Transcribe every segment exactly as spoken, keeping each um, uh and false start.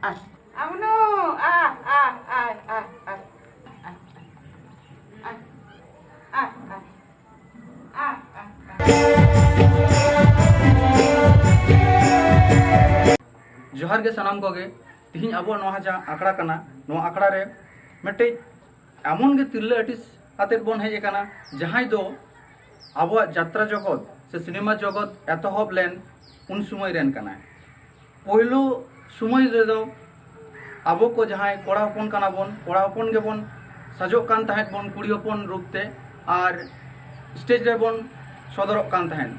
ᱟᱢᱱᱩ, ᱟ, ᱟ, ᱟ, ᱟ, ᱟ, ᱟ, ᱟ, ᱟ, ᱟ, ᱟ, ᱟ, ᱟ᱾ ᱡᱚᱦᱟᱨ ᱜᱮ ᱥᱟᱱᱟᱢ ᱠᱚᱜᱮ᱾ ᱛᱤᱦᱤᱧ ᱟᱵᱚᱣᱟᱜ ᱱᱚᱣᱟ ᱡᱟᱦᱟᱸ ᱟᱠᱷᱲᱟ ᱠᱟᱱᱟ, ᱱᱚᱣᱟ ᱟᱠᱷᱲᱟ ᱨᱮ ᱢᱤᱫᱴᱮᱡ ᱮᱢᱚᱱ ᱜᱮ ᱛᱤᱨᱞᱟᱹ ᱟᱨᱴᱤᱥᱴ ᱟᱛᱮᱫ ᱵᱚᱱ ᱦᱮᱡ ᱟᱠᱟᱱᱟ, ᱡᱟᱦᱟᱸᱭ ᱫᱚ ᱟᱵᱚᱣᱟᱜ ᱡᱟᱛᱨᱟ ᱡᱚᱜᱚᱛ ᱥᱮ ᱥᱤᱱᱮᱢᱟ ᱡᱚᱜᱚᱛ ᱮᱛᱚᱦᱚᱵ ᱞᱮᱱ ᱩᱱ ᱥᱚᱢᱚᱭ ᱨᱮᱱ ᱠᱟᱱᱟᱭ᱾ ᱯᱳᱭᱞᱳ ᱥᱚᱢᱚᱭ ᱨᱮᱫᱚ ᱟᱵᱚ ᱠᱚ ᱡᱟᱦᱟᱸᱭ ᱠᱚᱲᱟ ᱦᱚᱯᱚᱱ ᱠᱟᱱᱟ ᱵᱚᱱ, ᱠᱚᱲᱟ ᱦᱚᱯᱚᱱ ᱜᱮᱵᱚᱱ ᱥᱟᱡᱚᱜ ᱠᱟᱱ ᱛᱟᱦᱮᱸᱫ ᱵᱚᱱ ᱠᱩᱲᱤ ᱦᱚᱯᱚᱱ ᱨᱩᱯ ᱛᱮ, ᱟᱨ ᱥᱴᱮᱡ ᱨᱮᱵᱚᱱ ᱥᱚᱫᱚᱨᱚᱜ ᱠᱟᱱ ᱛᱟᱦᱮᱸᱫ᱾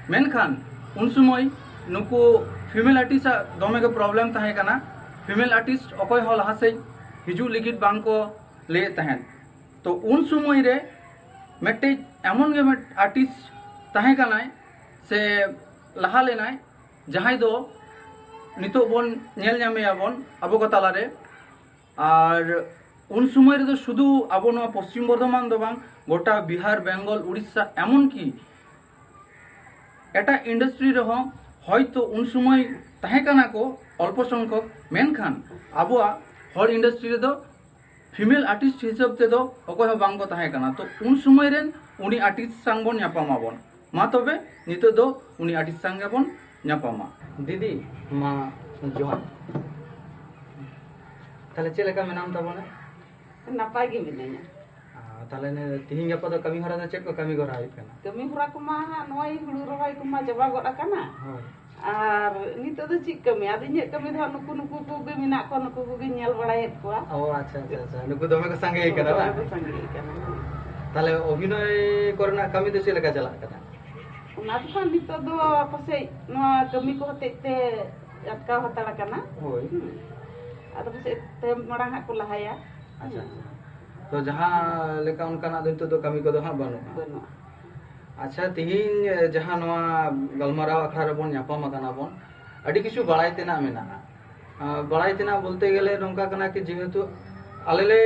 ᱢᱮᱱᱠᱷᱟᱱ ᱩᱱ ᱥᱚᱢᱚᱭ ᱱᱩᱠᱩ ᱯᱷᱤᱢᱮᱞ ᱟᱨᱴᱤᱥᱴ ᱟᱜ ᱫᱚᱢᱮ ᱜᱮ ᱯᱨᱚᱵᱞᱮᱢ ᱛᱟᱦᱮᱸ ᱠᱟᱱᱟ᱾ ᱯᱷᱤᱢᱮᱞ ᱟᱨᱴᱤᱥᱴ ᱚᱠᱚᱭ ᱦᱚᱸ ᱞᱟᱦᱟ ᱥᱮᱫ ᱦᱤᱡᱩᱜ ᱞᱟᱹᱜᱤᱫ ᱵᱟᱝ ᱠᱚ ᱞᱟᱹᱭᱮᱫ ᱛᱟᱦᱮᱸᱫ᱾ ᱛᱚ ᱩᱱ ᱥᱚᱢᱚᱭ ᱨᱮ ᱢᱤᱫᱴᱮᱡ ᱮᱢᱚᱱ ᱜᱮ ᱢᱤᱫ ᱟᱨᱴᱤᱥᱴ ᱛᱟᱦᱮᱸ ᱠᱟᱱᱟᱭ ᱥᱮ ᱞᱟᱦᱟ ᱞᱮᱱᱟᱭ, ᱡᱟᱦᱟᱸᱭ ᱫᱚ ᱱᱤᱛᱚᱜ ᱵᱚᱱ ᱧᱮᱞ ᱧᱟᱢᱮᱭᱟ ᱵᱚᱱ ᱟᱵᱚ ᱠᱚ ᱛᱟᱞᱟᱨᱮ᱾ ᱟᱨ ᱩᱱ ᱥᱚᱢᱚᱭ ᱨᱮᱫᱚ ᱥᱩᱫᱷᱩ ᱟᱵᱚ ᱱᱚᱣᱟ ᱯᱚᱥᱪᱤᱢ ᱵᱚᱨᱫᱷᱚᱢᱟᱱ ᱫᱚ ᱵᱟᱝ, ᱜᱚᱴᱟ ᱵᱤᱦᱟᱨ, ᱵᱮᱝᱜᱚᱞ, ᱩᱲᱤᱥᱥᱟ, ᱮᱢᱚᱱ ᱠᱤ ᱮᱴᱟᱜ ᱤᱱᱰᱟᱥᱴᱨᱤ ᱨᱮᱦᱚᱸ ᱦᱚᱭᱛᱳ ᱩᱱ ᱥᱚᱢᱚᱭ ᱛᱟᱦᱮᱸ ᱠᱟᱱᱟ ᱠᱚ ᱚᱞᱯᱚ ᱥᱚᱝᱠᱷᱚᱠ, ᱢᱮᱱᱠᱷᱟᱱ ᱟᱵᱚᱣᱟᱜ ᱦᱚᱲ ᱤᱱᱰᱟᱥᱴᱨᱤ ᱨᱮᱫᱚ ᱯᱷᱤᱢᱮᱞ ᱟᱨᱴᱤᱥᱴ ᱦᱤᱥᱟᱹᱵ ᱛᱮᱫᱚ ᱚᱠᱚᱭ ᱦᱚᱸ ᱵᱟᱝ ᱠᱚ ᱛᱟᱦᱮᱸ ᱠᱟᱱᱟ᱾ ᱛᱚ ᱩᱱ ᱥᱚᱢᱚᱭ ᱨᱮᱱ ᱩᱱᱤ ᱟᱨᱴᱤᱥᱴ ᱥᱟᱝ ᱵᱚᱱ ᱧᱟᱯᱟᱢ ᱟᱵᱚᱱ᱾ ᱢᱟ ᱛᱚᱵᱮ ᱱᱤᱛᱚᱜ ᱫᱚ ᱩᱱᱤ ᱟᱨᱴᱤᱥᱴ ᱥᱟᱝ ᱜᱮᱵᱚᱱ ᱧᱟᱯᱟᱢᱟ᱾ ᱫᱤᱫᱤ, ᱢᱟ ᱡᱚᱦᱟᱨ᱾ ᱛᱟᱦᱞᱮ ᱪᱮᱫ ᱞᱮᱠᱟ ᱢᱮᱱᱟᱢ ᱛᱟᱵᱚᱱᱟ? ᱱᱟᱯᱟᱭ ᱜᱮ ᱢᱤᱱᱟᱹᱧᱟ᱾ ᱟᱨ ᱛᱟᱦᱞᱮ ᱱᱤ-, ᱛᱤᱦᱤᱧ ᱜᱟᱯᱟ ᱫᱚ ᱠᱟᱹᱢᱤ ᱦᱚᱨᱟ ᱫᱚ ᱪᱮᱫ ᱠᱚ ᱠᱟᱹᱢᱤ ᱦᱚᱨᱟ ᱦᱩᱭᱩᱜ ᱠᱟᱱᱟ? ᱠᱟᱹᱢᱤ ᱦᱚᱨᱟ ᱠᱚᱢᱟ ᱦᱟᱸᱜ ᱱᱚᱜᱼᱚᱭ ᱦᱩᱲᱩ ᱨᱚᱦᱚᱭ ᱠᱚᱢᱟ ᱪᱟᱵᱟ ᱜᱚᱫ ᱟᱠᱟᱱᱟ᱾ ᱦᱳᱭ᱾ ᱟᱨ ᱱᱤᱛᱚᱜ ᱫᱚ ᱪᱮᱫ ᱠᱟᱹᱢᱤ? ᱟᱫᱚ ᱤᱧᱟᱹᱜ ᱠᱟᱹᱢᱤ ᱫᱚ ᱦᱟᱸᱜ ᱱᱩᱠᱩ, ᱱᱩᱠᱩ ᱠᱚᱜᱮ ᱢᱮᱱᱟᱜ ᱠᱚᱣᱟ, ᱱᱩᱠᱩ ᱠᱚᱜᱮᱧ ᱧᱮᱞ ᱵᱟᱲᱟᱭᱮᱫ ᱠᱚᱣᱟ᱾ ᱚ, ᱟᱪᱪᱷᱟ, ᱟᱪᱪᱷᱟ, ᱟᱪᱪᱷᱟ᱾ ᱱᱩᱠᱩ ᱫᱚᱢᱮ ᱠᱚ ᱥᱟᱸᱜᱮ ᱠᱟᱱᱟ, ᱫᱚᱢᱮ ᱵᱟᱝ? ᱠᱚ ᱥᱟᱸᱜᱮ ᱠᱟᱱᱟ᱾ ᱛᱟᱦᱞᱮ ᱚᱵᱷᱤᱱᱚᱭ ᱠᱚᱨᱮᱱᱟᱜ ᱠᱟᱹᱢᱤ ᱫᱚ ᱪᱮᱫ ᱞᱮᱠᱟ ᱪᱟᱞᱟᱜ ᱠᱟᱱᱟ? ᱚᱱᱟ ᱫᱚ ᱦᱟᱸᱜ ᱱᱤᱛᱚᱜ ᱫᱚ ᱯᱟᱥᱮᱡ ᱱᱚᱣᱟ ᱠᱟᱹᱢᱤ ᱠᱚ ᱦᱚᱛᱮᱡ ᱛᱮ ᱟᱴᱠᱟᱣ ᱦᱟᱛᱟᱲ ᱟᱠᱟᱱᱟ᱾ ᱦᱳᱭ᱾ ᱦᱩᱸ᱾ ᱟᱫᱚ ᱯᱟᱥᱮᱡ ᱛᱟᱭᱚᱢ ᱢᱟᱲᱟᱝ ᱦᱟᱸᱜ ᱠᱚ ᱞᱟᱦᱟᱭᱟ᱾ ᱟᱪᱪᱷᱟ, ᱦᱩᱸ᱾ ᱟᱪᱪᱷᱟ᱾ ᱛᱚ ᱡᱟᱦᱟᱸ ᱞᱮᱠᱟ ᱚᱱᱠᱟᱱᱟᱜ ᱫᱚ ᱱᱤᱛᱚᱜ ᱫᱚ ᱠᱟᱹᱢᱤ ᱠᱚᱫᱚ ᱦᱟᱸᱜ ᱵᱟᱹᱱᱩᱜᱼᱟ? ᱵᱟᱹᱱᱩᱜᱼᱟ᱾ ᱟᱪᱪᱷᱟ, ᱛᱤᱦᱤᱧ, ᱮ, ᱡᱟᱦᱟᱸ ᱱᱚᱣᱟ ᱜᱟᱞᱢᱟᱨᱟᱣ ᱟᱠᱷᱲᱟ ᱨᱮᱵᱚᱱ ᱧᱟᱯᱟᱢ ᱟᱠᱟᱱᱟ ᱵᱚᱱ, ᱟᱹᱰᱤ ᱠᱤᱪᱷᱩ ᱵᱟᱲᱟᱭ ᱛᱮᱱᱟᱜ ᱢᱮᱱᱟᱜᱼᱟ᱾ ᱟ, ᱵᱟᱲᱟᱭ ᱛᱮᱱᱟᱜ ᱵᱚᱞᱛᱮ ᱜᱮᱞᱮ ᱱᱚᱝᱠᱟ ᱠᱟᱱᱟ ᱠᱤ, ᱡᱮᱦᱮᱛᱩ ᱟᱞᱮ ᱞᱮ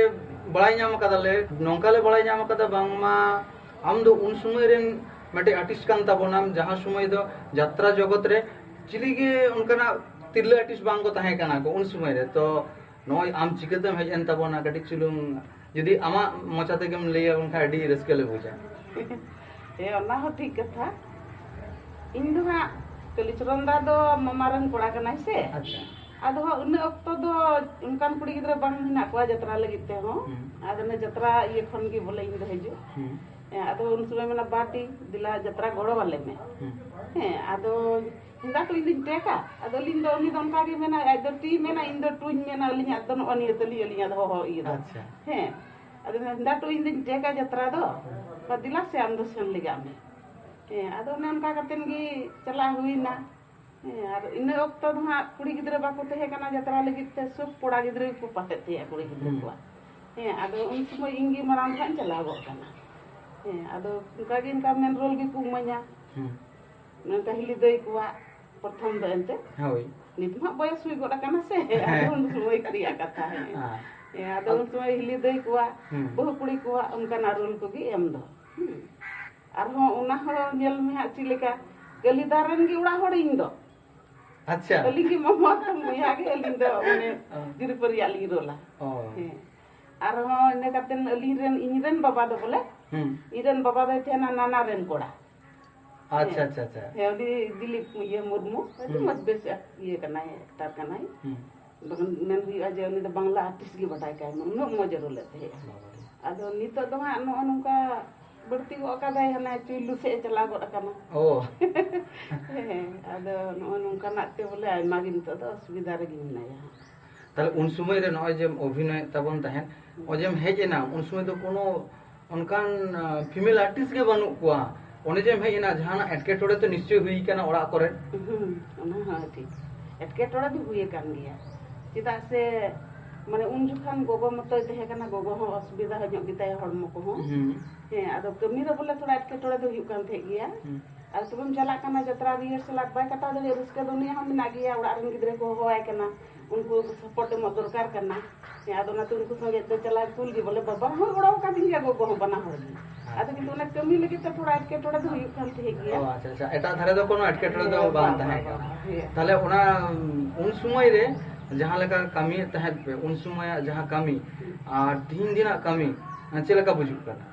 ᱵᱟᱲᱟᱭ ᱧᱟᱢ ᱟᱠᱟᱫᱟ ᱞᱮ, ᱱᱚᱝᱠᱟ ᱞᱮ ᱵᱟᱲᱟᱭ ᱧᱟᱢ ᱟᱠᱟᱫᱟ ᱵᱟᱝᱢᱟ ᱟᱢ ᱫᱚ ᱩᱱ ᱥᱚᱢᱚᱭ ᱨᱮᱱ ᱢᱤᱫᱴᱮᱡ ᱟᱨᱴᱤᱥᱴ ᱠᱟᱱ ᱛᱟᱵᱚᱱᱟᱢ, ᱡᱟᱦᱟᱸ ᱥᱚᱢᱚᱭ ᱫᱚ ᱡᱟᱛᱨᱟ ᱡᱚᱜᱚᱛ ᱨᱮ ᱪᱤᱞᱤ ᱜᱮ ᱚᱱᱠᱟᱱᱟᱜ ᱛᱤᱨᱞᱟᱹ ᱟᱨᱴᱤᱥᱴ ᱵᱟᱝ ᱠᱚ ᱛᱟᱦᱮᱸ ᱠᱟᱱᱟ ᱠᱚ ᱩᱱ ᱥᱚᱢᱚᱭ ᱨᱮ, ᱛᱚ ᱱᱚᱜᱼᱚᱭ ᱟᱢ ᱪᱤᱠᱟᱹᱛᱮᱢ ᱦᱮᱡ ᱮᱱ ᱛᱟᱵᱚᱱᱟ, ᱠᱟᱹᱴᱤᱡ ᱪᱩᱞᱩᱝ ᱡᱩᱫᱤ ᱟᱢᱟᱜ ᱢᱚᱪᱟ ᱛᱮᱜᱮᱢ ᱞᱟᱹᱭ ᱟᱵᱚᱱ ᱠᱷᱟᱱ ᱟᱹᱰᱤ ᱨᱟᱹᱥᱠᱟᱹ ᱞᱮ ᱵᱩᱡᱟ᱾ ᱦᱮᱸ, ᱚᱱᱟ ᱦᱚᱸ ᱴᱷᱤᱠ ᱠᱟᱛᱷᱟ᱾ ᱤᱧ ᱫᱚ ᱦᱟᱸᱜ ᱠᱟᱞᱤᱪᱚᱨᱚᱱ ᱫᱟ ᱫᱚ ᱢᱟᱢᱟ ᱨᱮᱱ ᱠᱚᱲᱟ ᱠᱟᱱᱟᱭ ᱥᱮ᱾ ᱟᱪᱪᱷᱟ᱾ ᱟᱫᱚ ᱦᱟᱸᱜ ᱩᱱᱟᱹᱜ ᱚᱠᱛᱚ ᱫᱚ ᱚᱱᱠᱟᱱ ᱠᱩᱲᱤ ᱜᱤᱫᱽᱨᱟᱹ ᱵᱟᱝ ᱦᱮᱱᱟᱜ ᱠᱚᱣᱟ ᱡᱟᱛᱨᱟ ᱞᱟᱹᱜᱤᱫ ᱛᱮᱦᱚᱸ᱾ ᱦᱩᱸ᱾ ᱟᱫᱚ ᱚᱱᱟ ᱡᱟᱛᱨᱟ ᱤᱭᱟᱹ ᱠᱷᱚᱱ ᱜᱮ ᱵᱚᱞᱮ ᱤᱧ ᱫᱚ ᱦᱤᱡᱩᱜ᱾ ᱦᱩᱸ᱾ ᱦᱮᱸ, ᱟᱫᱚ ᱩᱱ ᱥᱚᱢᱚᱭ ᱢᱮᱱᱟ, "ᱵᱟᱴᱤ, ᱫᱮᱞᱟ ᱡᱟᱛᱨᱟ ᱜᱚᱲᱚ ᱟᱞᱮ ᱢᱮ᱾" ᱦᱩᱸ᱾ ᱦᱮᱸ, ᱟᱫᱚ ᱦᱮᱸᱫᱟ ᱴᱩ ᱤᱧ ᱫᱚᱧ ᱴᱮᱠᱟ᱾ ᱟᱫᱚ ᱟᱹᱞᱤᱧ ᱫᱚ, ᱩᱱᱤ ᱫᱚ ᱚᱱᱠᱟ ᱜᱮ ᱢᱮᱱᱟ, ᱟᱡ ᱫᱚ ᱴᱤ ᱢᱮᱱᱟ, ᱤᱧ ᱫᱚ ᱴᱩᱧ ᱢᱮᱱᱟ, ᱟᱹᱞᱤᱧᱟᱜ ᱫᱚ ᱱᱚᱜᱼᱚ ᱱᱤᱭᱟᱹ ᱛᱟᱹᱞᱤᱧ, ᱟᱹᱞᱤᱧᱟᱜ ᱫᱚ ᱦᱚᱦᱚ ᱤᱭᱟᱹ ᱫᱚ᱾ ᱟᱪᱪᱷᱟ᱾ ᱦᱮᱸ, ᱟᱫᱚ ᱢᱮᱱᱟ, "ᱦᱮᱸᱫᱟ ᱴᱩ ᱤᱧ ᱫᱚᱧ ᱴᱮᱠᱟ ᱡᱟᱛᱨᱟ ᱫᱚ, ᱵᱟ ᱫᱮᱞᱟ ᱥᱮ ᱟᱢ ᱫᱚ ᱥᱮᱱ ᱞᱮᱜᱟᱜ ᱢᱮ᱾" ᱦᱮᱸ, ᱟᱫᱚ ᱚᱱᱮ ᱚᱱᱠᱟ ᱠᱟᱛᱮᱱ ᱜᱮ ᱪᱟᱞᱟᱣ ᱦᱩᱭᱱᱟ᱾ ᱦᱮᱸ, ᱟᱨ ᱤᱱᱟᱹ ᱚᱠᱛᱚ ᱫᱚ ᱦᱟᱸᱜ ᱠᱩᱲᱤ ᱜᱤᱫᱽᱨᱟᱹ ᱵᱟᱠᱚ ᱛᱟᱦᱮᱸ ᱠᱟᱱᱟ ᱡᱟᱛᱨᱟ ᱞᱟᱹᱜᱤᱫ ᱛᱮ, ᱥᱚᱵ ᱠᱚᱲᱟ ᱜᱤᱫᱽᱨᱟᱹ ᱜᱮᱠᱚ ᱯᱟᱴᱮᱫ ᱛᱟᱦᱮᱸᱜᱼᱟ ᱠᱩᱲᱤ ᱜᱤᱫᱽᱨᱟᱹ ᱦᱩᱸ᱾ ᱠᱚᱣᱟᱜ᱾ ᱦᱮᱸ, ᱟᱫᱚ ᱩᱱ ᱥᱚᱢᱚᱭ ᱤᱧ ᱜᱮ ᱢᱟᱲᱟᱝ ᱫᱚ ᱦᱟᱸᱜ ᱤᱧ ᱪᱟᱞᱟᱣ ᱜᱚᱫ ᱠᱟᱱᱟ᱾ ᱦᱮᱸ, ᱟᱫᱚ ᱚᱱᱠᱟ ᱜᱮ ᱚᱱᱠᱟ ᱢᱮᱱ ᱨᱳᱞ ᱜᱮᱠᱚ ᱤᱢᱟᱹᱧᱟ᱾ ᱦᱩᱸ᱾ ᱱᱚᱝᱠᱟ ᱦᱤᱞᱤ ᱫᱟᱹᱭ ᱠᱚᱣᱟᱜ ᱯᱨᱚᱛᱷᱚᱢ ᱫᱚ ᱮᱱᱛᱮ᱾ ᱦᱳᱭ᱾ ᱱᱤᱛ ᱢᱟ ᱵᱚᱭᱚᱥ ᱦᱩᱭ ᱜᱚᱫ ᱟᱠᱟᱱᱟ ᱥᱮ, ᱟᱫᱚ ᱦᱮᱸ᱾ ᱩᱱ ᱥᱚᱢᱚᱭ ᱨᱮᱭᱟᱜ ᱠᱟᱛᱷᱟ, ᱦᱮᱸ᱾ ᱦᱮᱸ᱾ ᱦᱮᱸ, ᱟᱫᱚ ᱟᱫ- ᱩᱱ ᱥᱚᱢᱚᱭ ᱦᱤᱞᱤ ᱫᱟᱹᱭ ᱠᱚᱣᱟᱜ, ᱦᱩᱸ᱾ ᱵᱟᱹᱦᱩ ᱠᱩᱲᱤ ᱠᱚᱣᱟᱜ ᱚᱱᱠᱟᱱᱟᱜ ᱨᱳᱞ ᱠᱚᱜᱮ ᱮᱢ ᱫᱚ᱾ ᱦᱩᱸ᱾ ᱟᱨᱦᱚᱸ ᱚᱱᱟ ᱦᱚᱸ ᱧᱮᱞ ᱢᱮ ᱦᱟᱸᱜ ᱪᱮᱫ ᱞᱮᱠᱟ, ᱠᱟᱹᱞᱤᱫᱟᱨ ᱨᱮᱱ ᱜᱮ ᱚᱲᱟᱜ ᱦᱚᱲ ᱤᱧ ᱫᱚ᱾ ᱟᱪᱪᱷᱟ᱾ ᱟᱹᱞᱤᱧ ᱜᱮ ᱢᱟᱢᱟ ᱛᱟᱢ ᱵᱚᱭᱦᱟ ᱜᱮ ᱟᱹᱞᱤᱧ ᱫᱚ ᱢᱟᱱᱮ ᱚ᱾ ᱡᱩᱨᱤᱯᱟᱹᱨᱤᱭᱟᱜ ᱞᱤᱧ ᱨᱳᱞᱟ᱾ ᱚ᱾ ᱦᱮᱸ᱾ ᱟᱨᱦᱚᱸ ᱤᱱᱟᱹ ᱠᱟᱛᱮ ᱟᱹᱞᱤᱧ ᱨᱮᱱ, ᱤᱧ ᱨᱮᱱ ᱵᱟᱵᱟ ᱫᱚ ᱵᱚᱞᱮ, ᱦᱩᱸ᱾ ᱤᱧ ᱨᱮᱱ ᱵᱟᱵᱟ ᱫᱚᱭ ᱛᱟᱦᱮᱱᱟ ᱱᱟᱱᱟ ᱨᱮᱱ ᱠᱚᱲᱟ᱾ ᱟᱪᱪᱷᱟ, ᱦᱮᱸ᱾ ᱟᱪᱪᱷᱟ, ᱟᱪᱪᱷᱟ᱾ ᱦᱮᱸ, ᱩᱱᱤ ᱫᱤᱞᱤᱯ ᱤᱭᱟᱹ ᱢᱩᱨᱢᱩ, ᱟᱹᱰᱤ ᱦᱩᱸ᱾ ᱢᱚᱡᱽ ᱵᱮᱥ ᱤᱭᱟᱹ ᱠᱟᱱᱟᱭ, ᱮᱠᱴᱟᱨ ᱠᱟᱱᱟᱭ᱾ ᱦᱩᱸ᱾ ᱵᱟᱝ ᱢᱮᱱ ᱦᱩᱭᱩᱜᱼᱟ ᱡᱮ ᱩᱱᱤ ᱫᱚ ᱵᱟᱝᱞᱟ ᱟᱨᱴᱤᱥᱴ ᱜᱮ ᱵᱟᱰᱟᱭ ᱠᱟᱭ ᱢᱟ, ᱩᱱᱟᱹᱜ ᱢᱚᱡᱽ ᱮ ᱨᱳᱞᱮᱫ ᱛᱟᱦᱮᱸᱜᱼᱟ᱾ ᱵᱟᱵᱟᱨᱮ᱾ ᱟᱫᱚ ᱱᱤᱛᱚᱜ ᱫᱚ ᱦᱟᱸᱜ ᱱᱚᱜᱼᱚ ᱱᱚᱝᱠᱟ ᱵᱟᱹᱲᱛᱤ ᱜᱚᱫ ᱠᱟᱫᱟᱭ, ᱦᱟᱱᱮ ᱪᱩᱭᱞᱩ ᱥᱮᱫ ᱮ ᱪᱟᱞᱟᱣ ᱜᱚᱫ ᱟᱠᱟᱱᱟ᱾ ᱚ᱾ ᱦᱮᱸ, ᱟᱫᱚ ᱱᱚᱜᱼᱚ ᱱᱚᱝᱠᱟᱱᱟᱜ ᱛᱮ ᱵᱚᱞᱮ ᱟᱭᱢᱟ ᱜᱮ ᱱᱤᱛᱚᱜ ᱫᱚ ᱚᱥᱩᱵᱤᱫᱷᱟ ᱨᱮᱜᱮ ᱢᱮᱱᱟᱭᱟ ᱦᱟᱸᱜ᱾ ᱛᱟᱦᱞᱮ ᱩᱱ ᱥᱚᱢᱚᱭ ᱨᱮ ᱱᱚᱜᱼᱚᱭ ᱡᱮᱢ ᱚᱵᱷᱤᱱᱚᱭᱮᱫ ᱛᱟᱵᱚᱱ ᱛᱟᱦᱮᱸᱫ, ᱦᱩᱸ᱾ ᱱᱚᱜᱼᱚᱭ ᱡᱮᱢ ᱦᱮᱡ ᱮᱱᱟ, ᱩᱱ ᱥᱚᱢᱚᱭ ᱫᱚ ᱠᱳᱱᱳ ᱚᱱᱠᱟᱱ, ᱟ, female artist ᱜᱮ ᱵᱟᱹᱱᱩᱜ ᱠᱚᱣᱟ᱾ ᱚᱸᱰᱮ ᱡᱮᱢ ᱦᱮᱡ ᱮᱱᱟ, ᱡᱟᱦᱟᱱᱟᱜ ᱮᱴᱠᱮᱴᱚᱬᱮ ᱛᱚ ᱱᱤᱥᱪᱚᱭ ᱦᱩᱭ ᱠᱟᱱᱟ ᱚᱲᱟᱜ ᱠᱚᱨᱮ? ᱦᱩᱸ, ᱚᱱᱟ ᱦᱚᱸ ᱴᱷᱤᱠ᱾ ᱮᱴᱠᱮᱴᱚᱬᱮ ᱫᱚ ᱦᱩᱭ ᱟᱠᱟᱱ ᱜᱮᱭᱟ᱾ ᱪᱮᱫᱟᱜ ᱥᱮ, ᱢᱟᱱᱮ, ᱩᱱ ᱡᱚᱠᱷᱟᱱ ᱜᱚᱜᱚ ᱢᱚᱛᱚᱭ ᱛᱟᱦᱮᱸ ᱠᱟᱱᱟ, ᱜᱚᱜᱚ ᱦᱚᱸ ᱚᱥᱩᱵᱤᱫᱷᱟ ᱧᱚᱜ ᱜᱮᱛᱟᱭᱟ ᱦᱚᱲᱢᱚ ᱠᱚᱦᱚᱸ᱾ ᱦᱩᱸ᱾ ᱦᱮᱸ, ᱟᱫᱚ ᱠᱟᱹᱢᱤ ᱨᱮ ᱵᱚᱞᱮ ᱛᱷᱚᱲᱟ ᱮᱴᱠᱮᱴᱚᱬᱮ ᱫᱚ ᱦᱩᱭᱩᱜ ᱠᱟᱱ ᱛᱟᱦᱮᱸᱫ ᱜᱮᱭᱟ᱾ ᱦᱩᱸ᱾ ᱟᱨ ᱛᱚᱵᱮᱢ ᱪᱟᱞᱟᱜ ᱠᱟᱱᱟ ᱡᱟᱛᱨᱟ ᱨᱤᱦᱟᱨᱥᱟᱞ ᱟᱨ ᱵᱟᱭ ᱠᱟᱴᱟᱣ ᱫᱟᱲᱮᱭᱟᱜᱼᱟ, ᱨᱟᱹᱥᱠᱟᱹ ᱫᱚ ᱩᱱᱤᱭᱟᱜ ᱦᱚᱸ ᱢᱮᱱᱟᱜ ᱜᱮᱭᱟ, ᱚᱲᱟᱜ ᱨᱮᱱ ᱜᱤᱫᱽᱨᱟᱹ ᱠᱚ ᱦᱚᱦᱚᱣᱟᱭ ᱠᱟᱱᱟ, ᱩᱱᱠᱩ ᱥᱟᱯᱳᱨᱴ ᱮᱢᱚᱜ ᱫᱚᱨᱠᱟᱨ ᱠᱟᱱᱟ᱾ ᱦᱮᱸ, ᱟᱫᱚ ᱚᱱᱟᱛᱮ ᱩᱱᱠᱩ ᱥᱚᱸᱜᱮ ᱫᱚ ᱪᱟᱞᱟᱣ ᱠᱩᱞ ᱜᱮ, ᱵᱚᱞᱮ ᱵᱟᱵᱟ ᱦᱚᱸ ᱜᱚᱲᱚ ᱟᱠᱟᱫᱤᱧ ᱜᱮᱭᱟ, ᱜᱚᱜᱚ ᱦᱚᱸ, ᱵᱟᱱᱟ ᱦᱚᱲ ᱜᱮ᱾ ᱟᱫᱚ ᱠᱤᱱᱛᱩ ᱚᱱᱟ ᱠᱟᱹᱢᱤ ᱞᱟᱹᱜᱤᱫ ᱛᱮ ᱛᱷᱚᱲᱟ ᱮᱴᱠᱮᱴᱚᱬᱮ ᱫᱚ ᱦᱩᱭᱩᱜ ᱠᱟᱱ ᱛᱟᱦᱮᱸᱫ ᱜᱮᱭᱟ᱾ ᱚ, ᱟᱪᱪᱷᱟ, ᱟᱪᱪᱷᱟ, ᱮᱴᱟᱜ ᱫᱷᱟᱨᱮ ᱫᱚ ᱠᱳᱱᱳ ᱮᱴᱠᱮᱴᱚᱬᱮ ᱫᱚ ᱦᱮᱸ, ᱵᱟᱝ ᱵᱟᱝ, ᱛᱟᱦᱮᱸ ᱵᱟᱝ, ᱠᱟᱱᱟ᱾ ᱦᱮᱸ᱾ ᱛᱟᱦᱞᱮ ᱚᱱᱟ, ᱩᱱ ᱥᱚᱢᱚᱭ ᱨᱮ ᱡᱟᱦᱟᱸ ᱞᱮᱠᱟ ᱠᱟᱹᱢᱤᱭᱮᱫ ᱛᱟᱦᱮᱸᱫ ᱯᱮ, ᱩᱱ ᱥᱚᱢᱚᱭᱟᱜ ᱡᱟᱦᱟᱸ ᱠᱟᱹᱢᱤ ᱟᱨ ᱛᱤᱦᱤᱧ ᱫᱤᱱᱟᱜ ᱠᱟᱹᱢᱤ, ᱪᱮᱫ ᱞᱮᱠᱟ ᱵᱩᱡᱩᱜ ᱠᱟᱱᱟ?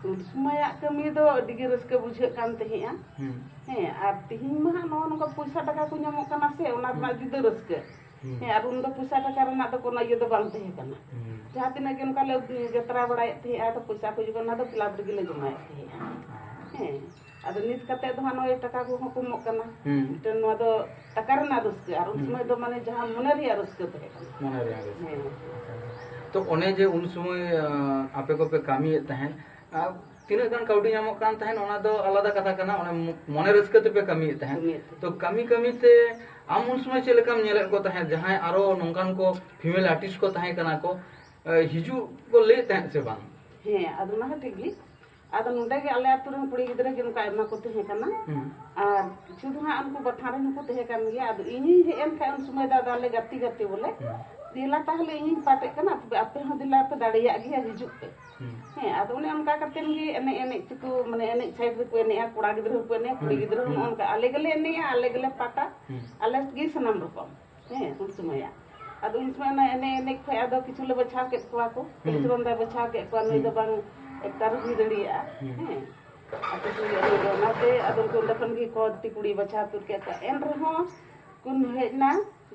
ᱩᱱ ᱥᱚᱢᱚᱭᱟᱜ ᱠᱟᱹᱢᱤ ᱫᱚ ᱟᱹᱰᱤ ᱜᱮ ᱨᱟᱹᱥᱠᱟᱹ ᱵᱩᱡᱷᱟᱹᱜ ᱠᱟᱱ ᱛᱟᱦᱮᱸᱫᱼᱟ᱾ ᱦᱩᱸ᱾ ᱦᱮᱸ, ᱟᱨ ᱛᱤᱦᱤᱧ ᱢᱟ ᱦᱟᱸᱜ ᱱᱚᱜᱼᱚ ᱱᱚᱝᱠᱟ ᱯᱚᱭᱥᱟ ᱴᱟᱠᱟ ᱠᱚ ᱧᱟᱢᱚᱜ ᱠᱟᱱᱟ ᱥᱮ, ᱚᱱᱟ ᱨᱮᱱᱟᱜ ᱦᱩᱸ᱾ ᱡᱩᱫᱟᱹ ᱨᱟᱹᱥᱠᱟᱹ᱾ ᱦᱩᱸ᱾ ᱦᱮᱸ, ᱟᱨ ᱩᱱᱫᱚ ᱯᱚᱭᱥᱟ ᱴᱟᱠᱟ ᱨᱮᱱᱟᱜ ᱫᱚ ᱠᱳᱱᱳ ᱤᱭᱟᱹ ᱫᱚ ᱵᱟᱝ ᱛᱟᱦᱮᱸ ᱠᱟᱱᱟ᱾ ᱦᱩᱸ᱾ ᱡᱟᱦᱟᱸ ᱛᱤᱱᱟᱹᱜ ᱜᱮ ᱚᱱᱠᱟ ᱞᱮ ᱡᱟᱛᱨᱟ ᱵᱟᱲᱟᱭᱮᱫ ᱛᱟᱦᱮᱸᱫᱼᱟ, ᱟᱫᱚ ᱯᱚᱭᱥᱟ ᱠᱚ ᱦᱤᱡᱩᱜ ᱠᱟᱱᱟ, ᱚᱱᱟ ᱫᱚ ᱠᱞᱟᱵᱽ ᱨᱮᱜᱮ ᱞᱮ ᱡᱚᱢᱟᱭᱮᱫ ᱛᱟᱦᱮᱸᱫᱼᱟ᱾ ᱦᱮᱸ, ᱟᱫᱚ ᱱᱤᱛ ᱠᱟᱛᱮ ᱫᱚ ᱦᱟᱸᱜ ᱱᱚᱜᱼᱚᱭ ᱴᱟᱠᱟ ᱠᱚᱦᱚᱸ ᱠᱚᱢᱚᱜ ᱠᱟᱱᱟ᱾ ᱦᱩᱸ᱾ ᱢᱤᱫᱴᱮᱱ ᱱᱚᱣᱟ ᱫᱚ ᱴᱟᱠᱟ ᱨᱮᱱᱟᱜ ᱨᱟᱹᱥᱠᱟᱹ, ᱟᱨ ᱩᱱ ᱦᱩᱸ᱾ ᱥᱚᱢᱚᱭ ᱫᱚ ᱢᱟᱱᱮ ᱡᱟᱦᱟᱸ ᱢᱚᱱᱮ ᱨᱮᱭᱟᱜ ᱨᱟᱹᱥᱠᱟᱹ ᱛᱟᱦᱮᱸ ᱠᱟᱱᱟ᱾ ᱢᱚᱱᱮ ᱨᱮᱭᱟᱜ ᱨᱟᱹᱥᱠᱟᱹ᱾ ᱦᱮᱸ᱾ ᱟᱪᱪᱷᱟ, ᱟᱪᱪᱷᱟ᱾ ᱛᱚ ᱚᱱᱮ ᱡᱮ ᱩᱱ ᱥᱚᱢᱚᱭ, ᱟᱸ, ᱟᱯᱮ ᱠᱚᱯᱮ ᱠᱟᱹᱢᱤᱭᱮᱫ ᱛᱟᱦᱮᱸᱫ, ᱟᱨ ᱛᱤᱱᱟᱹᱜ ᱜᱟᱱ ᱠᱟᱹᱣᱰᱤ ᱧᱟᱢᱚᱜ ᱠᱟᱱ ᱛᱟᱦᱮᱸᱫ, ᱚᱱᱟ ᱫᱚ ᱟᱞᱟᱫᱟ ᱠᱟᱛᱷᱟ ᱠᱟᱱᱟ, ᱚᱱᱟ ᱢᱚ-, ᱢᱚᱱᱮ ᱨᱟᱹᱥᱠᱟᱹ ᱛᱮᱯᱮ ᱠᱟᱹᱢᱤᱭᱮᱫ ᱛᱟᱦᱮᱸᱫ᱾ ᱠᱟᱹᱢᱤᱭᱮᱫ ᱛᱟᱦᱮᱸᱫ᱾ ᱛᱚ ᱠᱟᱹᱢᱤ ᱠᱟᱹᱢᱤ ᱛᱮ ᱟᱢ ᱩᱱ ᱥᱚᱢᱚᱭ ᱪᱮᱫ ᱞᱮᱠᱟᱢ ᱧᱮᱞᱮᱫ ᱠᱚ ᱛᱟᱦᱮᱸᱫ, ᱡᱟᱦᱟᱸᱭ ᱟᱨᱚ ᱱᱚᱝᱠᱟᱱ ᱠᱚ female artist ᱠᱚ ᱛᱟᱦᱮᱸ ᱠᱟᱱᱟ ᱠᱚ, ᱮ, ᱦᱤᱡᱩᱜ ᱠᱚ ᱞᱟᱹᱭᱮᱫ ᱛᱟᱦᱮᱸᱫ ᱥᱮ ᱵᱟᱝ? ᱦᱮᱸ, ᱟᱫᱚ ᱚᱱᱟ ᱦᱚᱸ ᱴᱷᱤᱠ ᱜᱮ᱾ ᱟᱫᱚ ᱱᱚᱰᱮ ᱜᱮ ᱟᱞᱮ ᱟᱹᱛᱩ ᱨᱮᱱ ᱠᱩᱲᱤ ᱜᱤᱫᱽᱨᱟᱹ ᱜᱮ ᱚᱱᱠᱟ ᱟᱭᱢᱟ ᱠᱚ ᱛᱟᱦᱮᱸ ᱠᱟᱱᱟ᱾ ᱦᱩᱸ᱾ ᱟᱨ ᱠᱤᱪᱷᱩ ᱫᱚ ᱦᱟᱸᱜ ᱩᱱᱠᱩ ᱵᱟᱛᱷᱟᱱ ᱨᱮᱱ ᱦᱚᱸᱠᱚ ᱛᱟᱦᱮᱸ ᱠᱟᱱ ᱜᱮᱭᱟ᱾ ᱟᱫᱚ ᱤᱧᱤᱧ ᱦᱮᱡ ᱮᱱ ᱠᱷᱟᱡ ᱩᱱ ᱥᱚᱢᱚᱭ ᱫᱚ ᱟᱫᱚ ᱟᱞᱮ ᱜᱟᱛᱮ ᱜᱟᱛᱮ ᱵᱚᱞᱮ, ᱦᱩᱸ᱾ "ᱫᱮᱞᱟ ᱛᱟᱦᱞᱮ ᱤᱧᱤᱧ ᱯᱟᱴᱮᱫ ᱠᱟᱱᱟ, ᱛᱚᱵᱮ ᱟᱯᱮ ᱦᱚᱸ ᱫᱮᱞᱟ ᱯᱮ ᱫᱟᱲᱮᱭᱟᱜ ᱜᱮᱭᱟ, ᱦᱤᱡᱩᱜ ᱯᱮ᱾" ᱦᱩᱸ᱾ ᱦᱮᱸ, ᱟᱫᱚ ᱚᱱᱮ ᱚᱱᱠᱟ ᱠᱟᱛᱮᱱ ᱜᱮ ᱮᱱᱮᱡ ᱮᱱᱮᱡ ᱛᱮᱠᱚ, ᱢᱟᱱᱮ ᱮᱱᱮᱡ side ᱨᱮᱠᱚ ᱮᱱᱮᱡᱼᱟ, ᱠᱚᱲᱟ ᱜᱤᱫᱽᱨᱟᱹ ᱦᱚᱸᱠᱚ ᱮᱱᱮᱡᱼᱟ, ᱠᱩᱲᱤ ᱦᱩᱸ, ᱜᱤᱫᱽᱨᱟᱹ ᱦᱚᱸ ᱦᱩᱸ᱾ ᱱᱚᱜᱼᱚ ᱱᱚᱝᱠᱟ᱾ ᱟᱞᱮ ᱜᱮᱞᱮ ᱮᱱᱮᱡᱼᱟ, ᱟᱞᱮ ᱜᱮᱞᱮ ᱯᱟᱴᱟ, ᱦᱩᱸ᱾ ᱟᱞᱮ ᱜᱮ ᱥᱟᱱᱟᱢ ᱨᱚᱠᱚᱢ᱾ ᱦᱮᱸ, ᱩᱱ ᱥᱚᱢᱚᱭᱟᱜ᱾ ᱟᱫᱚ ᱩᱱ ᱥᱚᱢᱚᱭ ᱚᱱᱟ ᱮᱱᱮᱡ ᱮᱱᱮᱡ ᱠᱷᱚᱡ ᱟᱫᱚ ᱠᱤᱪᱷᱩ ᱞᱮ ᱵᱟᱪᱷᱟᱣ ᱠᱮᱫ ᱠᱚᱣᱟ ᱠᱚ᱾ ᱦᱩᱸ᱾ ᱠᱤᱪᱷᱩ ᱫᱚ ᱚᱸᱰᱮ ᱵᱟᱪᱷᱟᱣ ᱠᱮᱫ ᱠᱚᱣᱟ, ᱱᱩᱭ ᱫᱚ ᱦᱩᱸ᱾ ᱵᱟᱝ actor ᱦᱩᱭ ᱫᱟᱲᱮᱭᱟᱜᱼᱟ᱾ ᱦᱩᱸ᱾ ᱦᱮᱸ᱾ ᱟᱯᱮ ᱥᱚᱸᱜᱮ ᱩᱱᱤ ᱫᱚ ᱚᱱᱟᱛᱮ ᱟᱫᱚ ᱩᱱᱠᱩ ᱚᱸᱰᱮ ᱠᱷᱚᱱ ᱜᱮ ᱠᱚ ᱛᱤ ᱠᱩᱲᱤ ᱵᱟᱪᱷᱟᱣ ᱛᱩᱫ ᱠᱮᱫ ᱠᱚᱣᱟ᱾ ᱮᱱ ᱨᱮᱦᱚᱸ ᱠᱚ ᱦᱮᱡ ᱮᱱᱟ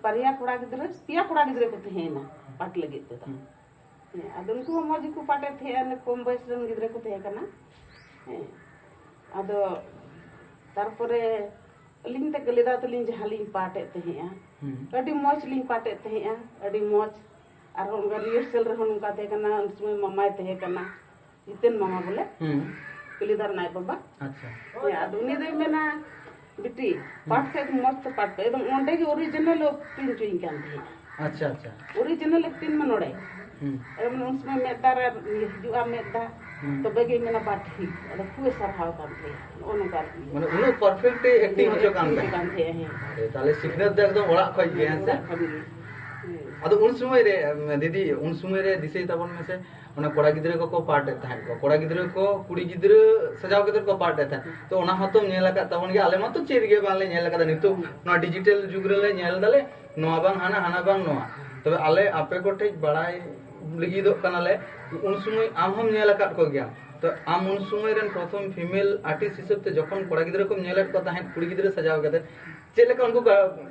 ᱵᱟᱨᱭᱟ ᱠᱚᱲᱟ ᱜᱤᱫᱽᱨᱟᱹ, ᱯᱮᱭᱟ ᱠᱚᱲᱟ ᱜᱤᱫᱽᱨᱟᱹ ᱠᱚ ᱛᱟᱦᱮᱸᱭᱮᱱᱟ ᱯᱟᱴ ᱞᱟᱹᱜᱤᱫ ᱛᱮᱫᱚ᱾ ᱦᱩᱸ᱾ ᱦᱮᱸ, ᱟᱫᱚ ᱩᱱᱠᱩ ᱦᱚᱸ ᱢᱚᱡᱽ ᱜᱮᱠᱚ ᱯᱟᱴᱮᱫ ᱛᱟᱦᱮᱸᱜᱼᱟ, ᱚᱱᱮ ᱠᱚᱢ ᱵᱚᱭᱮᱥ ᱨᱮᱱ ᱜᱤᱫᱽᱨᱟᱹ ᱠᱚ ᱛᱟᱦᱮᱸ ᱠᱟᱱᱟ᱾ ᱦᱮᱸ, ᱟᱫᱚ ᱛᱟᱨᱯᱚᱨᱮ ᱟᱹᱞᱤᱧ ᱛᱮ ᱠᱟᱹᱞᱤᱫᱟᱨ ᱛᱮᱞᱤᱧ ᱡᱟᱦᱟᱸ ᱞᱤᱧ ᱯᱟᱴᱮᱫ ᱛᱟᱦᱮᱸᱜᱼᱟ, ᱦᱩᱸ᱾ ᱟᱹᱰᱤ ᱢᱚᱡᱽ ᱞᱤᱧ ᱯᱟᱴᱮᱫ ᱛᱟᱦᱮᱸᱜᱼᱟ, ᱟᱹᱰᱤ ᱢᱚᱡᱽ᱾ ᱟᱨᱦᱚᱸ ᱚᱱᱠᱟ ᱨᱤᱦᱟᱨᱥᱮᱞ ᱨᱮᱦᱚᱸ ᱱᱚᱝᱠᱟ ᱛᱟᱦᱮᱸ ᱠᱟᱱᱟ, ᱩᱱ ᱥᱚᱢᱚᱭ ᱢᱟᱢᱟᱭ ᱛᱟᱦᱮᱸ ᱠᱟᱱᱟ, ᱡᱤᱛᱮᱱ ᱢᱟᱢᱟ ᱵᱚᱞᱮ, ᱦᱩᱸ᱾ ᱠᱟᱹᱞᱤᱫᱟᱨ ᱨᱮᱱ ᱟᱡ ᱵᱟᱵᱟ᱾ ᱟᱪᱪᱷᱟ᱾ ᱦᱮᱸ, ᱟᱫᱚ ᱩᱱᱤ ᱫᱚᱭ ᱢᱮᱱᱟ, "ᱵᱤᱴᱤ, ᱦᱩᱸ᱾ ᱯᱟᱴ ᱠᱷᱟᱡ ᱫᱚ ᱢᱚᱡᱽ ᱛᱮ ᱯᱟᱴ ᱯᱮ, ᱮᱠᱫᱚᱢ ᱚᱸᱰᱮ ᱜᱮ original acting ᱦᱚᱪᱚᱧ ᱠᱟᱱ ᱛᱟᱦᱮᱸᱫ᱾ ᱟᱪᱪᱷᱟ, ᱟᱪᱪᱷᱟ᱾ Original acting ᱢᱟ ᱱᱚᱰᱮ᱾" ᱦᱩᱸ᱾ ᱮᱠᱫᱚᱢ ᱩᱱ ᱥᱚᱢᱚᱭ ᱢᱮᱫ ᱫᱟᱜ ᱨᱮ ᱦᱤᱡᱩᱜᱼᱟ, ᱢᱮᱫ ᱫᱟᱜ᱾ ᱛᱚᱵᱮ ᱜᱮ ᱢᱮᱱᱟ ᱵᱟ ᱴᱷᱤᱠ, ᱟᱫᱚ ᱠᱷᱩᱵᱮ ᱥᱟᱨᱦᱟᱣ ᱠᱟᱱ ᱛᱟᱭᱟ, ᱱᱚᱜᱼᱚ ᱱᱚᱝᱠᱟ ᱟᱨᱠᱤ᱾ ᱢᱟᱱᱮ ᱩᱱᱟᱹᱜ perfect ᱮ acting ᱦᱚᱪᱚ ᱠᱟᱱ ᱛᱟᱦᱮᱸᱫ᱾ ᱠᱟᱱ ᱛᱟᱦᱮᱸᱫ, ᱦᱮᱸ᱾ ᱟᱨᱮ, ᱛᱟᱦᱞᱮ ᱥᱤᱠᱷᱱᱟᱹᱛ ᱫᱚ ᱮᱠᱫᱚᱢ ᱚᱲᱟᱜ ᱠᱷᱚᱡ ᱜᱮ, ᱦᱮᱸ ᱥᱮ? ᱚᱲᱟᱜ ᱠᱷᱚᱱ ᱜᱮ᱾ ᱦᱮᱸ᱾ ᱟᱫᱚ ᱩᱱ ᱥᱚᱢᱚᱭ ᱨᱮ, ᱮᱢ, ᱫᱤᱫᱤ, ᱩᱱ ᱥᱚᱢᱚᱭ ᱨᱮ ᱫᱤᱥᱟᱹᱭ ᱛᱟᱵᱚᱱ ᱢᱮᱥᱮ, ᱚᱱᱟ ᱠᱚᱲᱟ ᱜᱤᱫᱽᱨᱟᱹ ᱠᱚᱠᱚ part ᱮᱫ ᱛᱟᱦᱮᱸᱫ ᱠᱚ, ᱠᱚᱲᱟ ᱜᱤᱫᱽᱨᱟᱹ ᱠᱚ ᱠᱩᱲᱤ ᱜᱤᱫᱽᱨᱟᱹ ᱥᱟᱡᱟᱣ ᱠᱟᱛᱮ ᱠᱚ part ᱮᱫ ᱛᱟᱦᱮᱸᱫ᱾ ᱛᱚ ᱚᱱᱟ ᱦᱚᱸᱛᱚᱢ ᱧᱮᱞ ᱟᱠᱟᱫ ᱛᱟᱵᱚᱱ ᱜᱮᱭᱟ, ᱟᱞᱮ ᱢᱟᱛᱚ ᱪᱮᱫ ᱜᱮ ᱵᱟᱝᱞᱮ ᱧᱮᱞ ᱟᱠᱟᱫᱟ᱾ ᱱᱤᱛᱚᱜ ᱱᱚᱣᱟ digital ᱡᱩᱜᱽ ᱨᱮᱞᱮ ᱧᱮᱞ ᱫᱟᱞᱮ, ᱱᱚᱣᱟ ᱵᱟᱝ ᱦᱟᱱᱟ, ᱦᱟᱱᱟ ᱵᱟᱝ ᱱᱚᱣᱟ᱾ ᱛᱚᱵᱮ ᱟᱞᱮ ᱟᱯᱮ ᱠᱚᱴᱷᱮᱡ ᱵᱟᱲᱟᱭ ᱞᱟᱹᱜᱤᱫᱚᱜ ᱠᱟᱱᱟᱞᱮ, ᱩᱱ ᱥᱚᱢᱚᱭ ᱟᱢ ᱦᱚᱸᱢ ᱧᱮᱞ ᱟᱠᱟᱫ ᱠᱚᱜᱮᱭᱟ᱾ ᱛᱚ ᱟᱢ ᱩᱱ ᱥᱚᱢᱚᱭ ᱨᱮᱱ ᱯᱨᱚᱛᱷᱚᱢ female artist ᱦᱤᱥᱟᱹᱵ ᱛᱮ ᱡᱚᱠᱷᱚᱱ ᱠᱚᱲᱟ ᱜᱤᱫᱽᱨᱟᱹ ᱠᱚᱢ ᱧᱮᱞᱮᱫ ᱠᱚ ᱛᱟᱦᱮᱸᱫ, ᱠᱩᱲᱤ ᱜᱤᱫᱽᱨᱟᱹ ᱥᱟᱡᱟᱣ ᱠᱟᱛᱮ, ᱪᱮᱫ ᱞᱮᱠᱟ ᱩᱱᱠᱩ ᱠᱚ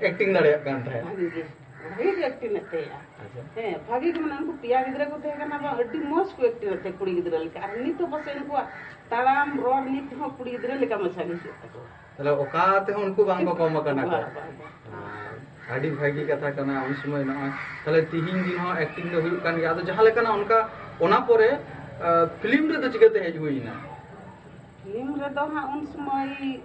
acting ᱫᱟᱲᱮᱭᱟᱜ ᱠᱟᱱ ᱛᱟᱦᱮᱸᱫ? ᱵᱷᱟᱜᱤ ᱜᱮ, ᱵᱷᱟᱜᱤ ᱜᱮ acting ᱮᱫ ᱛᱟᱦᱮᱸᱜᱼᱟ᱾ ᱟᱪᱪᱷᱟ᱾ ᱦᱮᱸ, ᱵᱷᱟᱜᱤ ᱜᱮ, ᱢᱟᱱᱮ ᱩᱱᱠᱩ ᱯᱮᱭᱟ ᱜᱤᱫᱽᱨᱟᱹ ᱠᱚ ᱛᱟᱦᱮᱸ ᱠᱟᱱᱟ ᱵᱟᱝ, ᱟᱹᱰᱤ ᱢᱚᱡᱽ ᱠᱚ acting ᱮᱫ ᱛᱟᱦᱮᱸᱫ ᱠᱩᱲᱤ ᱜᱤᱫᱽᱨᱟᱹ ᱞᱮᱠᱟ᱾ ᱟᱨ ᱱᱤᱛ ᱦᱚᱸ ᱯᱟᱥᱮᱡ ᱩᱱᱠᱩᱣᱟᱜ ᱛᱟᱲᱟᱢ ᱨᱚᱲ ᱱᱤᱛ ᱦᱚᱸ ᱠᱩᱲᱤ ᱜᱤᱫᱽᱨᱟᱹ ᱞᱮᱠᱟ ᱢᱟᱪᱷᱟ ᱜᱮ ᱦᱩᱭᱩᱜ ᱛᱟᱠᱚᱣᱟ᱾ ᱛᱟᱦᱞᱮ ᱚᱠᱟ ᱛᱮᱦᱚᱸ ᱩᱱᱠᱩ ᱵᱟᱝ ᱠᱚ ᱠᱚᱢ ᱟᱠᱟᱱᱟ ᱠᱚ᱾ ᱵᱟᱝ, ᱵᱟᱝ, ᱵᱟᱝ᱾ ᱟᱨ ᱟᱹᱰᱤ ᱵᱷᱟᱹᱜᱤ ᱠᱟᱛᱷᱟ ᱠᱟᱱᱟ᱾ ᱩᱱ ᱥᱚᱢᱚᱭ ᱱᱚᱜᱼᱚᱭ, ᱛᱟᱦᱞᱮ ᱛᱤᱦᱤᱧ ᱫᱤᱱ ᱦᱚᱸ acting ᱫᱚ ᱦᱩᱭᱩᱜ ᱠᱟᱱ ᱜᱮᱭᱟ᱾ ᱟᱫᱚ ᱡᱟᱦᱟᱸ ᱞᱮᱠᱟᱱᱟᱜ ᱚᱱᱠᱟ, ᱚᱱᱟ ᱯᱚᱨᱮ, ᱟ, film ᱨᱮᱫᱚ ᱪᱤᱠᱟᱹᱛᱮ ᱦᱮᱡ ᱦᱩᱭ ᱮᱱᱟ? Film ᱨᱮᱫᱚ ᱦᱟᱸᱜ ᱩᱱ ᱥᱚᱢᱚᱭ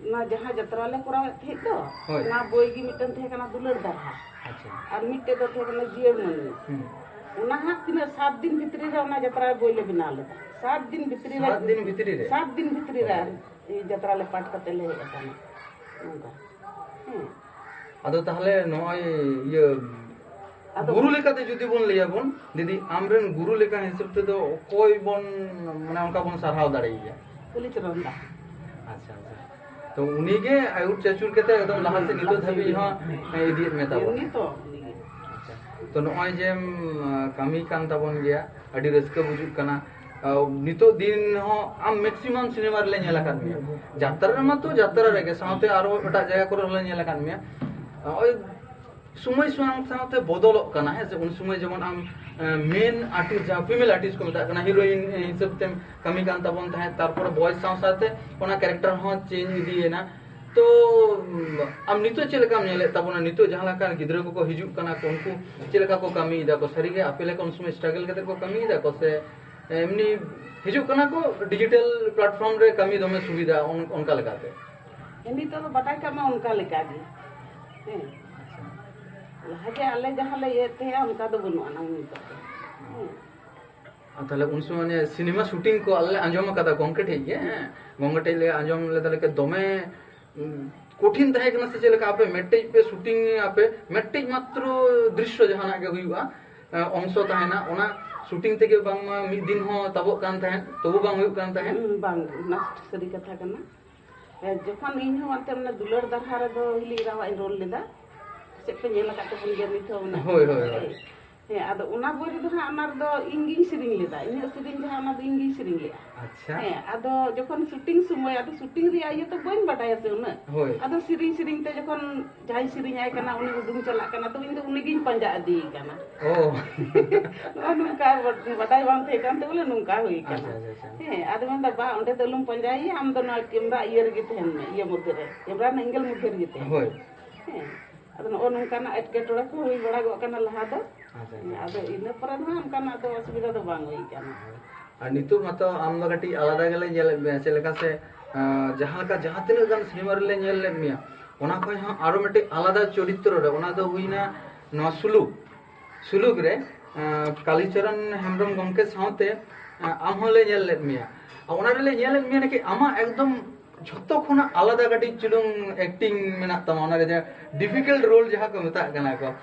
ᱚᱱᱟ ᱡᱟᱦᱟᱸ ᱡᱟᱛᱨᱟ ᱞᱮ ᱠᱚᱨᱟᱣᱮᱫ ᱛᱟᱦᱮᱸᱫ ᱫᱚ, ᱦᱳᱭ᱾ ᱚᱱᱟ ᱵᱳᱭ ᱜᱮ ᱢᱤᱫᱴᱮᱱ ᱛᱟᱦᱮᱸ ᱠᱟᱱᱟ, ᱫᱩᱞᱟᱹᱲ ᱫᱟᱨᱦᱟ᱾ ᱟᱪᱪᱷᱟ᱾ ᱟᱨ ᱢᱤᱫᱴᱮᱡ ᱫᱚ ᱛᱟᱦᱮᱸ ᱠᱟᱱᱟ ᱡᱤᱭᱟᱹᱲ ᱢᱟᱹᱱᱢᱤ᱾ ᱦᱩᱸ᱾ ᱚᱱᱟ ᱦᱟᱸᱜ ᱛᱤᱱᱟᱹᱜ ᱥᱟᱛ ᱫᱤᱱ ᱵᱷᱤᱛᱨᱤ ᱨᱮ ᱚᱱᱟ ᱡᱟᱛᱨᱟ ᱵᱳᱭ ᱞᱮ ᱵᱮᱱᱟᱣ ᱞᱮᱫᱟ᱾ ᱥᱟᱛ ᱫᱤᱱ ᱵᱷᱤᱛᱨᱤ ᱨᱮ᱾ ᱥᱟᱛ ᱫᱤᱱ ᱵᱷᱤᱛᱨᱤ ᱨᱮ? ᱥᱟᱛ ᱫᱤᱱ ᱵᱷᱤᱛᱨᱤ ᱨᱮ᱾ ᱦᱳᱭ᱾ ᱟᱨ ᱡᱟᱛᱨᱟ ᱞᱮ ᱯᱟᱴ ᱠᱟᱛᱮ ᱞᱮ ᱦᱮᱡ ᱟᱠᱟᱱᱟ᱾ ᱱᱚᱝᱠᱟ᱾ ᱦᱮᱸ᱾ ᱟᱫᱚ ᱛᱟᱦᱞᱮ ᱱᱚᱜᱼᱚᱭ ᱤᱭᱟᱹ, ᱟᱫᱚ ᱜᱩᱨᱩ ᱞᱮᱠᱟᱛᱮ ᱡᱩᱫᱤ ᱵᱚᱱ ᱞᱟᱹᱭᱟᱵᱚᱱ, ᱫᱤᱫᱤ, ᱟᱢᱨᱮᱱ ᱜᱩᱨᱩ ᱞᱮᱠᱟ ᱦᱤᱥᱟᱹᱵ ᱛᱮᱫᱚ ᱚᱠᱚᱭ ᱵᱚᱱ, ᱢᱟᱱᱮ, ᱚᱱᱠᱟ ᱵᱚᱱ ᱥᱟᱨᱦᱟᱣ ᱫᱟᱲᱮᱭᱟᱭᱟ? ᱠᱟᱞᱤᱪᱚᱨᱚᱱ ᱫᱟ᱾ ᱟᱪᱪᱷᱟ, ᱟᱪᱪᱷᱟ᱾ ᱛᱚ ᱩᱱᱤᱜᱮ ᱟᱹᱭᱩᱨ ᱪᱟᱹᱪᱩᱨ ᱠᱟᱛᱮ ᱮᱠᱫᱚᱢ ᱞᱟᱦᱟ ᱥᱮᱫ ᱱᱤᱛᱚᱜ ᱫᱷᱟᱹᱵᱤᱡ ᱦᱚᱸ ᱤᱫᱤᱭᱮᱫ ᱢᱮ ᱛᱟᱵᱚᱱᱟ᱾ ᱩᱱᱤ ᱛᱚ, ᱩᱱᱤᱜᱮ᱾ ᱟᱪᱪᱷᱟ᱾ ᱛᱚ ᱱᱚᱜᱼᱚᱭ ᱡᱮᱢ, ᱟᱸ, ᱠᱟᱹᱢᱤ ᱠᱟᱱ ᱛᱟᱵᱚᱱ ᱜᱮᱭᱟ, ᱟᱹᱰᱤ ᱨᱟᱹᱥᱠᱟᱹ ᱵᱩᱡᱩᱜ ᱠᱟᱱᱟ᱾ ᱟᱸ, ᱱᱤᱛᱚᱜ ᱫᱤᱱ ᱦᱚᱸ ᱟᱢ maximum ᱥᱤᱱᱮᱢᱟ ᱨᱮᱞᱮ ᱧᱮᱞ ᱟᱠᱟᱫ ᱢᱮᱭᱟ᱾ ᱡᱟᱛᱨᱟ ᱨᱮᱢᱟ ᱛᱚ ᱡᱟᱛᱨᱟ ᱨᱮᱜᱮ, ᱥᱟᱶᱛᱮ ᱟᱨᱚ ᱮᱴᱟᱜ ᱡᱟᱭᱜᱟ ᱠᱚᱨᱮ ᱦᱚᱸᱞᱮ ᱧᱮᱞ ᱟᱠᱟᱫ ᱢᱮᱭᱟ᱾ ᱱᱚᱜᱼᱚᱭ ᱥᱚᱢᱚᱭ ᱥᱟᱶ ᱥᱟᱶᱛᱮ ᱵᱚᱫᱚᱞᱚᱜ ᱠᱟᱱᱟ, ᱦᱮᱸ ᱥᱮ? ᱩᱱ ᱥᱚᱢᱚᱭ ᱡᱮᱢᱚᱱ ᱟᱢ, ᱮᱸ, main artist, ᱡᱟᱦᱟᱸ female artist ᱠᱚ ᱢᱮᱛᱟᱜ ᱠᱟᱱᱟ, heroine ᱦᱤᱥᱟᱹᱵ ᱛᱮᱢ ᱠᱟᱹᱢᱤ ᱠᱟᱱ ᱛᱟᱵᱚᱱ ᱛᱟᱦᱮᱸᱫ, ᱛᱟᱨᱯᱚᱨᱮ ᱵᱚᱭᱮᱥ ᱥᱟᱶ ᱥᱟᱶᱛᱮ ᱚᱱᱟ character ᱦᱚᱸ change ᱤᱫᱤᱭᱮᱱᱟ᱾ ᱛᱚ, ᱩᱢ, ᱟᱢ ᱱᱤᱛᱚᱜ ᱪᱮᱫ ᱞᱮᱠᱟᱢ ᱧᱮᱞᱮᱫ ᱛᱟᱵᱚᱱᱟ? ᱱᱤᱛᱚᱜ ᱡᱟᱦᱟᱸ ᱞᱮᱠᱟᱱ ᱜᱤᱫᱽᱨᱟᱹ ᱠᱚᱠᱚ ᱦᱤᱡᱩᱜ ᱠᱟᱱᱟ ᱠᱚ, ᱩᱱᱠᱩ ᱪᱮᱫ ᱞᱮᱠᱟ ᱠᱚ ᱠᱟᱹᱢᱤᱭᱮᱫᱟ ᱠᱚ? ᱥᱟᱹᱨᱤᱜᱮ ᱟᱯᱮ ᱞᱮᱠᱟ ᱩᱱ ᱥᱚᱢᱚᱭ struggle ᱠᱟᱛᱮ ᱠᱚ ᱠᱟᱹᱢᱤᱭᱮᱫᱟ ᱠᱚ ᱥᱮ ᱮᱢᱱᱤ ᱦᱤᱡᱩᱜ ᱠᱟᱱᱟ ᱠᱚ, digital platform ᱨᱮ ᱠᱟᱹᱢᱤ ᱫᱚᱢᱮ ᱥᱩᱵᱤᱫᱷᱟ, ᱚᱱ-, ᱚᱱᱠᱟ ᱞᱮᱠᱟᱛᱮ? ᱮᱢᱱᱤ ᱛᱮᱫᱚ ᱵᱟᱰᱟᱭ ᱠᱟᱜ ᱢᱟ ᱚᱱᱠᱟ ᱞᱮᱠᱟ ᱜᱮ᱾ ᱦᱮᱸ᱾ ᱞᱟᱦᱟ ᱡᱮ ᱟᱞᱮ ᱡᱟᱦᱟᱸ ᱞᱮ ᱤᱭᱟᱹᱭᱮᱫ ᱛᱟᱦᱮᱸᱜᱼᱟ, ᱚᱱᱠᱟ ᱫᱚ ᱵᱟᱹᱱᱩᱜ ᱟᱱᱟᱝ ᱱᱤᱛᱚᱜ ᱫᱚ᱾ ᱦᱮᱸ᱾ ᱛᱟᱦᱞᱮ ᱩᱱ ᱥᱚᱢᱚᱭ ᱚᱱᱮ ᱥᱤᱱᱮᱢᱟ ᱥᱩᱴᱤᱝ ᱠᱚ ᱟᱞᱮ ᱞᱮ ᱟᱸᱡᱚᱢ ᱟᱠᱟᱫᱟ ᱜᱚᱝᱠᱮ ᱴᱷᱮᱡ ᱜᱮ, ᱦᱮᱸ, ᱜᱚᱝᱠᱮ ᱴᱷᱮᱡ ᱞᱮ ᱟᱸᱡᱚᱢ ᱞᱮᱫᱟ ᱞᱮ, ᱫᱚᱢᱮ, ᱩᱸ, ᱠᱚᱴᱷᱤᱱ ᱛᱟᱦᱮᱸ ᱠᱟᱱᱟ ᱥᱮ ᱪᱮᱫ ᱞᱮᱠᱟ? ᱟᱯᱮ ᱢᱤᱫᱴᱮᱡ ᱯᱮ ᱥᱩᱴᱤᱝ ᱟᱯᱮ, ᱢᱤᱫᱴᱮᱡ ᱢᱟᱛᱨᱚ ᱫᱨᱤᱥᱥᱚ ᱡᱟᱦᱟᱱᱟᱜ ᱜᱮ ᱦᱩᱭᱩᱜᱼᱟ, ᱮ, ᱚᱝᱥᱚ ᱛᱟᱦᱮᱱᱟ, ᱚᱱᱟ ᱥᱩᱴᱤᱝ ᱛᱮᱜᱮ ᱵᱟᱝᱢᱟ ᱢᱤᱫ ᱫᱤᱱ ᱦᱚᱸ ᱛᱟᱵᱚᱜ ᱠᱟᱱ ᱛᱟᱦᱮᱸᱫ, ᱛᱚᱵᱩ ᱵᱟᱝ ᱦᱩᱭᱩᱜ ᱠᱟᱱ ᱛᱟᱦᱮᱸᱫ᱾ ᱦᱩᱸ, ᱵᱟᱝ, ᱚᱱᱟ ᱥᱟᱹᱨᱤ ᱠᱟᱛᱷᱟ ᱠᱟᱱᱟ᱾ ᱦᱮᱸ, ᱡᱚᱠᱷᱚᱱ ᱤᱧ ᱦᱚᱸ ᱚᱱᱛᱮ ᱚᱱᱟ ᱫᱩᱞᱟᱹᱲ ᱫᱟᱨᱦᱟ ᱨᱮᱫᱚ ᱦᱤᱞᱤ ᱮᱨᱟᱣᱟᱜ ᱤᱧ ᱨᱳᱞ ᱞᱮᱫᱟ, ᱪᱮᱫ ᱯᱮ ᱧᱮᱞ ᱟᱠᱟᱫ ᱛᱟᱵᱚᱱ ᱜᱮᱭᱟ ᱱᱤᱛ ᱦᱚᱸ ᱚᱱᱟ? ᱦᱳᱭ, ᱦᱳᱭ, ᱦᱳᱭ᱾ ᱦᱮᱸ, ᱟᱫᱚ ᱚᱱᱟ ᱵᱳᱭ ᱨᱮᱫᱚ ᱦᱟᱸᱜ ᱚᱱᱟ ᱨᱮᱫᱚ ᱤᱧ ᱜᱤᱧ ᱥᱮᱨᱮᱧ ᱞᱮᱫᱟ, ᱤᱧᱟᱹᱜ ᱥᱮᱨᱮᱧ ᱡᱟᱦᱟᱸ, ᱚᱱᱟ ᱫᱚ ᱤᱧ ᱜᱤᱧ ᱥᱮᱨᱮᱧ ᱞᱮᱫᱟ᱾ ᱟᱪᱪᱷᱟ᱾ ᱦᱮᱸ, ᱟᱫᱚ ᱡᱚᱠᱷᱚᱱ ᱥᱩᱴᱤᱝ ᱥᱚᱢᱚᱭ, ᱟᱫᱚ ᱥᱩᱴᱤᱝ ᱨᱮᱭᱟᱜ ᱤᱭᱟᱹ ᱛᱚ ᱵᱟᱹᱧ ᱵᱟᱰᱟᱭᱟ ᱥᱮ ᱩᱱᱟᱹᱜ᱾ ᱦᱳᱭ᱾ ᱟᱫᱚ ᱥᱮᱨᱮᱧ ᱥᱮᱨᱮᱧ ᱛᱮ ᱡᱚᱠᱷᱚᱱ ᱡᱟᱦᱟᱸᱭ ᱥᱮᱨᱮᱧ ᱟᱭ ᱠᱟᱱᱟ, ᱩᱱᱤ ᱩᱰᱩᱝ ᱪᱟᱞᱟᱜ ᱠᱟᱱᱟ, ᱛᱚ ᱤᱧ ᱫᱚ ᱩᱱᱤ ᱜᱤᱧ ᱯᱟᱸᱡᱟ ᱤᱫᱤᱭᱮ ᱠᱟᱱᱟ᱾ ᱚ᱾ ᱱᱚᱜᱼᱚ ᱱᱚᱝᱠᱟ ᱵᱟᱰ-, ᱵᱟᱰᱟᱭ ᱵᱟᱝ ᱛᱟᱦᱮᱸ ᱠᱟᱱ ᱛᱮ ᱵᱚᱞᱮ ᱱᱚᱝᱠᱟ ᱦᱩᱭ ᱠᱟᱱᱟ᱾ ᱟᱪᱪᱷᱟ, ᱟᱪᱪᱷᱟ, ᱟᱪᱪᱷᱟ᱾ ᱦᱮᱸ, ᱟᱫᱚ ᱢᱮᱱᱫᱟ, "ᱵᱟ, ᱚᱸᱰᱮ ᱫᱚ ᱟᱞᱚᱢ ᱯᱟᱸᱡᱟᱭᱮᱭᱟ, ᱟᱢ ᱫᱚ ᱱᱚᱣᱟ ᱠᱮᱢᱨᱟ ᱤᱭᱟᱹ ᱨᱮᱜᱮ ᱛᱟᱦᱮᱱ ᱢᱮ, ᱤᱭᱟᱹ ᱢᱚᱫᱽᱫᱷᱮ ᱨᱮ, ᱠᱮᱢᱨᱟ ᱨᱮᱱᱟᱜ angle ᱢᱚᱫᱽᱫᱷᱮ ᱨᱮᱜᱮ ᱛᱟᱦᱮᱱ ᱢᱮ᱾" ᱦᱳᱭ᱾ ᱦᱮᱸ, ᱟᱫᱚ ᱱᱚᱜᱼᱚ ᱱᱚᱝᱠᱟᱱᱟᱜ ᱮᱴᱠᱮᱴᱚᱬᱮ ᱠᱚ ᱦᱩᱭ ᱵᱟᱲᱟ ᱜᱚᱜ ᱠᱟᱱᱟ ᱞᱟᱦᱟ ᱫᱚ᱾ ᱟᱪᱪᱷᱟ, ᱦᱮᱸ, ᱟᱪᱪᱷᱟ᱾ ᱟᱫᱚ ᱤᱱᱟᱹ ᱯᱚᱨᱮ ᱫᱚ ᱦᱟᱸᱜ ᱚᱱᱠᱟᱱᱟᱜ ᱫᱚ ᱚᱥᱩᱵᱤᱫᱷᱟ ᱫᱚ ᱵᱟᱝ ᱦᱩᱭ ᱠᱟᱱᱟ᱾ ᱟᱨ ᱱᱤᱛᱚᱜ ᱢᱟᱛᱚ ᱟᱢ ᱫᱚ ᱠᱟᱹᱴᱤᱡ ᱟᱞᱟᱫᱟ ᱜᱮᱞᱮ ᱧᱮᱞᱮᱫ ᱢᱮᱭᱟ, ᱪᱮᱫ ᱞᱮᱠᱟ ᱥᱮ, ᱟᱸ, ᱡᱟᱦᱟᱸ ᱞᱮᱠᱟ ᱡᱟᱦᱟᱸ ᱛᱤᱱᱟᱹᱜ ᱜᱟᱱ ᱥᱤᱱᱮᱢᱟ ᱨᱮᱞᱮ ᱧᱮᱞ ᱞᱮᱫ ᱢᱮᱭᱟ, ᱚᱱᱟ ᱠᱷᱚᱱ ᱦᱚᱸ ᱟᱨᱚ ᱢᱤᱫᱴᱮᱡ ᱟᱞᱟᱫᱟ ᱪᱚᱨᱤᱛᱨᱚ ᱨᱮ, ᱚᱱᱟ ᱫᱚ ᱦᱩᱭᱱᱟ ᱱᱚᱣᱟ ᱥᱩᱞᱩᱠ᱾ ᱥᱩᱞᱩᱠ ᱨᱮ, ᱟᱸ, ᱠᱟᱞᱤᱪᱚᱨᱚᱱ ᱦᱮᱢᱵᱨᱚᱢ ᱜᱚᱢᱠᱮ ᱥᱟᱶᱛᱮ, ᱟᱸ, ᱟᱢ ᱦᱚᱸᱞᱮ ᱧᱮᱞ ᱞᱮᱫ ᱢᱮᱭᱟ᱾ ᱟᱨ ᱚᱱᱟ ᱨᱮᱞᱮ ᱧᱮᱞ ᱞᱮᱫ ᱢᱮᱭᱟ ᱱᱟᱠᱤ ᱟᱢᱟᱜ ᱮᱠᱫᱚᱢ ᱡᱷᱚᱛᱚ ᱠᱷᱚᱱᱟᱜ ᱟᱞᱟᱫᱟ ᱠᱟᱹᱴᱤᱡ ᱪᱩᱞᱩᱝ acting ᱢᱮᱱᱟᱜ ᱛᱟᱢᱟ, ᱚᱱᱟ ᱨᱮ ᱡᱟᱦᱟᱸ difficult role ᱡᱟᱦᱟᱸ ᱠᱚ ᱢᱮᱛᱟᱜ ᱠᱟᱱᱟ ᱠᱚ᱾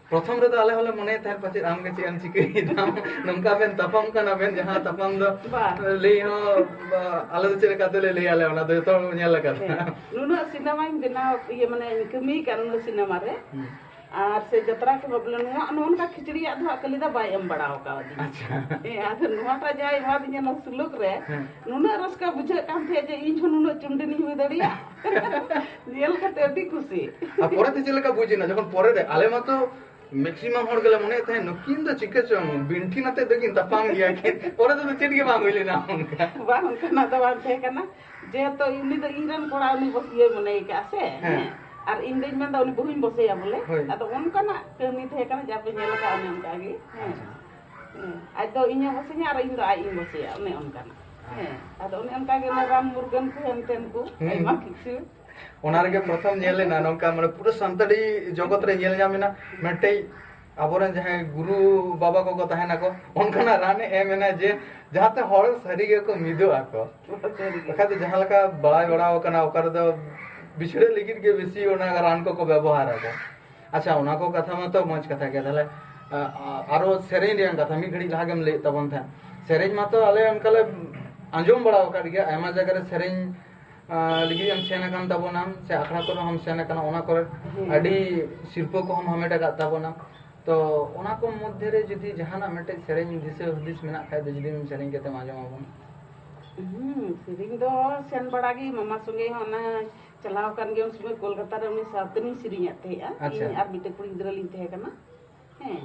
ᱯᱨᱚᱛᱷᱚᱢ ᱨᱮᱫᱚ ᱟᱞᱮ ᱦᱚᱸᱞᱮ ᱢᱚᱱᱮᱭᱮᱫ ᱛᱟᱦᱮᱸᱫ ᱯᱟᱪᱮᱫ ᱟᱢ ᱜᱮ ᱪᱮᱫ ᱮᱢ ᱪᱤᱠᱟᱹᱭᱮᱫᱟᱢ, ᱱᱚᱝᱠᱟ ᱵᱮᱱ ᱛᱟᱯᱟᱢ ᱠᱟᱱᱟ ᱵᱮᱱ, ᱡᱟᱦᱟᱸ ᱛᱟᱯᱟᱢ ᱫᱚ ᱵᱟ᱾ ᱞᱟᱹᱭ ᱦᱚᱸ, ᱵᱟ, ᱟᱞᱮ ᱫᱚ ᱪᱮᱫ ᱞᱮᱠᱟ ᱛᱮᱞᱮ ᱞᱟᱹᱭᱟ, ᱟᱞᱮ ᱚᱱᱟ ᱫᱚ ᱡᱚᱛᱚ ᱦᱚᱲ ᱵᱚᱱ ᱧᱮᱞ ᱟᱠᱟᱫᱟ᱾ ᱦᱮᱸ, ᱱᱩᱱᱟᱹᱜ ᱥᱤᱱᱮᱢᱟᱧ ᱵᱮᱱᱟᱣ, ᱤᱭᱟᱹ, ᱢᱟᱱᱮ, ᱠᱟᱹᱢᱤ ᱠᱟᱱ ᱱᱩᱱᱟᱹᱜ ᱥᱤᱱᱮᱢᱟ ᱨᱮ, ᱦᱩᱸ᱾ ᱟᱨ ᱥᱮ ᱡᱟᱛᱨᱟ ᱠᱚ ᱵᱚᱞᱮ ᱱᱚᱣᱟ, ᱱᱚᱜᱼᱚ ᱱᱚᱝᱠᱟ ᱠᱷᱤᱪᱲᱤᱭᱟᱜ ᱫᱚ ᱦᱟᱸᱜ ᱠᱟᱹᱞᱤᱫᱟ ᱵᱟᱭ ᱮᱢ ᱵᱟᱲᱟ ᱟᱠᱟᱣᱫᱤᱧᱟ᱾ ᱟᱪᱪᱷᱟ᱾ ᱦᱮᱸ, ᱟᱫᱚ ᱱᱚᱣᱟᱴᱟᱜ ᱡᱟᱦᱟᱸᱭ ᱮᱢᱟᱫᱤᱧᱟ ᱱᱚᱣᱟ ᱥᱩᱞᱩᱠ ᱨᱮ, ᱦᱮᱸ᱾ ᱱᱩᱱᱟᱹᱜ ᱨᱟᱹᱥᱠᱟᱹ ᱵᱩᱡᱷᱟᱹᱜ ᱠᱟᱱ ᱛᱟᱦᱮᱸᱫ ᱡᱮ ᱤᱧ ᱦᱚᱸ ᱱᱩᱱᱟᱹᱜ ᱪᱩᱱᱰᱤᱱᱤᱧ ᱦᱩᱭ ᱫᱟᱲᱮᱭᱟᱜᱼᱟ᱾ ᱧᱮᱞ ᱠᱟᱛᱮ ᱟᱹᱰᱤ ᱠᱩᱥᱤ᱾ ᱟᱨ ᱯᱚᱨᱮᱛᱮ ᱪᱮᱫ ᱞᱮᱠᱟ ᱵᱩᱡᱽ ᱮᱱᱟ ᱡᱚᱠᱷᱚᱱ ᱯᱚᱨᱮ ᱨᱮ ᱟᱞᱮ ᱢᱟᱛᱚ maximum ᱦᱚᱲ ᱜᱮᱞᱮ ᱢᱚᱱᱮᱭᱮᱫ ᱛᱟᱦᱮᱸᱫ ᱱᱩᱠᱤᱱ ᱫᱚ ᱪᱤᱠᱟᱹ ᱪᱚᱝ ᱵᱤᱱᱴᱷᱤ ᱱᱟᱛᱮ ᱫᱚᱠᱤᱱ ᱛᱟᱯᱟᱢ ᱜᱮᱭᱟ ᱠᱤᱱ, ᱯᱚᱨᱮ ᱛᱮᱫᱚ ᱪᱮᱫ ᱜᱮ ᱵᱟᱝ ᱦᱩᱭ ᱞᱮᱱᱟ ᱚᱱᱠᱟ᱾ ᱵᱟᱝ, ᱚᱱᱠᱟᱱᱟᱜ ᱫᱚ ᱵᱟᱝ ᱛᱟᱦᱮᱸ ᱠᱟᱱᱟ᱾ ᱡᱮᱦᱮᱛᱩ ᱩᱱᱤ ᱫᱚ ᱤᱧ ᱨᱮᱱ ᱠᱚᱲᱟ, ᱩᱱᱤ ᱵᱚᱥ-, ᱤᱭᱟᱹᱭ ᱢᱚᱱᱮᱭ ᱠᱟᱜᱼᱟ ᱥᱮ, ᱦᱮᱸ᱾ ᱦᱮᱸ᱾ ᱟᱨ ᱤᱧ ᱫᱚᱧ ᱢᱮᱱᱫᱟ ᱩᱱᱤ ᱵᱟᱹᱦᱩᱧ ᱵᱚᱥᱮᱭᱟ ᱵᱚᱞᱮ᱾ ᱦᱳᱭ᱾ ᱟᱫᱚ ᱚᱱᱠᱟᱱᱟᱜ ᱠᱟᱹᱢᱤ ᱛᱟᱦᱮᱸ ᱠᱟᱱᱟ, ᱡᱟᱯᱮ ᱧᱮᱞ ᱟᱠᱟᱫ ᱚᱱᱮ ᱚᱱᱠᱟ ᱜᱮ᱾ ᱦᱮᱸ᱾ ᱟᱪᱪᱷᱟ᱾ ᱦᱮᱸ᱾ ᱟᱡ ᱫᱚ ᱤᱧᱮ ᱵᱚᱥᱮᱧᱟ ᱟᱨ ᱤᱧ ᱫᱚ ᱟᱡ ᱤᱧ ᱵᱚᱥᱮᱭᱟ, ᱚᱱᱮ ᱚᱱᱠᱟᱱᱟᱜ᱾ ᱦᱮᱸ᱾ ᱟᱫᱚ ᱚᱱᱮ ᱚᱱᱠᱟ ᱜᱮ ᱚᱱᱟ ᱨᱟᱱ ᱢᱩᱨᱜᱟᱹᱱ ᱠᱚ ᱦᱮᱱ ᱛᱮᱱ ᱠᱚ, ᱦᱩᱸ᱾ ᱟᱭᱢᱟ ᱠᱤᱪᱷᱩ᱾ ᱚᱱᱟ ᱨᱮᱜᱮ ᱯᱨᱚᱛᱷᱚᱢ ᱧᱮᱞ ᱮᱱᱟ ᱱᱚᱝᱠᱟ, ᱢᱟᱱᱮ, ᱯᱩᱨᱟᱹ ᱥᱟᱱᱛᱟᱲᱤ ᱡᱚᱜᱚᱛ ᱨᱮ ᱧᱮᱞ ᱧᱟᱢ ᱮᱱᱟ ᱢᱤᱫᱴᱮᱡ ᱟᱵᱚᱨᱮᱱ ᱡᱟᱦᱟᱸᱭ ᱜᱩᱨᱩ ᱵᱟᱵᱟ ᱠᱚᱠᱚ ᱛᱟᱦᱮᱱᱟᱠᱚ, ᱚᱱᱠᱟᱱᱟᱜ ᱨᱟᱱᱮ ᱮᱢ ᱮᱱᱟ ᱡᱮ ᱡᱟᱦᱟᱸᱛᱮ ᱦᱚᱲ ᱥᱟᱹᱨᱤ ᱜᱮᱠᱚ ᱢᱤᱫᱚᱜ ᱟᱠᱚ᱾ ᱥᱟᱹᱨᱤ ᱜᱮ᱾ ᱵᱟᱠᱷᱟᱡ ᱫᱚ ᱡᱟᱦᱟᱸ ᱞᱮᱠᱟ ᱵᱟᱲᱟᱭ ᱵᱟᱲᱟᱣ ᱟᱠᱟᱱᱟ, ᱚᱠᱟ ᱨᱮᱫᱚ ᱵᱤᱪᱷᱲᱟᱹᱜ ᱞᱟᱹᱜᱤᱫ ᱜᱮ ᱵᱮᱥᱤ ᱚᱱᱟ ᱨᱟᱱ ᱠᱚᱠᱚ ᱵᱮᱵᱚᱦᱟᱨ ᱟᱠᱚ᱾ ᱟᱪᱪᱷᱟ, ᱚᱱᱟ ᱠᱚ ᱠᱟᱛᱷᱟ ᱢᱟᱛᱚ ᱢᱚᱡᱽ ᱠᱟᱛᱷᱟ ᱜᱮ᱾ ᱛᱟᱦᱞᱮ, ᱟ, ᱟ, ᱟᱨᱚ ᱥᱮᱨᱮᱧ ᱨᱮᱭᱟᱜ ᱠᱟᱛᱷᱟ, ᱢᱤᱫ ᱜᱷᱟᱹᱲᱤᱡ ᱞᱟᱦᱟ ᱜᱮᱢ ᱞᱟᱹᱭᱮᱫ ᱛᱟᱵᱚᱱ ᱛᱟᱦᱮᱸᱫ᱾ ᱥᱮᱨᱮᱧ ᱢᱟᱛᱚ ᱟᱞᱮ ᱚᱱᱠᱟ ᱞᱮ ᱟᱸᱡᱚᱢ ᱵᱟᱲᱟ ᱟᱠᱟᱫ ᱜᱮᱭᱟ, ᱟᱭᱢᱟ ᱡᱟᱭᱜᱟ ᱨᱮ ᱥᱮᱨᱮᱧ, ᱟ, ᱞᱟᱹᱜᱤᱫ ᱮᱢ ᱥᱮᱱ ᱟᱠᱟᱱ ᱛᱟᱵᱚᱱᱟᱢ, ᱥᱮ ᱟᱠᱷᱲᱟ ᱠᱚᱨᱮ ᱦᱚᱸᱢ ᱥᱮᱱ ᱟᱠᱟᱱᱟ, ᱚᱱᱟ ᱠᱚᱨᱮ ᱦᱮᱸ᱾ ᱟᱹᱰᱤ ᱥᱤᱨᱯᱟᱹ ᱠᱚᱦᱚᱸᱢ ᱦᱟᱢᱮᱴ ᱟᱠᱟᱫ ᱛᱟᱵᱚᱱᱟ᱾ ᱛᱚ, ᱚᱱᱟ ᱠᱚ ᱢᱚᱫᱽᱫᱷᱮ ᱨᱮ ᱡᱩᱫᱤ ᱡᱟᱦᱟᱱᱟᱜ ᱢᱤᱫᱴᱮᱡ ᱥᱮᱨᱮᱧ ᱫᱤᱥᱟᱹ ᱦᱩᱫᱤᱥ ᱢᱮᱱᱟᱜ ᱠᱷᱟᱡ ᱫᱚ, ᱡᱩᱫᱤᱢ ᱥᱮᱨᱮᱧ ᱠᱟᱛᱮᱢ ᱟᱸᱡᱚᱢ ᱟᱵᱚᱱ᱾ ᱦᱩᱸ, ᱥᱮᱨᱮᱧ ᱫᱚ ᱥᱮᱱ ᱵᱟᱲᱟ ᱜᱮ, ᱢᱟᱢᱟ ᱥᱚᱸᱜᱮ ᱦᱚᱸ ᱚᱱᱟ ᱪᱟᱞᱟᱣ ᱟᱠᱟᱱ ᱜᱮ, ᱩᱱ ᱥᱚᱢᱚᱭ ᱠᱳᱞᱠᱟᱛᱟ ᱨᱮ ᱩᱱᱤ ᱥᱟᱶᱛᱮᱞᱤᱧ ᱥᱮᱨᱮᱧᱮᱫ ᱛᱟᱦᱮᱸᱜᱼᱟ᱾ ᱟᱪᱪᱷᱟ᱾ ᱤᱧ ᱟᱨ ᱢᱤᱫᱴᱮᱡ ᱠᱩᱲᱤ ᱜᱤᱫᱽᱨᱟᱹ ᱞᱤᱧ ᱛᱟᱦᱮᱸ ᱠᱟᱱᱟ᱾ ᱦᱮᱸ,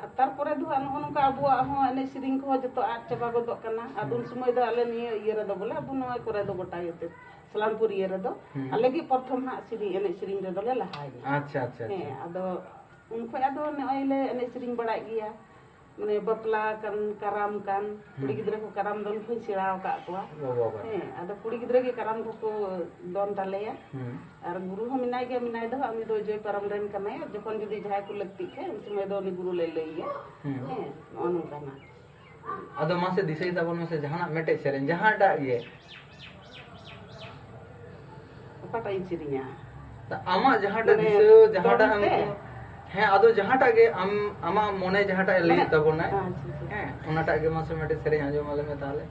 ᱟᱨ ᱛᱟᱨᱯᱚᱨᱮ ᱫᱚ ᱦᱟᱸᱜ ᱱᱚᱜᱼᱚ ᱱᱚᱝᱠᱟ ᱟᱵᱚᱣᱟᱜ ᱦᱚᱸ ᱮᱱᱮᱡ ᱥᱮᱨᱮᱧ ᱠᱚᱦᱚᱸ ᱡᱚᱛᱚ ᱟᱫ ᱪᱟᱵᱟ ᱜᱚᱫᱚᱜ ᱠᱟᱱᱟ᱾ ᱟᱨ ᱦᱩᱸ᱾ ᱩᱱ ᱥᱚᱢᱚᱭ ᱫᱚ ᱟᱞᱮ ᱱᱤᱭᱟᱹ ᱤᱭᱟᱹ ᱨᱮᱫᱚ ᱵᱚᱞᱮ, ᱟᱵᱚ ᱱᱚᱣᱟ ᱠᱚᱨᱮ ᱫᱚ ᱜᱚᱴᱟ ᱜᱮᱛᱮ, ᱥᱟᱞᱟᱢᱯᱩᱨ ᱤᱭᱟᱹ ᱨᱮᱫᱚ ᱦᱩᱸ᱾ ᱟᱞᱮ ᱜᱮ ᱯᱨᱚᱛᱷᱚᱢ ᱦᱟᱸᱜ ᱥᱮᱨᱮᱧ, ᱮᱱᱮᱡ ᱥᱮᱨᱮᱧ ᱨᱮᱫᱚ ᱞᱮ ᱞᱟᱦᱟᱭᱮᱱᱟ᱾ ᱟᱪᱪᱷᱟ, ᱟᱪᱪᱷᱟ, ᱦᱮᱸ, ᱟᱪᱪᱷᱟ᱾ ᱟᱫᱚ ᱩᱱ ᱠᱷᱚᱱ ᱟᱫᱚ ᱱᱚᱜᱼᱚᱭ ᱞᱮ ᱮᱱᱮᱡ ᱥᱮᱨᱮᱧ ᱵᱟᱲᱟᱭᱮᱫ ᱜᱮᱭᱟ᱾ ᱢᱟᱱᱮ ᱵᱟᱯᱞᱟ ᱠᱟᱱ, ᱠᱟᱨᱟᱢ ᱠᱟᱱ, ᱠᱩᱲᱤ ᱦᱩᱸ᱾ ᱜᱤᱫᱽᱨᱟᱹ ᱠᱚ ᱠᱟᱨᱟᱢ ᱫᱚᱱ ᱠᱚᱧ ᱥᱮᱬᱟ ᱟᱠᱟᱫ ᱠᱚᱣᱟ᱾ ᱵᱟᱵᱟ ᱵᱟᱵᱟ᱾ ᱦᱮᱸ, ᱟᱫᱚ ᱠᱩᱲᱤ ᱜᱤᱫᱽᱨᱟᱹ ᱜᱮ ᱠᱟᱨᱟᱢ ᱠᱚᱠᱚ ᱫᱚᱱ ᱛᱟᱞᱮᱭᱟ᱾ ᱦᱩᱸ᱾ ᱟᱨ ᱜᱩᱨᱩ ᱦᱚᱸ ᱢᱮᱱᱟᱭ ᱜᱮᱭᱟ, ᱢᱮᱱᱟᱭ ᱫᱚ ᱦᱟᱸᱜ, ᱩᱱᱤ ᱫᱚ ᱡᱚᱭ ᱯᱟᱨᱚᱢ ᱨᱮᱱ ᱠᱟᱱᱟᱭ᱾ ᱡᱚᱠᱷᱚᱱ ᱡᱩᱫᱤ ᱡᱟᱦᱟᱸᱭ ᱠᱚ ᱞᱟᱹᱠᱛᱤᱜ ᱠᱷᱟᱡ, ᱩᱱ ᱥᱚᱢᱚᱭ ᱫᱚ ᱩᱱᱤ ᱜᱩᱨᱩ ᱞᱮ ᱞᱟᱹᱭ ᱟᱭᱟ᱾ ᱦᱩᱸ᱾ ᱦᱮᱸ, ᱱᱚᱜᱼᱚ ᱱᱚᱝᱠᱟᱱᱟᱜ᱾ ᱟᱫᱚ ᱢᱟᱥᱮ ᱫᱤᱥᱟᱹᱭ ᱛᱟᱵᱚᱱ ᱢᱮᱥᱮ, ᱡᱟᱦᱟᱱᱟᱜ ᱢᱤᱫᱴᱮᱡ ᱥᱮᱨᱮᱧ, ᱡᱟᱦᱟᱸᱴᱟᱜ ᱜᱮ᱾ ᱚᱠᱟᱴᱟᱜ ᱤᱧ ᱥᱮᱨᱮᱧᱟ? ᱛᱟ-, ᱟᱢᱟᱜ ᱡᱟᱦᱟᱸᱴᱟᱜ ᱢᱟᱱᱮ ᱫᱤᱥᱟᱹ, ᱡᱟᱦᱟᱸᱴᱟᱜ ᱫᱚᱝ ᱮᱢ ᱛᱮ? ᱦᱮᱸ, ᱟᱫᱚ ᱡᱟᱦᱟᱸᱴᱟᱜ ᱜᱮ ᱟᱢ, ᱟᱢᱟᱜ ᱢᱚᱱᱮ ᱡᱟᱦᱟᱸᱴᱟᱜ ᱮ ᱞᱟᱹᱭᱮᱫ ᱢᱟᱱᱮ, ᱛᱟᱵᱚᱱᱟᱭ, ᱟᱪᱪᱷᱟ, ᱟᱪᱪᱷᱟ᱾ ᱦᱮᱸ, ᱚᱱᱟᱴᱟᱜ ᱜᱮ ᱢᱟᱥᱮ ᱢᱤᱫᱴᱮᱡ ᱥᱮᱨᱮᱧ ᱟᱸᱡᱚᱢ ᱟᱞᱮ ᱢᱮ ᱛᱟᱦᱞᱮ᱾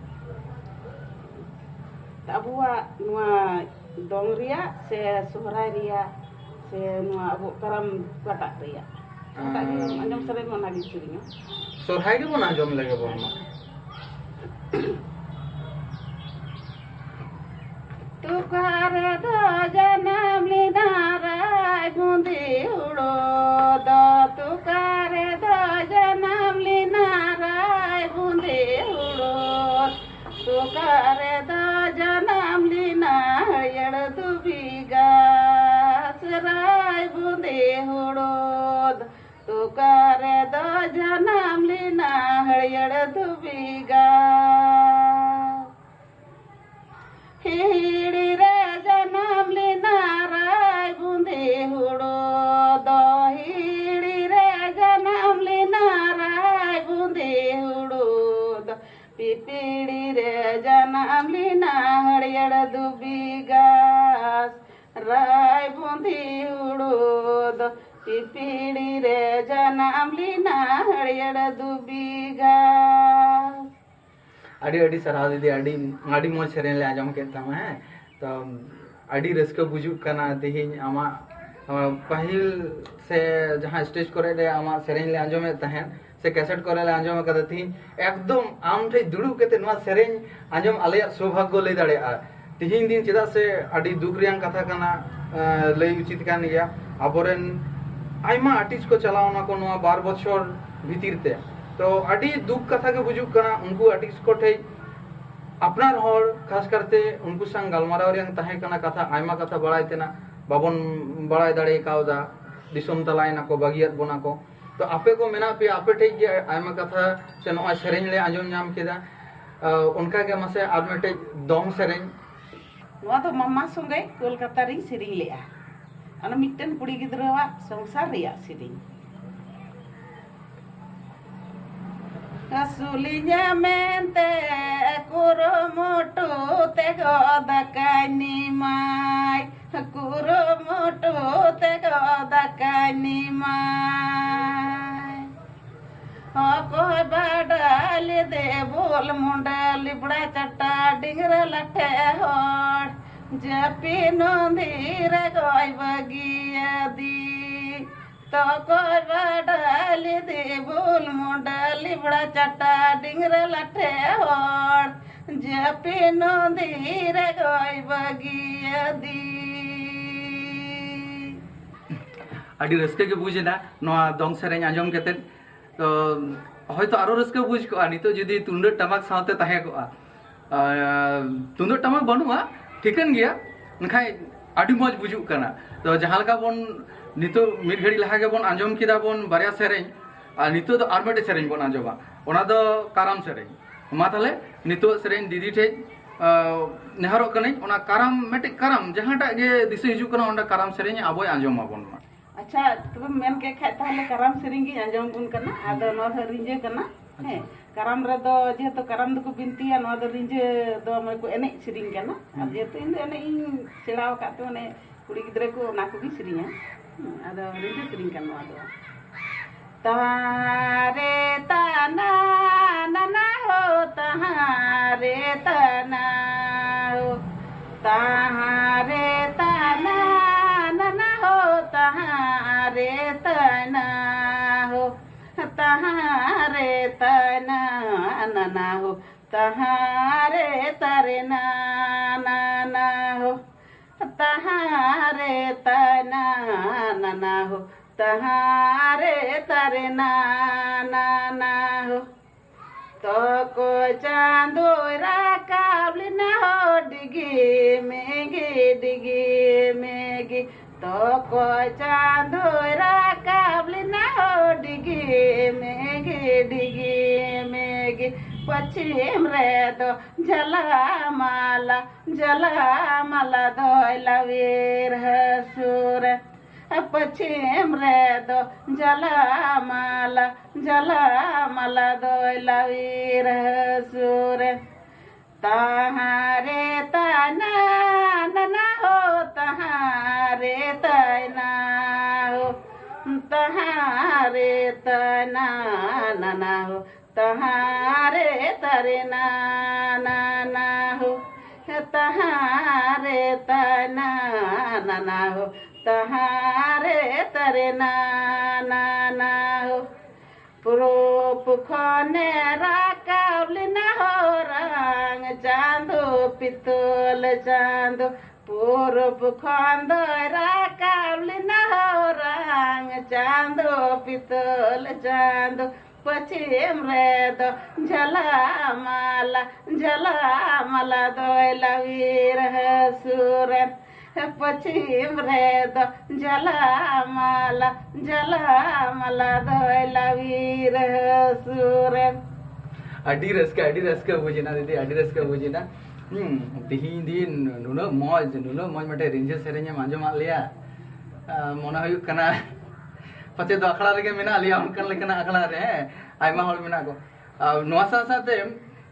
ᱟᱵᱚᱣᱟᱜ ᱱᱚᱣᱟ ᱫᱚᱝ ᱨᱮᱭᱟᱜ ᱥᱮ ᱥᱚᱦᱨᱟᱭ ᱨᱮᱭᱟᱜ ᱥᱮ ᱱᱚᱣᱟ ᱟᱵᱚ ᱠᱟᱨᱟᱢ ᱚᱠᱟᱴᱟᱜ ᱨᱮᱭᱟᱜ? ᱚᱠᱟᱴᱟᱜ ᱜᱮ ᱟᱸ, ᱟᱸᱡᱚᱢ ᱥᱟᱱᱟᱭᱮᱫ ᱢᱮ, ᱚᱱᱟ ᱜᱮ ᱥᱮᱨᱮᱧᱟ᱾ ᱥᱚᱨᱦᱟᱭ ᱜᱮᱵᱚᱱ ᱟᱸᱡᱚᱢ ᱞᱮᱜᱮ ᱵᱚᱱ ᱢᱟ᱾ ᱛᱩᱠᱟ ᱨᱮᱫᱚ ᱡᱟᱱᱟᱢ ᱞᱮᱱᱟ ᱨᱟᱭ ᱵᱩᱸᱫᱤ ᱦᱩᱲᱩ ᱫᱚ, ᱛᱩᱠᱟ ᱨᱮᱫᱚ ᱡᱟᱱᱟᱢ ᱞᱮᱱᱟ ᱨᱟᱭ ᱵᱩᱸᱫᱤ ᱦᱩᱲᱩ, ᱛᱩᱠᱟ ᱨᱮᱫᱚ ᱡᱟᱱᱟᱢ ᱞᱮᱱᱟ ᱦᱟᱹᱨᱭᱟᱹᱲ ᱫᱷᱩᱵᱤ ᱜᱷᱟᱥ ᱨᱟᱭ ᱵᱩᱸᱫᱤ ᱦᱩᱲᱩ ᱫᱚ᱾ ᱛᱩᱠᱟ ᱨᱮᱫᱚ ᱡᱟᱱᱟᱢ ᱞᱮᱱᱟ ᱦᱟᱹᱨᱭᱟᱹᱲ ᱫᱷᱩᱵᱤ ᱜᱷᱟᱥ᱾ ᱦᱤᱦᱤᱲᱤ ᱨᱮ ᱡᱟᱱᱟᱢ ᱞᱮᱱᱟ ᱨᱟᱭ ᱵᱩᱸᱫᱤ ᱦᱩᱲᱩ ᱫᱚ, ᱦᱤᱦᱤᱲᱤ ᱨᱮ ᱨᱟᱭ ᱵᱩᱸᱫᱤ ᱦᱩᱲᱩ ᱫᱚ ᱯᱤᱯᱤᱲᱤ ᱨᱮ ᱡᱟᱱᱟᱢ ᱞᱮᱱᱟ ᱦᱟᱹᱨᱭᱟᱹᱲ ᱫᱩᱵᱤ ᱜᱷᱟᱥ᱾ ᱟᱹᱰᱤ ᱟᱹᱰᱤ ᱥᱟᱨᱦᱟᱣ ᱫᱤᱫᱤ, ᱟᱹᱰᱤ ᱟᱹᱰᱤ ᱢᱚᱡᱽ ᱥᱮᱨᱮᱧ ᱞᱮ ᱟᱸᱡᱚᱢ ᱠᱮᱫ ᱛᱟᱢᱟ᱾ ᱦᱮᱸ, ᱛᱚ ᱟᱹᱰᱤ ᱨᱟᱹᱥᱠᱟᱹ ᱵᱩᱡᱩᱜ ᱠᱟᱱᱟ ᱛᱮᱦᱮᱧ ᱟᱢᱟᱜ, ᱟᱢᱟᱜ ᱯᱟᱹᱦᱤᱞ ᱥᱮ ᱡᱟᱦᱟᱸ ᱥᱴᱮᱡᱽ ᱠᱚᱨᱮ ᱨᱮ ᱟᱢᱟᱜ ᱥᱮᱨᱮᱧ ᱞᱮ ᱟᱸᱡᱚᱢᱮᱫ ᱛᱟᱦᱮᱸᱫ ᱥᱮ ᱠᱮᱥᱮᱴ ᱠᱚᱨᱮ ᱞᱮ ᱟᱸᱡᱚᱢ ᱟᱠᱟᱫᱟ, ᱛᱮᱦᱮᱧ ᱮᱠᱫᱚᱢ ᱟᱢ ᱴᱷᱮᱱ ᱫᱩᱲᱩᱵ ᱠᱟᱛᱮ ᱱᱚᱣᱟ ᱥᱮᱨᱮᱧ ᱟᱸᱡᱚᱢ ᱟᱞᱮᱭᱟᱜ ᱥᱳᱵᱷᱟᱜᱽᱜᱚ ᱞᱟᱹᱭ ᱫᱟᱲᱮᱭᱟᱜᱼᱟ ᱛᱮᱦᱮᱧ ᱫᱤᱱ᱾ ᱪᱮᱫᱟᱜ ᱥᱮ ᱟᱹᱰᱤ ᱫᱩᱠ ᱨᱮᱭᱟᱝ ᱠᱟᱛᱷᱟ ᱠᱟᱱᱟ, ᱮᱸ, ᱞᱟᱹᱭ ᱩᱪᱤᱛ ᱠᱟᱱ ᱜᱮᱭᱟ᱾ ᱟᱵᱚᱨᱮᱱ ᱟᱭᱢᱟ ᱟᱨᱴᱤᱥᱴ ᱠᱚ ᱪᱟᱞᱟᱣ ᱱᱟᱠᱚ ᱱᱚᱣᱟ ᱵᱟᱨ ᱵᱚᱪᱷᱚᱨ ᱵᱷᱤᱛᱤᱨ ᱛᱮ, ᱛᱚ ᱟᱹᱰᱤ ᱫᱩᱠ ᱠᱟᱛᱷᱟ ᱜᱮ ᱵᱩᱡᱩᱜ ᱠᱟᱱᱟ᱾ ᱩᱱᱠᱩ ᱟᱨᱴᱤᱥᱴ ᱠᱚ ᱴᱷᱮᱡ ᱟᱯᱱᱟᱨ ᱦᱚᱲ ᱠᱷᱟᱥ ᱠᱟᱨᱛᱮ ᱩᱱᱠᱩ ᱥᱟᱶ ᱜᱟᱞᱢᱟᱨᱟᱣ ᱨᱮᱭᱟᱝ ᱛᱟᱦᱮᱸ ᱠᱟᱱᱟ ᱠᱟᱛᱷᱟ, ᱟᱭᱢᱟ ᱠᱟᱛᱷᱟ ᱵᱟᱲᱟᱭ ᱛᱮᱱᱟᱜ ᱵᱟᱵᱚᱱ ᱵᱟᱲᱟᱭ ᱫᱟᱲᱮ ᱠᱟᱣᱫᱟ, ᱫᱤᱥᱚᱢ ᱛᱟᱞᱟᱭᱮᱱᱟ ᱠᱚ, ᱵᱟᱹᱜᱤᱭᱟᱫ ᱵᱚᱱᱟ ᱠᱚ᱾ ᱛᱚ ᱟᱯᱮ ᱠᱚ ᱢᱮᱱᱟᱜ ᱯᱮᱭᱟ, ᱟᱯᱮ ᱴᱷᱮᱡ ᱜᱮ ᱟᱭᱢᱟ ᱠᱟᱛᱷᱟ ᱥᱮ ᱱᱚᱜᱼᱚᱭ ᱥᱮᱨᱮᱧ ᱞᱮ ᱟᱸᱡᱚᱢ ᱧᱟᱢ ᱠᱮᱫᱟ᱾ ᱟᱸ, ᱚᱱᱠᱟ ᱜᱮ ᱢᱟᱥᱮ ᱟᱨ ᱢᱤᱫᱴᱮᱡ ᱫᱚᱝ ᱥᱮᱨᱮᱧ᱾ ᱱᱚᱣᱟ ᱫᱚ ᱢᱟᱢᱟ ᱥᱚᱸᱜᱮ ᱠᱳᱞᱠᱟᱛᱟ ᱨᱤᱧ ᱥᱮᱨᱮᱧ ᱞᱮᱜᱼᱟ᱾ ᱚᱱᱟ ᱢᱤᱫᱴᱮᱱ ᱠᱩᱲᱤ ᱜᱤᱫᱽᱨᱟᱹᱣᱟᱜ ᱥᱚᱝᱥᱟᱨ ᱨᱮᱭᱟᱜ ᱥᱮᱨᱮᱧ᱾ ᱟᱹᱥᱩᱞᱤᱧᱟ ᱢᱮᱱᱛᱮ ᱠᱩᱨᱩᱢᱩᱴᱩ ᱛᱮ ᱜᱚᱫ ᱟᱠᱟᱧ ᱱᱤᱢᱟᱭ, ᱠᱩᱨᱩᱢᱩᱴᱩ ᱛᱮ ᱜᱚᱫ ᱟᱠᱟᱧ ᱱᱤᱢᱟᱭ᱾ ᱚᱠᱚᱭ ᱵᱟᱰᱟᱭ ᱞᱮᱫᱮ ᱵᱩᱞ ᱢᱩᱸᱰᱟᱹ ᱞᱤᱵᱲᱟ ᱪᱟᱴᱟ ᱰᱤᱝᱨᱟᱹ ᱞᱟᱴᱷᱮ ᱦᱚᱲ, ᱡᱟᱹᱯᱤ ᱱᱚᱸᱫᱷᱤ ᱨᱮ ᱜᱚᱭ ᱵᱟᱹᱜᱤᱭᱟᱫᱤ᱾ ᱛᱚᱠᱚᱭ ᱵᱟᱰᱟᱭ ᱞᱮᱫᱮ ᱵᱩᱞ ᱢᱩᱸᱰᱟᱹ ᱞᱤᱵᱲᱟ ᱪᱟᱴᱟ ᱰᱤᱝᱨᱟᱹ ᱞᱟᱴᱷᱮ ᱦᱚᱲ, ᱡᱟᱹᱯᱤ ᱱᱚᱸᱫᱷᱤ ᱨᱮ ᱜᱚᱭ ᱵᱟᱹᱜᱤᱭᱟᱫᱤ᱾ ᱟᱹᱰᱤ ᱨᱟᱹᱥᱠᱟᱹ ᱜᱮ ᱵᱩᱡᱽ ᱮᱱᱟ ᱱᱚᱣᱟ ᱫᱚᱝ ᱥᱮᱨᱮᱧ ᱟᱸᱡᱚᱢ ᱠᱟᱛᱮᱫ᱾ ᱛᱚ ᱦᱚᱭᱛᱳ ᱟᱨᱚ ᱨᱟᱹᱥᱠᱟᱹ ᱵᱩᱡᱽ ᱠᱚᱜᱼᱟ ᱱᱤᱛᱚᱜ ᱡᱩᱫᱤ ᱛᱩᱢᱫᱟᱹᱜ ᱴᱟᱢᱟᱠ ᱥᱟᱶᱛᱮ ᱛᱟᱦᱮᱸ ᱠᱚᱜᱼᱟ᱾ ᱟᱨ ᱛᱩᱢᱫᱟᱹᱜ ᱴᱟᱢᱟᱠ ᱵᱟᱹᱱᱩᱜᱼᱟ, ᱴᱷᱤᱠᱟᱹᱱ ᱜᱮᱭᱟ, ᱢᱮᱱᱠᱷᱟᱱ ᱟᱹᱰᱤ ᱢᱚᱡᱽ ᱵᱩᱡᱩᱜ ᱠᱟᱱᱟ᱾ ᱛᱚ ᱡᱟᱦᱟᱸ ᱞᱮᱠᱟ ᱵᱚᱱ ᱱᱤᱛᱚᱜ ᱢᱤᱫ ᱜᱷᱟᱹᱲᱤ ᱞᱟᱦᱟ ᱜᱮᱵᱚᱱ ᱟᱸᱡᱚᱢ ᱠᱮᱫᱟ ᱵᱚᱱ ᱵᱟᱨᱭᱟ ᱥᱮᱨᱮᱧ, ᱟᱨ ᱱᱤᱛᱚᱜ ᱫᱚ ᱟᱨ ᱢᱤᱫᱴᱮᱡ ᱥᱮᱨᱮᱧ ᱵᱚᱱ ᱟᱸᱡᱚᱢᱟ, ᱚᱱᱟ ᱫᱚ ᱠᱟᱨᱟᱢ ᱥᱮᱨᱮᱧ᱾ ᱢᱟ ᱛᱟᱦᱞᱮ ᱱᱤᱛᱚᱜ ᱥᱮᱨᱮᱧ ᱫᱤᱫᱤ ᱴᱷᱮᱡ, ᱟᱸ, ᱱᱮᱦᱚᱨᱚᱜ ᱠᱟᱹᱱᱟᱹᱧ, ᱚᱱᱟ ᱠᱟᱨᱟᱢ, ᱢᱤᱫᱴᱮᱡ ᱠᱟᱨᱟᱢ ᱡᱟᱦᱟᱸᱴᱟᱜ ᱜᱮ ᱫᱤᱥᱟᱹ ᱦᱤᱡᱩᱜ ᱠᱟᱱᱟ, ᱚᱱᱟ ᱠᱟᱨᱟᱢ ᱥᱮᱨᱮᱧ ᱟᱵᱚᱭ ᱟᱸᱡᱚᱢ ᱟᱵᱚᱱ ᱢᱟ᱾ ᱟᱪᱪᱷᱟ, ᱛᱚᱵᱮ ᱢᱮᱱ ᱠᱮᱫ ᱠᱷᱟᱡ ᱛᱟᱦᱞᱮ ᱠᱟᱨᱟᱢ ᱥᱮᱨᱮᱧ ᱜᱤᱧ ᱟᱸᱡᱚᱢ ᱟᱵᱚᱱ ᱠᱟᱱᱟ᱾ ᱟᱫᱚ ᱱᱚᱣᱟ ᱫᱚ ᱨᱤᱸᱡᱟᱹ ᱠᱟᱱᱟ᱾ ᱦᱮᱸ, ᱟᱪᱪᱷᱟ᱾ ᱠᱟᱨᱟᱢ ᱨᱮᱫᱚ ᱡᱮᱦᱮᱛᱩ ᱠᱟᱨᱟᱢ ᱫᱚᱠᱚ ᱵᱤᱱᱛᱤᱭᱟ, ᱱᱚᱣᱟ ᱫᱚ ᱨᱤᱸᱡᱟᱹ ᱫᱚ ᱢᱟᱱᱮ ᱠᱚ ᱮᱱᱮᱡ ᱥᱮᱨᱮᱧ ᱠᱟᱱᱟ᱾ ᱟᱨ ᱦᱩᱸ᱾ ᱡᱮᱦᱮᱛᱩ ᱤᱧ ᱫᱚ ᱮᱱᱮᱡ ᱤᱧ ᱥᱮᱬᱟ ᱟᱠᱟᱫ ᱛᱮ ᱢᱟᱱᱮ ᱠᱩᱲᱤ ᱜᱤᱫᱽᱨᱟᱹ ᱠᱚ ᱚᱱᱟ ᱠᱚᱜᱮ ᱥᱮᱨᱮᱧᱟ᱾ ᱦᱩᱸ, ᱟᱫᱚ ᱨᱤᱸᱡᱟᱹ ᱥᱮᱨᱮᱧ ᱠᱟᱱ ᱱᱚᱣᱟ ᱫᱚ᱾ ᱛᱟᱦᱟᱨᱮ ᱛᱟᱱᱟ ᱱᱟᱱᱟ ᱦᱳ, ᱛᱟᱦᱟᱨᱮ ᱛᱟᱱᱟ ᱦᱳ, ᱛᱟᱦᱟᱨᱮ ᱛᱟᱱᱟ ᱱᱟᱱᱟ ᱦᱳ, ᱛᱟᱦᱟᱨᱮ ᱛᱟᱱᱟ ᱦᱳ, ᱛᱟᱦᱟᱨᱮ ᱛᱟᱱᱟ ᱱᱟᱱᱟ ᱦᱳ, ᱛᱟᱦᱟᱨᱮ ᱛᱟᱨᱮ ᱱᱟᱱᱟ ᱦᱳ, ᱛᱟᱦᱟᱨᱮ ᱛᱟᱱᱟ ᱱᱟᱱᱟ ᱦᱳ, ᱛᱟᱦᱟᱨᱮ ᱛᱟᱨᱮ ᱱᱟᱱᱟ ᱦᱳ᱾ ᱛᱚᱠᱚ ᱪᱟᱸᱫᱳᱭ ᱨᱟᱠᱟᱵ ᱞᱮᱱᱟ ᱦᱳ, ᱰᱤᱜᱤ ᱢᱤᱜᱤ ᱰᱤᱜᱤ ᱢᱤᱜᱤ᱾ ᱛᱚᱠᱚ ᱪᱟᱸᱫᱳᱭ ᱨᱟᱠᱟᱵ ᱞᱮᱱᱟ ᱦᱳ, ᱰᱤᱜᱤ ᱢᱤᱜᱤ ᱰᱤᱜᱤ ᱢᱤᱜᱤ᱾ ᱯᱚᱪᱷᱤᱢ ᱨᱮᱫᱚ ᱡᱷᱟᱞᱟ ᱢᱟᱞᱟ, ᱡᱷᱟᱞᱟ ᱢᱟᱞᱟ ᱫᱚᱭ ᱞᱟᱣᱮᱨ ᱦᱟᱹᱥᱩᱨ᱾ ᱯᱚᱪᱷᱤᱢ ᱨᱮᱫᱚ ᱡᱷᱟᱞᱟ ᱢᱟᱞᱟ, ᱡᱷᱟᱞᱟ ᱢᱟᱞᱟ ᱫᱚᱭ ᱞᱟᱣᱮᱨ ᱦᱟᱹᱥᱩᱨ᱾ ᱛᱟᱦᱟᱨᱮ ᱛᱟᱱᱟ ᱱᱟᱱᱟ ᱦᱳ, ᱛᱟᱦᱟᱨᱮ ᱛᱟᱱᱟ ᱦᱳ, ᱛᱟᱦᱟᱨᱮ ᱛᱟᱱᱟ ᱱᱟᱱᱟ ᱦᱳ, ᱛᱟᱦᱟᱨᱮ ᱛᱟᱨᱮ ᱱᱟᱱᱟ ᱦᱳ, ᱛᱟᱦᱟᱨᱮ ᱛᱟᱱᱟ ᱱᱟᱱᱟ ᱦᱳ, ᱛᱟᱦᱟᱨᱮ ᱛᱟᱨᱮ ᱱᱟᱱᱟ ᱦᱳ᱾ ᱯᱩᱨᱩᱵ ᱠᱷᱚᱱᱮ ᱨᱟᱠᱟᱵ ᱞᱮᱱᱟ ᱦᱳ, ᱨᱟᱝ ᱪᱟᱸᱫᱳ ᱯᱤᱛᱚᱞ ᱪᱟᱸᱫᱳ᱾ ᱯᱩᱨᱩᱵ ᱠᱷᱚᱱ ᱫᱚᱭ ᱨᱟᱠᱟᱵ ᱞᱮᱱᱟ ᱦᱳ, ᱨᱟᱝ ᱪᱟᱸᱫᱳ ᱯᱤᱛᱚᱞ ᱪᱟᱸᱫᱳ᱾ ᱯᱚᱪᱷᱤᱢ ᱨᱮᱫᱚ ᱡᱷᱟᱞᱟ ᱢᱟᱞᱟ, ᱡᱷᱟᱞᱟ ᱢᱟᱞᱟ ᱫᱚᱭ ᱞᱟᱣᱮᱨ ᱦᱟᱹᱥᱩᱨᱮᱱ᱾ ᱯᱚᱪᱷᱤᱢ ᱨᱮᱫᱚ ᱡᱷᱟᱞᱟ ᱢᱟᱞᱟ, ᱡᱷᱟᱞᱟ ᱢᱟᱞᱟ ᱫᱚᱭ ᱞᱟᱣᱮᱨ ᱦᱟᱹᱥᱩᱨᱮᱱ᱾ ᱟᱹᱰᱤ ᱨᱟᱹᱥᱠᱟᱹ, ᱟᱹᱰᱤ ᱨᱟᱹᱥᱠᱟᱹ ᱵᱩᱡᱽ ᱮᱱᱟ ᱫᱤᱫᱤ, ᱟᱹᱰᱤ ᱨᱟᱹᱥᱠᱟᱹ ᱵᱩᱡᱽ ᱮᱱᱟ᱾ ᱦᱩᱸ, ᱛᱤᱦᱤᱧ ᱫᱤᱱ ᱱᱩᱱᱟᱹᱜ ᱢᱚᱡᱽ, ᱱᱩᱱᱟᱹᱜ ᱢᱚᱡᱽ ᱢᱤᱫᱴᱮᱡ ᱨᱤᱸᱡᱷᱟᱹ ᱥᱮᱨᱮᱧ ᱮᱢ ᱟᱸᱡᱚᱢᱟᱫ ᱞᱮᱭᱟ᱾ ᱟᱸ, ᱢᱚᱱᱮ ᱦᱩᱭᱩᱜ ᱠᱟᱱᱟ ᱯᱟᱪᱮᱫ ᱫᱚ ᱟᱠᱷᱲᱟ ᱨᱮᱜᱮ ᱢᱮᱱᱟᱜ ᱞᱮᱭᱟ, ᱚᱱᱠᱟᱱ ᱞᱮᱠᱟᱱᱟᱜ ᱟᱠᱷᱲᱟ ᱨᱮ, ᱦᱮᱸ, ᱟᱭᱢᱟ ᱦᱚᱲ ᱢᱮᱱᱟᱜ ᱠᱚ᱾ ᱟᱨ ᱱᱚᱣᱟ ᱥᱟᱶ ᱥᱟᱶᱛᱮ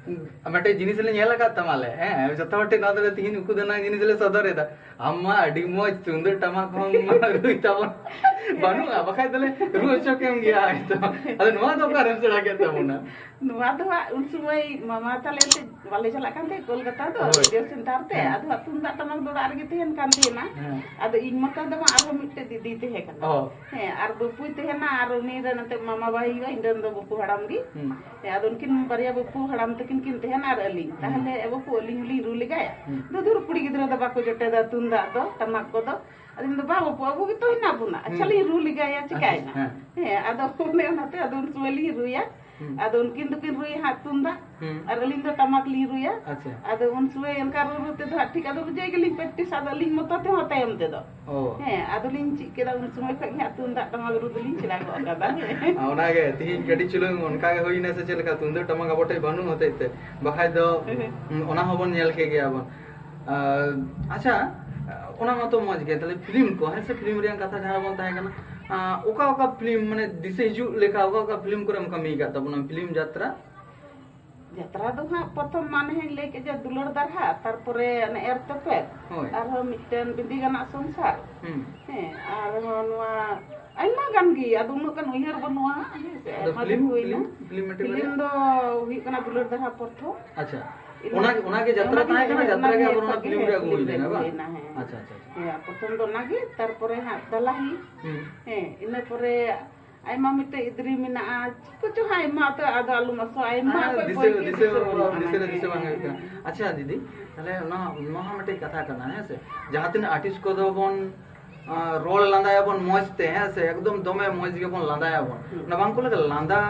ᱢᱤᱫᱴᱮᱡ ᱡᱤᱱᱤᱥ ᱞᱮ ᱧᱮᱞ ᱟᱠᱟᱫ ᱛᱟᱢᱟ ᱞᱮ, ᱦᱮᱸ, ᱡᱚᱛᱚ ᱦᱚᱲ ᱴᱷᱮᱱ ᱱᱚᱣᱟ ᱫᱚᱞᱮ ᱛᱤᱦᱤᱧ ᱩᱠᱩ ᱫᱟᱱᱟᱝ ᱡᱤᱱᱤᱥ ᱞᱮ ᱥᱚᱫᱚᱨ ᱮᱫᱟ᱾ ᱟᱢ ᱢᱟ ᱟᱹᱰᱤ ᱢᱚᱡᱽ ᱛᱩᱢᱫᱟᱹᱜ ᱴᱟᱢᱟᱠ ᱦᱚᱸᱢ ᱨᱩᱭ ᱛᱟᱵᱚᱱ᱾ ᱵᱟᱹᱱᱩᱜᱼᱟ, ᱵᱟᱠᱷᱟᱡ ᱫᱚᱞᱮ ᱨᱩ ᱦᱚᱪᱚ ᱠᱮᱢ ᱜᱮᱭᱟ ᱦᱚᱭᱛᱚ᱾ ᱟᱫᱚ ᱱᱚᱣᱟ ᱫᱚ ᱚᱠᱟᱨᱮᱢ ᱥᱮᱬᱟ ᱠᱮᱫ ᱛᱟᱵᱚᱱᱟ? ᱱᱚᱣᱟ ᱫᱚ ᱦᱟᱸᱜ ᱩᱱ ᱥᱚᱢᱚᱭ ᱢᱟᱢᱟ ᱛᱟᱞᱮ ᱮᱱᱛᱮ ᱵᱟᱞᱮ ᱪᱟᱞᱟᱜ ᱠᱟᱱ ᱛᱟᱦᱮᱸᱫ ᱠᱳᱞᱠᱟᱛᱟ ᱫᱚ, ᱦᱳᱭ᱾ ᱨᱮᱰᱤᱭᱳ ᱥᱮᱱᱴᱟᱨ ᱛᱮ᱾ ᱦᱮᱸ᱾ ᱟᱫᱚ ᱦᱟᱸᱜ ᱛᱩᱢᱫᱟᱜ ᱴᱟᱢᱟᱠ ᱫᱚ ᱚᱲᱟᱜ ᱨᱮᱜᱮ ᱛᱟᱦᱮᱱ ᱠᱟᱱ ᱛᱟᱦᱮᱱᱟ᱾ ᱦᱮᱸ᱾ ᱟᱫᱚ ᱤᱧ ᱢᱚᱛᱚ ᱫᱚ ᱵᱟᱝ, ᱟᱨᱦᱚᱸ ᱢᱤᱫᱴᱮᱡ ᱫᱤᱫᱤ ᱛᱟᱦᱮᱸ ᱠᱟᱱᱟ᱾ ᱚ᱾ ᱦᱮᱸ, ᱟᱨ ᱵᱟᱹᱯᱩᱭ ᱛᱟᱦᱮᱱᱟ, ᱟᱨ ᱩᱱᱤ ᱨᱮᱱ ᱮᱱᱛᱮ ᱢᱟᱢᱟ ᱵᱟᱭ ᱦᱩᱭᱩᱜᱼᱟ, ᱤᱧ ᱨᱮᱱ ᱫᱚ ᱵᱟᱹᱯᱩ ᱦᱟᱲᱟᱢ ᱜᱮ᱾ ᱦᱩᱸ᱾ ᱦᱮᱸ, ᱟᱫᱚ ᱩᱱᱠᱤᱱ ᱵᱟᱨᱭᱟ ᱵᱟᱹᱯᱩ ᱦᱟᱲᱟᱢ ᱛᱟᱹᱠᱤᱱ ᱠᱤᱱ ᱛᱟᱦᱮᱱᱟ ᱟᱨ ᱟᱹᱞᱤᱧ᱾ ᱦᱩᱸ᱾ ᱛᱟᱦᱞᱮ, "ᱮ ᱵᱟᱹᱯᱩ, ᱟᱹᱞᱤᱧ ᱦᱚᱸᱞᱤᱧ ᱨᱩ ᱞᱮᱜᱟᱭᱟ?" ᱦᱩᱸ᱾ "ᱫᱩ ᱫᱷᱩᱨ, ᱠᱩᱲᱤ ᱜᱤᱫᱽᱨᱟᱹ ᱫᱚ ᱵᱟᱠᱚ ᱡᱚᱴᱮᱫᱟ ᱛᱩᱢᱫᱟᱜ ᱫᱚ, ᱴᱟᱢᱟᱠ ᱠᱚᱫᱚ?" ᱟᱫᱚᱧ ᱢᱮᱱᱫᱟ, "ᱵᱟᱝ ᱵᱟᱹᱯᱩ, ᱟᱵᱚ ᱜᱮᱛᱚ ᱦᱮᱱᱟᱜ ᱵᱚᱱᱟ, ᱟᱪᱪᱷᱟ ᱦᱩᱸ᱾ ᱞᱤᱧ ᱨᱩ ᱞᱮᱜᱟᱭᱟ, ᱟᱪᱪᱷᱟ, ᱪᱤᱠᱟᱭᱮᱱᱟ?" ᱦᱮᱸ᱾ ᱦᱮᱸ, ᱟᱫᱚ ᱚᱱᱮ ᱚᱱᱟᱛᱮ ᱟᱫᱚ ᱩᱱ ᱥᱚᱢᱚᱭ ᱞᱤᱧ ᱨᱩᱭᱟ᱾ ᱦᱩᱸ᱾ ᱟᱫᱚ ᱩᱱᱠᱤᱱ ᱫᱚᱠᱤᱱ ᱨᱩᱭᱟ ᱦᱟᱸᱜ ᱛᱩᱢᱫᱟᱜ, ᱦᱩᱸ᱾ ᱟᱨ ᱟᱹᱞᱤᱧ ᱫᱚ ᱴᱟᱢᱟᱠ ᱞᱤᱧ ᱨᱩᱭᱟ᱾ ᱟᱪᱪᱷᱟ᱾ ᱟᱫᱚ ᱩᱱ ᱥᱚᱢᱚᱭ ᱚᱱᱠᱟ ᱨᱩ ᱨᱩ ᱛᱮᱫᱚ ᱦᱟᱸᱜ ᱴᱷᱤᱠ, ᱟᱫᱚ ᱨᱩᱡᱟᱹᱭ ᱜᱮᱞᱤᱧ ᱯᱨᱮᱠᱴᱤᱥ, ᱟᱫᱚ ᱟᱹᱞᱤᱧ ᱢᱚᱛᱚ ᱛᱮᱦᱚᱸ ᱛᱟᱭᱚᱢ ᱛᱮᱫᱚ᱾ ᱚ᱾ ᱦᱮᱸ, ᱟᱫᱚᱞᱤᱧ ᱪᱮᱫ ᱠᱮᱫᱟ, ᱩᱱ ᱥᱚᱢᱚᱭ ᱠᱷᱚᱡ ᱜᱮ ᱦᱟᱸᱜ ᱛᱩᱢᱫᱟᱜ ᱴᱟᱢᱟᱠ ᱨᱩ ᱫᱚᱞᱤᱧ ᱥᱮᱬᱟ ᱜᱚᱫ ᱠᱟᱫᱟ᱾ ᱟᱨ ᱚᱱᱟᱜᱮ ᱛᱤᱦᱤᱧ ᱠᱟᱹᱴᱤᱡ ᱪᱩᱞᱩᱝ ᱚᱱᱠᱟ ᱜᱮ ᱦᱩᱭᱱᱟ ᱥᱮ ᱪᱮᱫ ᱞᱮᱠᱟ? ᱛᱩᱢᱫᱟᱹᱜ ᱴᱟᱢᱟᱠ ᱟᱵᱚ ᱴᱷᱮᱡ ᱵᱟᱹᱱᱩᱜ ᱦᱚᱛᱮᱡ ᱛᱮ, ᱵᱟᱠᱷᱟᱡ ᱫᱚ, ᱦᱮᱸ᱾ ᱩᱸ, ᱚᱱᱟ ᱦᱚᱸᱵᱚᱱ ᱧᱮᱞ ᱠᱮ ᱜᱮᱭᱟ ᱵᱚᱱ᱾ ᱟᱨ, ᱟᱪᱪᱷᱟ, ᱚᱱᱟ ᱢᱟᱛᱚ ᱢᱚᱡᱽ ᱜᱮ, ᱛᱟᱦᱞᱮ ᱯᱷᱤᱞᱢ ᱠᱚ, ᱦᱮᱸ ᱥᱮ, ᱯᱷᱤᱞᱢ ᱨᱮᱭᱟᱜ ᱠᱟᱛᱷᱟ ᱡᱟᱦᱟᱸ ᱵᱚᱱ ᱛᱟᱦᱮᱸ ᱠᱟᱱᱟ, ᱟᱸ, ᱚᱠᱟ ᱚᱠᱟ ᱯᱷᱤᱞᱢ, ᱢᱟᱱᱮ, ᱫᱤᱥᱟᱹ ᱦᱤᱡᱩᱜ ᱞᱮᱠᱟ ᱚᱠᱟ ᱚᱠᱟ ᱯᱷᱤᱞᱢ ᱠᱚᱨᱮᱢ ᱠᱟᱹᱢᱤ ᱟᱠᱟᱫ ᱛᱟᱵᱚᱱᱟ, ᱯᱷᱤᱞᱢ ᱡᱟᱛᱨᱟ? ᱡᱟᱛᱨᱟ ᱫᱚ ᱦᱟᱸᱜ ᱯᱨᱚᱛᱷᱚᱢ ᱢᱟᱱᱮ ᱦᱟᱸᱜ ᱤᱧ ᱞᱟᱹᱭ ᱠᱮᱫ ᱡᱮ ᱫᱩᱞᱟᱹᱲ ᱫᱟᱨᱦᱟ, ᱛᱟᱨᱯᱚᱨᱮ ᱚᱱᱮ ᱮᱨ ᱛᱚᱯᱮᱫ, ᱦᱳᱭ᱾ ᱟᱨᱦᱚᱸ ᱢᱤᱫᱴᱮᱱ ᱵᱤᱸᱫᱤ ᱜᱟᱱᱟᱜ ᱥᱚᱝᱥᱟᱨ᱾ ᱦᱩᱸ᱾ ᱦᱮᱸ, ᱟᱨᱦᱚᱸ ᱱᱚᱣᱟ ᱟᱭᱢᱟ ᱜᱟᱱ ᱜᱮ, ᱟᱫᱚ ᱩᱱᱟᱹᱜ ᱜᱟᱱ ᱩᱭᱦᱟᱹᱨ ᱵᱟᱹᱱᱩᱜᱼᱟ, ᱦᱮᱸ ᱥᱮ, ᱟᱫᱚ ᱟᱭᱢᱟ ᱫᱤᱱ ᱯᱷᱤᱞᱢ, ᱦᱩᱭᱱᱟ᱾ ᱯᱷᱤᱞᱢ, ᱯᱷᱤᱞᱢ ᱢᱤᱫᱴᱮᱱ ᱯᱷᱤᱞᱢ ᱵᱟᱨᱭᱟ? ᱫᱚ ᱦᱩᱭᱩᱜ ᱠᱟᱱᱟ ᱫᱩᱞᱟᱹᱲ ᱫᱟᱨᱦᱟ ᱯᱨᱚᱛᱷᱚᱢ᱾ ᱟᱪᱪᱷᱟ᱾ ᱤᱱᱟᱹ ᱚᱱᱟ, ᱚᱱᱟᱜᱮ ᱡᱟᱛᱨᱟ ᱚᱱᱟᱜᱮ, ᱛᱟᱦᱮᱸ ᱠᱟᱱᱟ, ᱡᱟᱛᱨᱟ ᱜᱮ ᱚᱱᱟᱜᱮ ᱟᱵᱟᱨ ᱚᱱᱟ ᱮᱨ ᱯᱷᱤᱞᱢ ᱨᱮ ᱛᱚᱯᱮᱫ ᱟᱹᱜᱩ ᱦᱩᱭ ᱯᱷᱤᱞᱢ ᱨᱮ ᱞᱮᱱᱟ, ᱟᱹᱜᱩ ᱵᱟᱝ? ᱦᱩᱭᱱᱟ, ᱦᱮᱸ᱾ ᱟᱪᱪᱷᱟ, ᱟᱪᱪᱷᱟ, ᱟᱪᱪᱷᱟ᱾ ᱦᱮᱸ, ᱯᱨᱚᱛᱷᱚᱢ ᱫᱚ ᱚᱱᱟᱜᱮ, ᱛᱟᱨᱯᱚᱨᱮ ᱦᱟᱸᱜ ᱫᱟᱞᱟᱦᱤ᱾ ᱦᱩᱸ᱾ ᱦᱮᱸ, ᱤᱱᱟᱹ ᱯᱚᱨᱮ ᱟᱭᱢᱟ ᱢᱤᱫᱴᱮᱡ ᱤᱫᱽᱨᱤ ᱢᱮᱱᱟᱜᱼᱟ, ᱪᱮᱫ ᱠᱚᱪᱚ ᱦᱟᱸᱜ ᱟᱭᱢᱟ ᱩᱛᱟᱹᱨ, ᱟᱫᱚ ᱟᱞᱚᱢ ᱟᱥᱚᱜᱼᱟ, ᱟᱭᱢᱟ ᱦᱮᱸ, ᱚᱠᱚᱭ ᱫᱤᱥᱟᱹ, ᱠᱚᱭ ᱜᱮ ᱫᱤᱥᱟᱹ, ᱫᱤᱥᱟᱹ ᱵᱟᱹᱱᱩᱜᱼᱟ, ᱫᱤᱥᱟᱹ ᱨᱮ ᱦᱮᱸ, ᱫᱤᱥᱟᱹ ᱵᱟᱝ ᱦᱮᱸ, ᱦᱩᱭᱩᱜ ᱠᱟᱱᱟ᱾ ᱦᱮᱸ᱾ ᱟᱪᱪᱷᱟ ᱫᱤᱫᱤ, ᱛᱟᱦᱞᱮ ᱱᱚᱣᱟ, ᱱᱚᱣᱟ ᱦᱚᱸ ᱢᱤᱫᱴᱮᱡ ᱠᱟᱛᱷᱟ ᱠᱟᱱᱟ, ᱦᱮᱸ ᱥᱮ? ᱡᱟᱦᱟᱸ ᱛᱤᱱᱟᱹᱜ ᱟᱨᱴᱤᱥᱴ ᱠᱚᱫᱚ ᱵᱚᱱ, ᱟᱸ, ᱨᱚᱲ ᱞᱟᱸᱫᱟᱭᱟᱵᱚᱱ ᱢᱚᱡᱽ ᱛᱮ, ᱦᱮᱸ ᱥᱮ? ᱮᱠᱫᱚᱢ ᱫᱚᱢᱮ ᱢᱚᱡᱽ ᱜᱮᱵᱚᱱ ᱞᱟᱸᱫᱟᱭᱟᱵᱚᱱ᱾ ᱦᱩᱸ᱾ ᱚᱱᱟ ᱵᱟᱝ ᱠᱚ ᱞᱟᱹᱭᱟ, ᱞᱟᱸᱫᱟ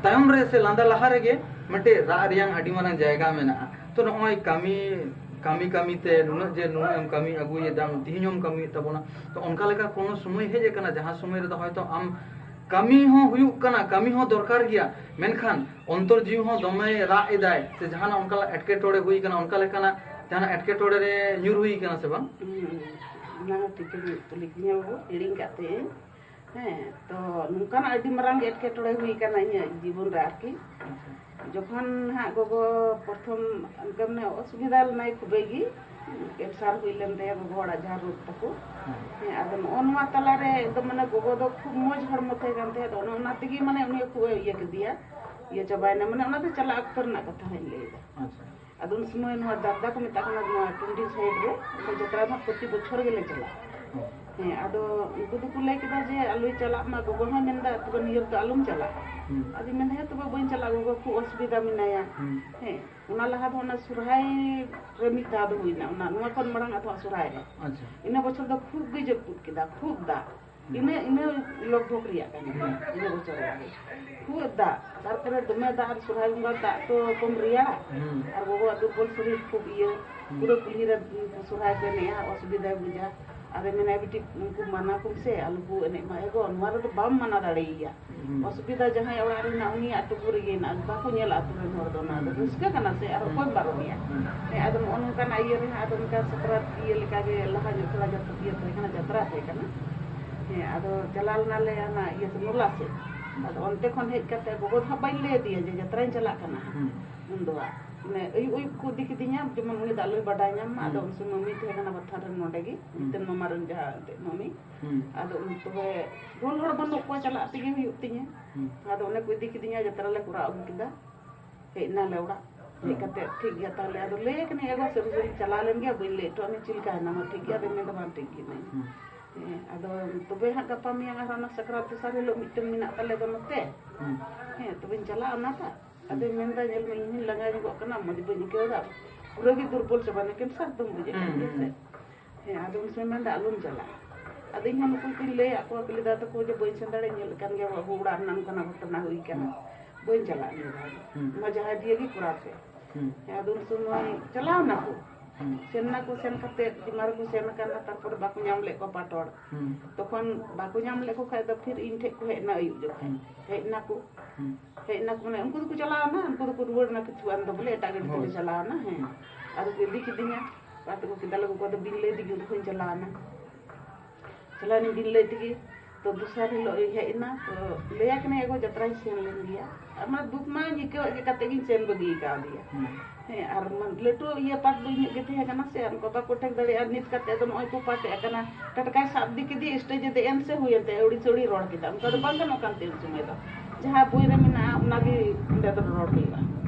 ᱛᱟᱭᱚᱢ ᱨᱮ ᱥᱮ ᱞᱟᱸᱫᱟ ᱞᱟᱦᱟ ᱨᱮᱜᱮ ᱢᱤᱫᱴᱮᱡ ᱨᱟᱜ ᱨᱮᱭᱟᱝ ᱟᱹᱰᱤ ᱢᱟᱨᱟᱝ ᱡᱟᱭᱜᱟ ᱢᱮᱱᱟᱜᱼᱟ᱾ ᱛᱚ, ᱱᱚᱜᱼᱚᱭ ᱠᱟᱹᱢᱤ, ᱠᱟᱹᱢᱤ, ᱠᱟᱹᱢᱤ ᱛᱮ ᱱᱩᱱᱟᱹᱜ ᱡᱮ ᱱᱩᱱᱟᱹᱜ ᱮᱢ ᱠᱟᱹᱢᱤ ᱟᱹᱜᱩᱭᱮᱫᱟᱢ, ᱛᱤᱦᱤᱧ ᱦᱚᱸᱢ ᱠᱟᱹᱢᱤᱭᱮᱫ ᱛᱟᱵᱚᱱᱟ᱾ ᱛᱚ, ᱚᱱᱠᱟ ᱞᱮᱠᱟ ᱠᱳᱱᱳ ᱥᱚᱢᱚᱭ ᱦᱮᱡ ᱟᱠᱟᱱᱟ, ᱡᱟᱦᱟᱸ ᱥᱚᱢᱚᱭ ᱨᱮᱫᱚ ᱦᱚᱭᱛᱚ ᱟᱢ ᱠᱟᱹᱢᱤ ᱦᱚᱸ ᱦᱩᱭᱩᱜ ᱠᱟᱱᱟ, ᱠᱟᱹᱢᱤ ᱦᱚᱸ ᱫᱚᱨᱠᱟᱨ ᱜᱮᱭᱟ, ᱢᱮᱱᱠᱷᱟᱱ ᱚᱱᱛᱚᱨ ᱡᱤᱣᱤ ᱦᱚᱸ ᱫᱚᱢᱮ ᱨᱟᱜ ᱮᱫᱟᱭ, ᱥᱮ ᱡᱟᱦᱟᱱᱟᱜ ᱚᱱᱠᱟᱱᱟᱜ ᱮᱴᱠᱮᱴᱚᱬᱮ ᱦᱩᱭ ᱠᱟᱱᱟ, ᱚᱱᱠᱟ ᱞᱮᱠᱟᱱᱟᱜ ᱡᱟᱦᱟᱱᱟᱜ ᱮᱴᱠᱮᱴᱚᱬᱮ ᱨᱮ ᱧᱩᱨ ᱦᱩᱭ ᱠᱟᱱᱟ ᱥᱮ ᱵᱟᱝ? ᱦᱩᱸ, ᱚᱱᱟ ᱦᱚᱸ ᱴᱷᱤᱠ ᱜᱮᱢ ᱠᱩᱞᱤ ᱠᱤᱫᱤᱧᱟ ᱵᱟᱹᱵᱩ, ᱦᱤᱲᱤᱧ ᱠᱟᱜ ᱛᱟᱦᱮᱸᱧ᱾ ᱦᱮᱸ, ᱛᱚ ᱱᱚᱝᱠᱟᱱᱟᱜ ᱟᱹᱰᱤ ᱢᱟᱨᱟᱝ ᱜᱮ ᱮᱴᱠᱮᱴᱚᱬᱮ ᱦᱩᱭ ᱠᱟᱱᱟ ᱤᱧᱟᱹᱜ ᱡᱤᱵᱚᱱ ᱨᱮ ᱟᱨᱠᱤ᱾ ᱟᱪᱪᱷᱟ᱾ ᱡᱚᱠᱷᱚᱱ ᱦᱟᱸᱜ ᱜᱚᱜᱚ ᱯᱨᱚᱛᱷᱚᱢ ᱚᱱᱠᱟ ᱢᱟᱱᱮ ᱚᱥᱩᱵᱤᱫᱷᱟ ᱞᱮᱱᱟᱭ ᱠᱷᱩᱵᱮ ᱜᱮ, ᱠᱮᱱᱥᱟᱨ ᱦᱩᱭ ᱞᱮᱱ ᱛᱟᱭᱟ ᱜᱚᱜᱚ ᱦᱚᱲᱟᱜ ᱡᱟᱦᱟᱸ ᱨᱳᱜᱽ ᱛᱟᱠᱚ᱾ ᱦᱮᱸ᱾ ᱦᱮᱸ, ᱟᱫᱚ ᱱᱚᱜᱼᱚ ᱱᱚᱣᱟ ᱛᱟᱞᱟᱨᱮ ᱮᱠᱫᱚᱢ ᱢᱟᱱᱮ ᱜᱚᱜᱚ ᱫᱚ ᱠᱷᱩᱵ ᱢᱚᱡᱽ ᱦᱚᱲᱢᱚ ᱛᱟᱦᱮᱸ ᱠᱟᱱ ᱛᱟᱭᱟ, ᱟᱫᱚ ᱚᱱᱮ ᱚᱱᱟ ᱛᱮᱜᱮ ᱢᱟᱱᱮ ᱩᱱᱤ ᱠᱷᱩᱵ ᱮ ᱤᱭᱟᱹ ᱠᱮᱫᱮᱭᱟ, ᱤᱭᱟᱹ ᱪᱟᱵᱟᱭᱮᱱᱟ, ᱢᱟᱱᱮ ᱚᱱᱟ ᱫᱚ ᱪᱟᱞᱟᱜ ᱚᱠᱛᱚ ᱨᱮᱱᱟᱜ ᱠᱟᱛᱷᱟ ᱦᱟᱸᱜ ᱤᱧ ᱞᱟᱹᱭᱫᱟ᱾ ᱟᱪᱪᱷᱟ᱾ ᱟᱫᱚ ᱩᱱ ᱥᱚᱢᱚᱭ ᱱᱚᱣᱟ ᱫᱟᱫᱟ ᱠᱚ ᱢᱮᱛᱟᱜ ᱠᱟᱱᱟ, ᱱᱚᱣᱟ ᱴᱩᱱᱰᱤ ᱥᱟᱭᱤᱰ ᱨᱮ, ᱚᱸᱰᱮ ᱡᱟᱛᱨᱟ ᱫᱚ ᱯᱨᱚᱛᱤ ᱵᱚᱪᱷᱚᱨ ᱜᱮᱞᱮ ᱪᱟᱞᱟᱜᱼᱟ᱾ ᱦᱚᱸ᱾ ᱦᱮᱸ, ᱟᱫᱚ ᱩᱱᱠᱩ ᱫᱚᱠᱚ ᱞᱟᱹᱭ ᱠᱮᱫᱟ ᱡᱮ ᱟᱞᱚᱭ ᱪᱟᱞᱟᱜ ᱢᱟ, ᱜᱚᱜᱚ ᱦᱚᱸᱭ ᱢᱮᱱᱫᱟ ᱛᱚᱵᱮ ᱱᱤᱭᱟᱹ ᱨᱮᱫᱚ ᱟᱞᱚᱢ ᱪᱟᱞᱟᱜᱼᱟ᱾ ᱦᱩᱸ᱾ ᱟᱫᱚᱧ ᱢᱮᱱᱫᱟ ᱦᱮᱸ ᱛᱚᱵᱮ ᱵᱟᱹᱧ ᱪᱟᱞᱟᱜᱼᱟ, ᱜᱚᱜᱚ ᱠᱷᱩᱵ ᱚᱥᱩᱵᱤᱫᱟ ᱢᱮᱱᱟᱭᱟ᱾ ᱦᱩᱸ᱾ ᱦᱮᱸ, ᱚᱱᱟ ᱞᱟᱦᱟ ᱫᱚ ᱚᱱᱟ ᱥᱚᱨᱦᱟᱭ ᱨᱮ ᱢᱤᱫ ᱫᱷᱟᱣ ᱫᱚ ᱦᱩᱭᱱᱟ, ᱚᱱᱟ, ᱱᱚᱣᱟ ᱠᱷᱚᱱ ᱢᱟᱲᱟᱝ ᱟᱫᱚ ᱥᱚᱨᱦᱟᱭ ᱨᱮ᱾ ᱟᱪᱪᱷᱟ᱾ ᱤᱱᱟᱹ ᱵᱚᱪᱷᱚᱨ ᱫᱚ ᱠᱷᱩᱵ ᱜᱮ ᱡᱟᱹᱯᱩᱫ ᱠᱮᱫᱟ, ᱠᱷᱩᱵ ᱫᱟᱜ᱾ ᱦᱩᱸ᱾ ᱤᱱᱟᱹ, ᱤᱱᱟᱹ ᱞᱚᱜᱽ ᱵᱷᱚᱜᱽ ᱨᱮᱭᱟᱜ ᱠᱟᱱᱟ, ᱦᱩᱸ᱾ ᱤᱱᱟᱹ ᱵᱚᱪᱷᱚᱨ ᱨᱮᱭᱟᱜ ᱜᱮ᱾ ᱠᱷᱩᱵ ᱫᱟᱜ, ᱛᱟᱨᱯᱚᱨᱮ ᱫᱚᱢᱮ ᱫᱟᱜ, ᱟᱨ ᱥᱚᱨᱦᱟᱭ ᱵᱚᱸᱜᱟ ᱫᱟᱜ ᱛᱚ ᱠᱚᱢ ᱨᱮᱭᱟᱲᱟ᱾ ᱦᱩᱸ᱾ ᱟᱨ ᱜᱚᱜᱚᱣᱟᱜ ᱫᱩᱨᱵᱚᱞ ᱥᱚᱨᱤᱨ ᱠᱷᱩᱵ ᱤᱭᱟᱹ, ᱦᱩᱸ᱾ ᱯᱩᱨᱟᱹ ᱠᱩᱞᱦᱤ ᱨᱮ ᱥᱚᱨᱦᱟᱭ ᱠᱚ ᱮᱱᱮᱡᱼᱟ, ᱚᱥᱩᱵᱤᱫᱷᱟᱭ ᱵᱩᱡᱟ᱾ ᱟᱫᱚ ᱢᱮᱱᱟᱭ, "ᱵᱤᱴᱤ, ᱩᱱᱠᱩ ᱢᱟᱱᱟ ᱠᱚᱢ ᱥᱮ, ᱟᱞᱚ ᱠᱚ ᱮᱱᱮᱡ ᱢᱟ ᱮᱜᱳ, ᱱᱚᱣᱟ ᱨᱮᱫᱚ ᱵᱟᱢ ᱢᱟᱱᱟ ᱫᱟᱲᱮᱭᱟᱭᱟ᱾ ᱦᱩᱸ᱾ ᱚᱥᱩᱵᱤᱫᱷᱟ ᱡᱟᱦᱟᱸᱭ ᱚᱲᱟᱜ ᱨᱮ ᱦᱮᱱᱟᱜ, ᱩᱱᱤᱭᱟᱜ ᱴᱩᱠᱩ ᱨᱮᱜᱮ ᱦᱮᱱᱟᱜᱼᱟ, ᱵᱟᱠᱚ ᱧᱮᱞᱟ ᱟᱹᱛᱩ ᱨᱮᱱ ᱦᱚᱲ ᱫᱚ, ᱚᱱᱟ ᱫᱚ ᱦᱩᱸ᱾ ᱨᱟᱹᱥᱠᱟᱹ ᱠᱟᱱᱟ ᱥᱮ, ᱟᱨ ᱦᱩᱸ᱾ ᱚᱠᱚᱭᱮᱢ ᱵᱟᱨᱚᱱᱮᱭᱟ?" ᱦᱩᱸ᱾ ᱦᱮᱸ, ᱟᱫᱚ ᱱᱚᱜᱼᱚ ᱱᱚᱝᱠᱟᱱᱟᱜ ᱤᱭᱟᱹ ᱨᱮ ᱦᱟᱸᱜ ᱟᱫᱚ ᱚᱱᱠᱟ ᱥᱟᱠᱨᱟᱛ ᱤᱭᱟᱹ ᱞᱮᱠᱟ ᱜᱮ ᱞᱟᱦᱟ ᱧᱚᱜ ᱛᱷᱚᱲᱟ ᱡᱟᱹᱯᱩᱫ ᱤᱭᱟᱹ ᱛᱟᱦᱮᱸ ᱠᱟᱱᱟ, ᱡᱟᱛᱨᱟ ᱛᱟᱦᱮᱸ ᱠᱟᱱᱟ᱾ ᱦᱮᱸ, ᱟᱫᱚ ᱪᱟᱞᱟᱣ ᱞᱮᱱᱟᱞᱮ ᱦᱟᱱᱟ ᱤᱭᱟᱹ ᱥᱮᱫ, ᱱᱚᱞᱟ ᱥᱮᱫ᱾ ᱟᱫᱚ ᱚᱱᱛᱮ ᱠᱷᱚᱱ ᱦᱮᱡ ᱠᱟᱛᱮ ᱜᱚᱜᱚ ᱫᱚ ᱦᱟᱸᱜ ᱵᱟᱹᱧ ᱞᱟᱹᱭ ᱟᱫᱮᱭᱟ ᱡᱮ ᱡᱟᱛᱨᱟᱧ ᱪᱟᱞᱟᱜ ᱠᱟᱱᱟ ᱦᱟᱸᱜ᱾ ᱦᱩᱸ᱾ ᱩᱱ ᱫᱚ ᱦᱟᱸᱜ ᱢᱟᱱᱮ ᱟᱹᱭᱩᱵ ᱟᱹᱭᱩᱵ ᱠᱚ ᱤᱫᱤ ᱠᱤᱫᱤᱧᱟ, ᱡᱮᱢᱚᱱ ᱩᱱᱤ ᱫᱚ ᱟᱞᱚᱭ ᱵᱟᱰᱟᱭ ᱧᱟᱢ ᱢᱟ᱾ ᱟᱫᱚ ᱦᱩᱸ᱾ ᱩᱱ ᱥᱚᱢᱚᱭ ᱢᱟᱹᱢᱤ ᱛᱟᱦᱮᱸ ᱠᱟᱱᱟ ᱵᱟᱛᱷᱟᱱ ᱨᱮ ᱱᱚᱰᱮ ᱜᱮ, ᱦᱩᱸ᱾ ᱢᱤᱫᱴᱮᱱ ᱢᱟᱢᱟ ᱨᱮᱱ ᱡᱟᱦᱟᱸ ᱮᱱᱛᱮᱫ ᱢᱟᱹᱢᱤ᱾ ᱦᱩᱸ᱾ ᱟᱫᱚ ᱩᱱ ᱛᱚᱵᱮ ᱨᱩᱞ ᱦᱚᱲ ᱵᱟᱹᱱᱩᱜ ᱠᱚᱣᱟ, ᱪᱟᱞᱟᱜ ᱛᱮᱜᱮ ᱦᱩᱭᱩᱜ ᱛᱤᱧᱟᱹ᱾ ᱦᱩᱸ᱾ ᱟᱫᱚ ᱚᱱᱮ ᱠᱚ ᱤᱫᱤ ᱠᱤᱫᱤᱧᱟ, ᱡᱟᱛᱨᱟ ᱞᱮ ᱠᱚᱨᱟᱣ ᱟᱹᱜᱩ ᱠᱮᱫᱟ, ᱦᱮᱡ ᱱᱟᱞᱮ ᱚᱲᱟᱜ᱾ ᱦᱮᱡ ᱦᱩᱸ᱾ ᱠᱟᱛᱮ ᱴᱷᱤᱠ ᱜᱮᱭᱟ, ᱛᱟᱦᱞᱮ ᱟᱫᱚ ᱞᱟᱹᱭ ᱠᱟᱹᱱᱟᱹᱧ, ᱮᱜᱳ ᱥᱟᱹᱨᱤ ᱥᱟᱹᱨᱤ ᱪᱟᱞᱟᱣ ᱞᱮᱱ ᱜᱮᱭᱟ, ᱵᱟᱹᱧ ᱞᱟᱹᱭ ᱦᱚᱴᱚ ᱟᱫ ᱢᱮᱭᱟ, ᱪᱮᱫ ᱞᱮᱠᱟᱭᱮᱱᱟ ᱢᱟ, ᱴᱷᱤᱠ ᱜᱮᱭᱟ? ᱟᱫᱚᱧ ᱢᱮᱱᱫᱟ ᱵᱟᱝ ᱴᱷᱤᱠ ᱜᱮ ᱦᱮᱱᱟᱹᱧᱟ᱾ ᱦᱩᱸ᱾ ᱦᱮᱸ, ᱟᱫᱚ ᱛᱚᱵᱮ ᱦᱟᱸᱜ ᱜᱟᱯᱟ ᱢᱮᱭᱟᱝ ᱟᱨᱦᱚᱸ ᱚᱱᱟ ᱥᱟᱠᱨᱟᱛ ᱫᱚᱥᱟᱨ ᱦᱤᱞᱳᱜ ᱢᱤᱫᱴᱮᱱ ᱢᱮᱱᱟᱜ ᱛᱟᱞᱮ ᱫᱚ ᱱᱚᱛᱮ᱾ ᱦᱩᱸ᱾ ᱦᱮᱸ, ᱛᱚᱵᱮᱧ ᱪᱟᱞᱟᱜᱼᱟ ᱚᱱᱟ ᱫᱚ᱾ ᱦᱩᱸ᱾ ᱟᱫᱚᱧ ᱢᱮᱱᱫᱟ, ᱧᱮᱞ ᱢᱮ, ᱤᱧ ᱦᱚᱸᱧ ᱞᱟᱸᱜᱟ ᱧᱚᱜᱚᱜ ᱠᱟᱱᱟ, ᱢᱚᱡᱽ ᱵᱟᱹᱧ ᱟᱹᱭᱠᱟᱹᱣ ᱮᱫᱟ, ᱯᱩᱨᱟᱹ ᱜᱮ ᱫᱩᱨᱵᱚᱞ ᱪᱟᱵᱟᱭᱮᱱᱟ, ᱠᱮᱱᱥᱟᱨ ᱫᱚᱢ ᱵᱩᱡᱮᱫ ᱠᱟᱱ ᱦᱩᱸ, ᱜᱮᱭᱟ ᱥᱮ᱾ ᱦᱩᱸ᱾ ᱦᱮᱸ, ᱟᱫᱚ ᱩᱱ ᱥᱚᱢᱚᱭ ᱢᱮᱱᱫᱟ ᱟᱞᱚᱢ ᱪᱟᱞᱟᱜᱼᱟ᱾ ᱟᱫᱚ ᱤᱧ ᱦᱚᱸ ᱱᱩᱠᱩ ᱠᱚᱧ ᱞᱟᱹᱭᱟᱫ ᱠᱚᱣᱟ, ᱠᱟᱹᱞᱤ ᱫᱟ ᱛᱟᱠᱚ ᱡᱮ ᱵᱟᱹᱧ ᱥᱮᱱ ᱫᱟᱲᱮᱭᱟᱜᱼᱟ, ᱧᱮᱞᱮᱫ ᱠᱟᱱ ᱜᱮᱭᱟ ᱟᱵᱚ ᱚᱲᱟᱜ ᱨᱮᱱᱟᱜ ᱱᱚᱝᱠᱟᱱᱟᱜ ᱜᱷᱚᱴᱚᱱᱟ ᱦᱩᱭ ᱠᱟᱱᱟ, ᱦᱩᱸ᱾ ᱵᱟᱹᱧ ᱪᱟᱞᱟᱜᱼᱟ ᱱᱤᱭᱟᱹ ᱫᱷᱟᱣ ᱫᱚ᱾ ᱦᱩᱸ᱾ ᱚᱱᱟ ᱡᱟᱦᱟᱸᱭ ᱫᱤᱭᱮ ᱜᱮ ᱠᱚᱨᱟᱣ ᱯᱮ᱾ ᱦᱩᱸ᱾ ᱦᱮᱸ, ᱟᱫᱚ ᱩᱱ ᱥᱚᱢᱚᱭ ᱪᱟᱞᱟᱣ ᱱᱟᱠᱚ᱾ ᱦᱩᱸ᱾ ᱥᱮᱱ ᱱᱟᱠᱚ, ᱥᱮᱱ ᱠᱟᱛᱮ ᱡᱤᱢᱟ ᱨᱮᱠᱚ ᱥᱮᱱ ᱟᱠᱟᱱᱟ, ᱛᱟᱨᱯᱚᱨᱮ ᱵᱟᱠᱚ ᱧᱟᱢ ᱞᱮᱫ ᱠᱚᱣᱟ ᱯᱟᱴᱚᱲ᱾ ᱦᱩᱸ᱾ ᱛᱚᱠᱷᱚᱱ ᱵᱟᱠᱚ ᱧᱟᱢ ᱞᱮᱫ ᱠᱚ ᱠᱷᱟᱡ ᱫᱚ ᱯᱷᱤᱨ ᱤᱧ ᱴᱷᱮᱡ ᱠᱚ ᱦᱮᱡ ᱮᱱᱟ ᱟᱹᱭᱩᱵ ᱡᱚᱠᱷᱮᱡ᱾ ᱦᱩᱸ᱾ ᱦᱮᱡ ᱱᱟᱠᱚ᱾ ᱦᱩᱸ᱾ ᱦᱮᱡ ᱱᱟᱠᱚ, ᱢᱟᱱᱮ ᱩᱱᱠᱩ ᱫᱚᱠᱚ ᱪᱟᱞᱟᱣ ᱮᱱᱟ, ᱩᱱᱠᱩ ᱫᱚᱠᱚ ᱨᱩᱣᱟᱹᱲ ᱮᱱᱟ, ᱠᱤᱪᱷᱩ ᱜᱟᱱ ᱫᱚ ᱵᱚᱞᱮ ᱮᱴᱟᱜ ᱜᱟᱹᱰᱤ ᱛᱮᱞᱮ ᱦᱳᱭ᱾ ᱪᱟᱞᱟᱣ ᱮᱱᱟ᱾ ᱦᱮᱸ᱾ ᱦᱩᱸ᱾ ᱟᱫᱚ ᱠᱚ ᱤᱫᱤ ᱠᱤᱫᱤᱧᱟ, ᱚᱲᱟᱜ ᱛᱮᱠᱚ ᱠᱮᱫᱟ ᱞᱮ, ᱜᱚᱜᱚ ᱫᱚ ᱵᱤᱱ ᱞᱟᱹᱭ ᱛᱮᱜᱮ ᱩᱱ ᱡᱚᱠᱷᱚᱱ ᱪᱟᱞᱟᱣ ᱮᱱᱟ᱾ ᱪᱟᱞᱟᱣ ᱮᱱᱟᱹᱧ ᱵᱤᱱ ᱞᱟᱹᱭ ᱛᱮᱜᱮ᱾ ᱛᱚ ᱫᱚᱥᱟᱨ ᱦᱤᱞᱳᱜ ᱤᱧ ᱦᱮᱡ ᱮᱱᱟ, ᱛᱚ ᱞᱟᱹᱭᱟ ᱠᱟᱱᱟ ᱮᱜᱳ ᱡᱟᱛᱨᱟᱧ ᱥᱮᱱ ᱞᱮᱱ ᱜᱮᱭᱟ᱾ ᱟᱨ ᱢᱟ ᱫᱩᱠ ᱢᱟ ᱟᱹᱭᱠᱟᱹᱣᱮᱫ ᱜᱮ, ᱠᱟᱛᱮ ᱜᱤᱧ ᱥᱮᱱ ᱵᱟᱹᱜᱤ ᱠᱟᱣᱫᱮᱭᱟ᱾ ᱦᱮᱸ, ᱟᱨ ᱢᱟ ᱞᱟᱹᱴᱩ ᱤᱭᱟᱹ ᱯᱟᱴ ᱫᱚ ᱤᱧᱟᱹᱜ ᱜᱮ ᱛᱟᱦᱮᱸ ᱠᱟᱱᱟ ᱥᱮ, ᱟᱨ ᱵᱟᱵᱟ ᱠᱚ ᱴᱷᱮᱠ ᱫᱟᱲᱮᱭᱟᱜᱼᱟ, ᱱᱤᱛ ᱠᱟᱛᱮ ᱫᱚ ᱱᱚᱜᱼᱚᱭ ᱠᱚ ᱯᱟᱴᱮᱫ ᱠᱟᱱᱟ, ᱴᱟᱴᱠᱟᱭ ᱥᱟᱵ ᱤᱫᱤ ᱠᱮᱫᱮ, ᱥᱴᱮᱡ ᱮ ᱫᱮᱡ ᱮᱱ ᱥᱮ ᱦᱩᱭᱮᱱ ᱛᱟᱭᱟ, ᱟᱹᱣᱲᱤ ᱥᱟᱹᱣᱲᱤ ᱨᱚᱲ ᱠᱮᱫᱟ, ᱚᱱᱠᱟ ᱫᱚ ᱵᱟᱝ ᱜᱟᱱᱚᱜ ᱠᱟᱱ ᱛᱟᱦᱮᱸ ᱩᱱ ᱥᱚᱢᱚᱭ ᱫᱚ᱾ ᱡᱟᱦᱟᱸ ᱵᱳᱭ ᱨᱮ ᱢᱮᱱᱟᱜᱼᱟ ᱚᱱᱟ ᱜᱮ ᱚᱸᱰᱮ ᱫᱚ ᱨᱚᱲ ᱦᱩᱭᱩᱜᱼᱟ᱾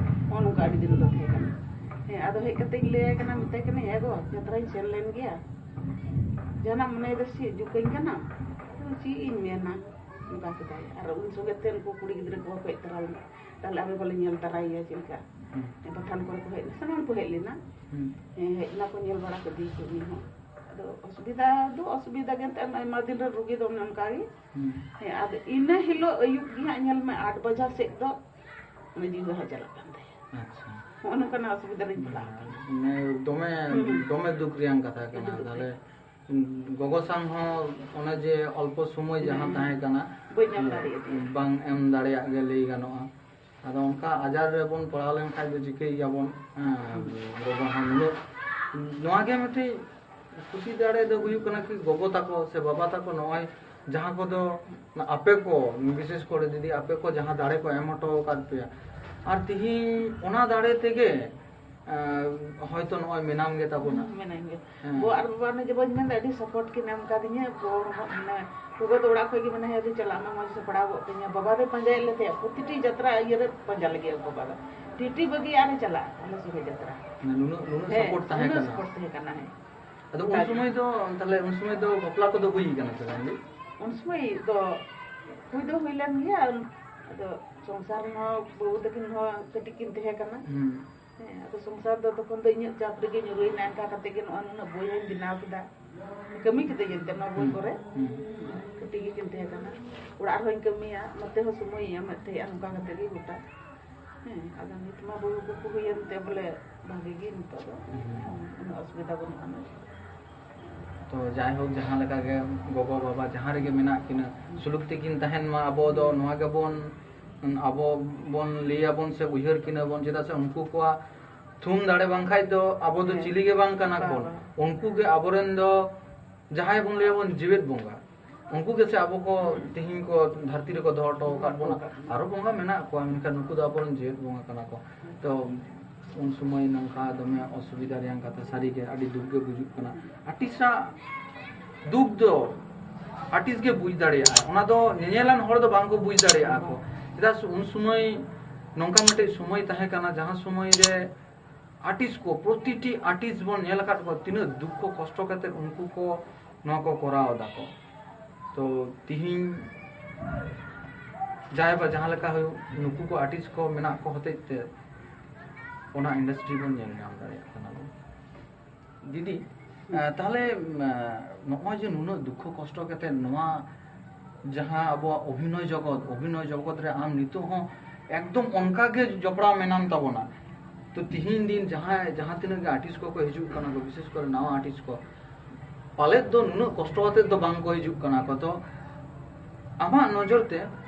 ᱱᱚᱜᱼᱚ ᱱᱚᱝᱠᱟ ᱟᱹᱰᱤ ᱫᱤᱱ ᱫᱚ ᱛᱟᱦᱮᱸ ᱠᱟᱱᱟ᱾ ᱦᱮᱸ, ᱟᱫᱚ ᱦᱮᱡ ᱠᱟᱛᱮᱧ ᱞᱟᱹᱭᱟᱭ ᱠᱟᱱᱟ, ᱢᱮᱛᱟᱭ ᱠᱟᱹᱱᱟᱹᱧ, "ᱮ ᱜᱚ, ᱡᱟᱛᱨᱟᱧ ᱥᱮᱱ ᱞᱮᱱ ᱜᱮᱭᱟ, ᱡᱟᱦᱟᱱᱟᱜ ᱢᱚᱱᱮᱭᱮᱫᱟ ᱥᱮ ᱪᱮᱫ, ᱡᱩᱠᱟᱹᱧ ᱠᱟᱱᱟᱢ?" "ᱪᱮᱫ ᱤᱧ ᱢᱮᱱᱟ?" ᱚᱱᱠᱟ ᱠᱮᱫᱟᱭ᱾ ᱟᱨ ᱩᱱ ᱥᱚᱸᱜᱮ ᱛᱮ ᱩᱱᱠᱩ ᱠᱩᱲᱤ ᱜᱤᱫᱽᱨᱟᱹ ᱠᱚ ᱦᱮᱡ ᱛᱚᱨᱟ ᱞᱮᱱᱟ, ᱛᱟᱦᱞᱮ ᱟᱞᱮ ᱵᱟᱞᱮ ᱧᱮᱞ ᱛᱟᱨᱟᱭᱮᱭᱟ ᱪᱮᱫ ᱞᱮᱠᱟ? ᱦᱩᱸ᱾ ᱵᱟᱛᱷᱟᱱ ᱠᱚᱨᱮ ᱠᱚ ᱦᱮᱡ ᱞᱮᱱᱟ, ᱥᱟᱱᱟᱢ ᱠᱚ ᱦᱮᱡ ᱞᱮᱱᱟ᱾ ᱦᱩᱸ᱾ ᱦᱮᱸ, ᱦᱮᱡ ᱮᱱᱟ ᱠᱚ, ᱧᱮᱞ ᱵᱟᱲᱟ ᱠᱮᱫᱮᱭᱟ ᱠᱚ ᱩᱱᱤ ᱦᱚᱸ᱾ ᱟᱫᱚ ᱚᱥᱩᱵᱤᱫᱷᱟ ᱫᱚ ᱚᱥᱩᱵᱤᱫᱷᱟ ᱜᱮ ᱮᱱᱛᱮᱫ, ᱟᱭᱢᱟ ᱫᱤᱱ ᱨᱮ ᱨᱩᱜᱤ ᱫᱚ ᱚᱱᱮ ᱚᱱᱠᱟ ᱜᱮ᱾ ᱦᱩᱸ᱾ ᱦᱮᱸ, ᱟᱫᱚ ᱤᱱᱟᱹ ᱦᱤᱞᱳᱜ ᱟᱹᱭᱩᱵ ᱜᱮ ᱦᱟᱸᱜ ᱧᱮᱞ ᱢᱮ, ᱟᱴ ᱵᱟᱡᱟ ᱥᱮᱫ ᱫᱚ ᱚᱱᱟ ᱡᱤᱣᱤ ᱫᱚ ᱦᱟᱸᱜ ᱪᱟᱞᱟᱜ ᱠᱟᱱ ᱛᱟᱭᱟ᱾ ᱟᱪᱪᱷᱟ᱾ ᱦᱚᱸᱜᱼᱚ ᱱᱚᱝᱠᱟᱱᱟᱜ ᱚᱥᱩᱵᱤᱫᱷᱟ ᱨᱤᱧ ᱯᱟᱲᱟᱣ ᱟᱠᱟᱱᱟ᱾ ᱢᱟᱱᱮ ᱫᱚᱢᱮ, ᱦᱩᱸ᱾ ᱫᱚᱢᱮ ᱫᱩᱠ ᱨᱮᱭᱟᱝ ᱠᱟᱛᱷᱟ ᱠᱟᱱᱟ᱾ ᱟᱹᱰᱤ ᱫᱩᱠ ᱛᱟᱦᱞᱮ ᱨᱮᱭᱟᱜ᱾ ᱜᱚᱜᱚ ᱥᱟᱶ ᱦᱚᱸ ᱚᱱᱮ ᱡᱮ ᱚᱞᱯᱚ ᱥᱚᱢᱚᱭ ᱡᱟᱦᱟᱸ ᱦᱩᱸ᱾ ᱛᱟᱦᱮᱸ ᱠᱟᱱᱟ, ᱵᱟᱹᱧ ᱮᱢ ᱫᱟᱲᱮᱭᱟᱫᱮᱭᱟ᱾ ᱵᱟᱝ ᱮᱢ ᱫᱟᱲᱮᱭᱟᱜ ᱜᱮ ᱞᱟᱹᱭ ᱜᱟᱱᱚᱜᱼᱟ᱾ ᱟᱫᱚ ᱚᱱᱠᱟ ᱟᱡᱟᱨ ᱨᱮᱵᱚᱱ ᱯᱟᱲᱟᱣ ᱞᱮᱱᱠᱷᱟᱱ ᱫᱚ ᱪᱤᱠᱟᱹᱭ ᱜᱮᱭᱟᱵᱚᱱ? ᱦᱮᱸ, ᱦᱩᱸ᱾ ᱜᱚᱜᱚ ᱦᱚᱸ ᱱᱩᱱᱟᱹᱜ, ᱱᱚᱣᱟ ᱜᱮ ᱢᱤᱫᱴᱤᱡ ᱠᱩᱥᱤ ᱫᱟᱲᱮ ᱫᱚ ᱦᱩᱭᱩᱜ ᱠᱟᱱᱟ ᱠᱤ ᱜᱚᱜᱚ ᱛᱟᱠᱚ ᱥᱮ ᱵᱟᱵᱟ ᱛᱟᱠᱚ ᱱᱚᱜᱼᱚᱭ ᱡᱟᱦᱟᱸ ᱠᱚᱫᱚ ᱟᱯᱮ ᱠᱚ, ᱵᱤᱥᱮᱥ ᱠᱚᱨᱮ ᱡᱩᱫᱤ ᱟᱯᱮ ᱠᱚ ᱡᱟᱦᱟᱸ ᱫᱟᱲᱮ ᱠᱚ ᱮᱢ ᱦᱚᱴᱚ ᱟᱠᱟᱫ ᱯᱮᱭᱟ, ᱟᱨ ᱛᱤᱦᱤᱧ ᱚᱱᱟ ᱫᱟᱲᱮ ᱛᱮᱜᱮ, ᱮᱸ, ᱦᱚᱭᱛᱚ ᱱᱚᱜᱼᱚᱭ ᱢᱮᱱᱟᱢ ᱜᱮ ᱛᱟᱵᱚᱱᱟ᱾ ᱦᱩᱸ, ᱢᱮᱱᱟᱹᱧ ᱜᱮ᱾ ᱦᱮᱸ᱾ ᱜᱚ ᱟᱨ ᱵᱟᱵᱟ ᱚᱱᱮ ᱡᱮ ᱵᱟᱹᱧ ᱢᱮᱱᱫᱟ, ᱟᱹᱰᱤ support ᱠᱤᱱ ᱮᱢ ᱠᱟᱫᱤᱧᱟ᱾ ᱜᱚ ᱦᱚᱸ, ᱢᱟᱱᱮ, ᱜᱚᱜᱚ ᱫᱚ ᱚᱲᱟᱜ ᱠᱷᱚᱡ ᱜᱮ ᱢᱮᱱᱟ, "ᱦᱮᱸ, ᱫᱩ ᱪᱟᱞᱟᱜ ᱢᱮ, ᱢᱚᱡᱽ ᱥᱟᱯᱲᱟᱣ ᱜᱚᱫ ᱠᱟᱹᱧᱟ᱾" ᱵᱟᱵᱟ ᱫᱚᱭ ᱯᱟᱸᱡᱟᱭᱮᱫ ᱞᱮ ᱛᱟᱦᱮᱸᱫ, ᱯᱨᱚᱛᱤᱴᱤ ᱡᱟᱛᱨᱟ ᱤᱭᱟᱹ ᱨᱮ ᱯᱟᱸᱡᱟ ᱞᱟᱹᱜᱤᱫ ᱵᱟᱵᱟ ᱫᱚ᱾ ᱴᱤᱴᱤ ᱵᱟᱹᱜᱤ ᱟᱨᱮ ᱪᱟᱞᱟᱜᱼᱟ ᱟᱞᱮ ᱥᱚᱸᱜᱮ ᱡᱟᱛᱨᱟ᱾ ᱢᱟᱱᱮ ᱱᱩᱱᱟᱹᱜ, ᱱᱩᱱᱟᱹᱜ ᱦᱮᱸ, support ᱛᱟᱦᱮᱸ ᱩᱱᱟᱹᱜ ᱠᱟᱱᱟ᱾ Support ᱛᱟᱦᱮᱸ ᱠᱟᱱᱟ, ᱦᱮᱸ᱾ ᱟᱫᱚ ᱩᱱ ᱚᱱᱠᱟ ᱜᱮ᱾ ᱥᱚᱢᱚᱭ ᱫᱚ, ᱛᱟᱦᱞᱮ ᱩᱱ ᱥᱚᱢᱚᱭ ᱫᱚ ᱵᱟᱯᱞᱟ ᱠᱚᱫᱚ ᱦᱩᱭ ᱠᱟᱱᱟ ᱥᱮ ᱵᱟᱝ ᱜᱮ? ᱩᱱ ᱥᱚᱢᱚᱭ ᱫᱚ ᱦᱩᱭ ᱫᱚ ᱦᱩᱭ ᱞᱮᱱ ᱜᱮᱭᱟ, ᱟᱫᱚ ᱥᱚᱝᱥᱟᱨ ᱦᱚᱸ ᱵᱟᱹᱦᱩ ᱛᱟᱹᱠᱤᱱ ᱦᱚᱸ ᱠᱟᱹᱴᱤᱡ ᱠᱤᱱ ᱛᱟᱦᱮᱸ ᱠᱟᱱᱟ᱾ ᱦᱩᱸ᱾ ᱦᱮᱸ, ᱟᱫᱚ ᱥᱚᱝᱥᱟᱨ ᱫᱚ ᱛᱚᱠᱷᱚᱱ ᱫᱚ ᱤᱧᱟᱹᱜ ᱪᱟᱯ ᱨᱮᱜᱮ ᱧᱩᱨᱩᱭᱮᱱᱟ, ᱮᱱᱠᱟ ᱠᱟᱛᱮ ᱜᱮ ᱱᱚᱜᱼᱚᱭ ᱱᱩᱱᱟᱹᱜ ᱵᱳᱭ ᱦᱚᱸᱧ ᱵᱮᱱᱟᱣ ᱠᱮᱫᱟ᱾ ᱠᱟᱹᱢᱤ ᱠᱤᱫᱟᱹᱧ ᱮᱱᱛᱮ ᱱᱚᱣᱟ ᱵᱳᱭ ᱦᱩᱸ, ᱠᱚᱨᱮ᱾ ᱦᱩᱸ᱾ ᱠᱟᱹᱴᱤᱡ ᱜᱮᱠᱤᱱ ᱛᱟᱦᱮᱸ ᱠᱟᱱᱟ᱾ ᱚᱲᱟᱜ ᱨᱮᱦᱚᱸᱧ ᱠᱟᱹᱢᱤᱭᱟ, ᱱᱚᱛᱮ ᱦᱚᱸ ᱥᱚᱢᱚᱭᱤᱧ ᱮᱢᱮᱫ ᱛᱟᱦᱮᱸᱜᱼᱟ, ᱱᱚᱝᱠᱟ ᱠᱟᱛᱮ ᱜᱮ ᱜᱚᱴᱟ᱾ ᱦᱮᱸ, ᱟᱫᱚ ᱱᱤᱛ ᱢᱟ ᱵᱟᱹᱦᱩ ᱠᱚᱠᱚ ᱦᱩᱭᱮᱱ ᱛᱮ ᱵᱚᱞᱮ ᱵᱷᱟᱜᱮ ᱜᱮ ᱱᱤᱛᱚᱜ ᱫᱚ᱾ ᱦᱩᱸ᱾ ᱩᱱᱟᱹᱜ ᱚᱥᱩᱵᱤᱫᱷᱟ ᱵᱟᱹᱱᱩᱜ ᱟᱱᱟ᱾ ᱛᱚ ᱡᱟᱭᱦᱳᱠ, ᱡᱟᱦᱟᱸ ᱞᱮᱠᱟ ᱜᱮ ᱜᱚᱜᱚ ᱵᱟᱵᱟ ᱡᱟᱦᱟᱸ ᱨᱮᱜᱮ ᱢᱮᱱᱟᱜ ᱠᱤᱱᱟ, ᱦᱩᱸ᱾ ᱥᱩᱞᱩᱠ ᱛᱮᱠᱤᱱ ᱛᱟᱦᱮᱱ ᱢᱟ, ᱟᱵᱚ ᱫᱚ ᱦᱩᱸ᱾ ᱱᱚᱣᱟ ᱜᱮᱵᱚᱱ, ᱟᱵᱚ ᱵᱚᱱ ᱞᱟᱹᱭᱟᱵᱚᱱ ᱥᱮ ᱩᱭᱦᱟᱹᱨ ᱠᱤᱱᱟ ᱵᱚᱱ, ᱪᱮᱫᱟᱜ ᱥᱮ ᱩᱱᱠᱩ ᱠᱚᱣᱟᱜ ᱛᱷᱩᱢ ᱫᱟᱲᱮ ᱵᱟᱝᱠᱷᱟᱡ ᱫᱚ ᱟᱵᱚ ᱫᱚ ᱦᱮᱸ᱾ ᱪᱤᱞᱤ ᱜᱮ ᱵᱟᱝ ᱠᱟᱱᱟ ᱵᱟᱝ, ᱵᱚᱱ᱾ ᱵᱟᱝ᱾ ᱩᱱᱠᱩ ᱜᱮ ᱟᱵᱚᱨᱮᱱ ᱫᱚ ᱡᱟᱦᱟᱸᱭ ᱵᱚᱱ ᱞᱟᱹᱭᱟᱵᱚᱱ ᱡᱤᱣᱮᱫ ᱵᱚᱸᱜᱟ᱾ ᱩᱱᱠᱩ ᱜᱮᱥᱮ ᱟᱵᱚ ᱠᱚ ᱛᱤᱦᱤᱧ ᱠᱚ ᱫᱷᱟᱹᱨᱛᱤ ᱨᱮᱠᱚ ᱫᱚᱦᱚ ᱦᱚᱴᱚ ᱟᱠᱟᱫ ᱵᱚᱱᱟ᱾ ᱟᱨᱚ ᱵᱚᱸᱜᱟ ᱢᱮᱱᱟᱜ ᱠᱚᱣᱟ, ᱢᱮᱱᱠᱷᱟᱱ ᱱᱩᱠᱩ ᱫᱚ ᱟᱵᱚᱨᱮᱱ ᱡᱮᱣᱮᱫ ᱵᱚᱸᱜᱟ ᱠᱟᱱᱟ ᱠᱚ᱾ ᱛᱚ ᱩᱱ ᱥᱚᱢᱚᱭ ᱱᱚᱝᱠᱟ ᱫᱚᱢᱮ ᱚᱥᱩᱵᱤᱫᱷᱟ ᱨᱮᱭᱟᱜ ᱠᱟᱛᱷᱟ, ᱥᱟᱹᱨᱤᱜᱮ ᱟᱹᱰᱤ ᱫᱩᱠ ᱜᱮ ᱵᱩᱡᱩᱜ ᱠᱟᱱᱟ᱾ ᱟᱨᱴᱤᱥᱴᱟᱜ ᱫᱩᱠ ᱫᱚ ᱟᱨᱴᱤᱥᱴ ᱜᱮ ᱵᱩᱡᱽ ᱫᱟᱲᱮᱭᱟᱜᱼᱟ, ᱚᱱᱟ ᱫᱚ ᱧᱮᱧᱮᱞᱟᱱ ᱦᱚᱲ ᱫᱚ ᱵᱟᱝ ᱠᱚ ᱵᱩᱡᱽ ᱫᱟᱲᱮᱭᱟᱜᱼᱟ ᱠᱚ᱾ ᱪᱮᱫᱟᱜ ᱥᱮ ᱩᱱ ᱥᱚᱢᱚᱭ ᱱᱚᱝᱠᱟ ᱢᱤᱫᱴᱮᱡ ᱥᱚᱢᱚᱭ ᱛᱟᱦᱮᱸ ᱠᱟᱱᱟ, ᱡᱟᱦᱟᱸ ᱥᱚᱢᱚᱭ ᱨᱮ ᱟᱨᱴᱤᱥᱴ ᱠᱚ, ᱯᱨᱚᱛᱤᱴᱤ ᱟᱨᱴᱤᱥᱴ ᱵᱚᱱ ᱧᱮᱞ ᱟᱠᱟᱫ ᱠᱚᱣᱟ, ᱛᱤᱱᱟᱹᱜ ᱫᱩᱠ ᱠᱚ ᱠᱚᱥᱴᱚ ᱠᱟᱛᱮ ᱩᱱᱠᱩ ᱠᱚ ᱱᱚᱣᱟ ᱠᱚ ᱠᱚᱨᱟᱣ ᱮᱫᱟ ᱠᱚ᱾ ᱛᱚ ᱛᱤᱦᱤᱧ ᱡᱟᱦᱟᱸᱭ ᱵᱟ ᱡᱟᱦᱟᱸ ᱞᱮᱠᱟ ᱦᱩᱭᱩᱜ, ᱱᱩᱠᱩ ᱠᱚ ᱟᱨᱴᱤᱥᱴ ᱠᱚ ᱢᱮᱱᱟᱜ ᱠᱚ ᱦᱚᱛᱮᱡ ᱛᱮ ᱚᱱᱟ ᱤᱱᱰᱟᱥᱴᱨᱤ ᱵᱚᱱ ᱧᱮᱞ ᱧᱟᱢ ᱫᱟᱲᱮᱭᱟᱜ ᱠᱟᱱᱟ ᱵᱚᱱ᱾ ᱫᱤᱫᱤ, ᱟᱸ, ᱛᱟᱦᱞᱮ, ᱟᱸ, ᱱᱚᱜᱼᱚᱭ ᱡᱮ ᱱᱩᱱᱟᱹᱜ ᱫᱩᱠᱠᱷᱚ ᱠᱚᱥᱴᱚ ᱠᱟᱛᱮ ᱱᱚᱣᱟ ᱡᱟᱦᱟᱸ ᱟᱵᱚᱣᱟᱜ ᱚᱵᱷᱤᱱᱚᱭ ᱡᱚᱜᱚᱛ, ᱚᱵᱷᱤᱱᱚᱭ ᱡᱚᱜᱚᱛ ᱨᱮ ᱟᱢ ᱱᱤᱛᱚᱜ ᱦᱚᱸ ᱮᱠᱫᱚᱢ ᱚᱱᱠᱟ ᱜᱮ ᱡᱚᱯᱲᱟᱣ ᱢᱮᱱᱟᱢ ᱛᱟᱵᱚᱱᱟ᱾ ᱛᱚ ᱛᱤᱦᱤᱧ ᱫᱤᱱ ᱡᱟᱦᱟᱸᱭ, ᱡᱟᱦᱟᱸ ᱛᱤᱱᱟᱹᱜ ᱜᱮ ᱟᱨᱴᱤᱥᱴ ᱠᱚᱠᱚ ᱦᱤᱡᱩᱜ ᱠᱟᱱᱟ ᱠᱚ, ᱵᱤᱥᱮᱥ ᱠᱚᱨᱮ ᱱᱟᱣᱟ ᱟᱨᱴᱤᱥᱴ ᱠᱚ, ᱯᱟᱞᱮᱫ ᱫᱚ ᱱᱩᱱᱟᱹᱜ ᱠᱚᱥᱴᱚ ᱠᱟᱛᱮ ᱫᱚ ᱵᱟᱝ ᱠᱚ ᱦᱤᱡᱩᱜ ᱠᱟᱱᱟ ᱠᱚ᱾ ᱛᱚ ᱟᱢᱟᱜ ᱱᱚᱡᱚᱨ ᱛᱮ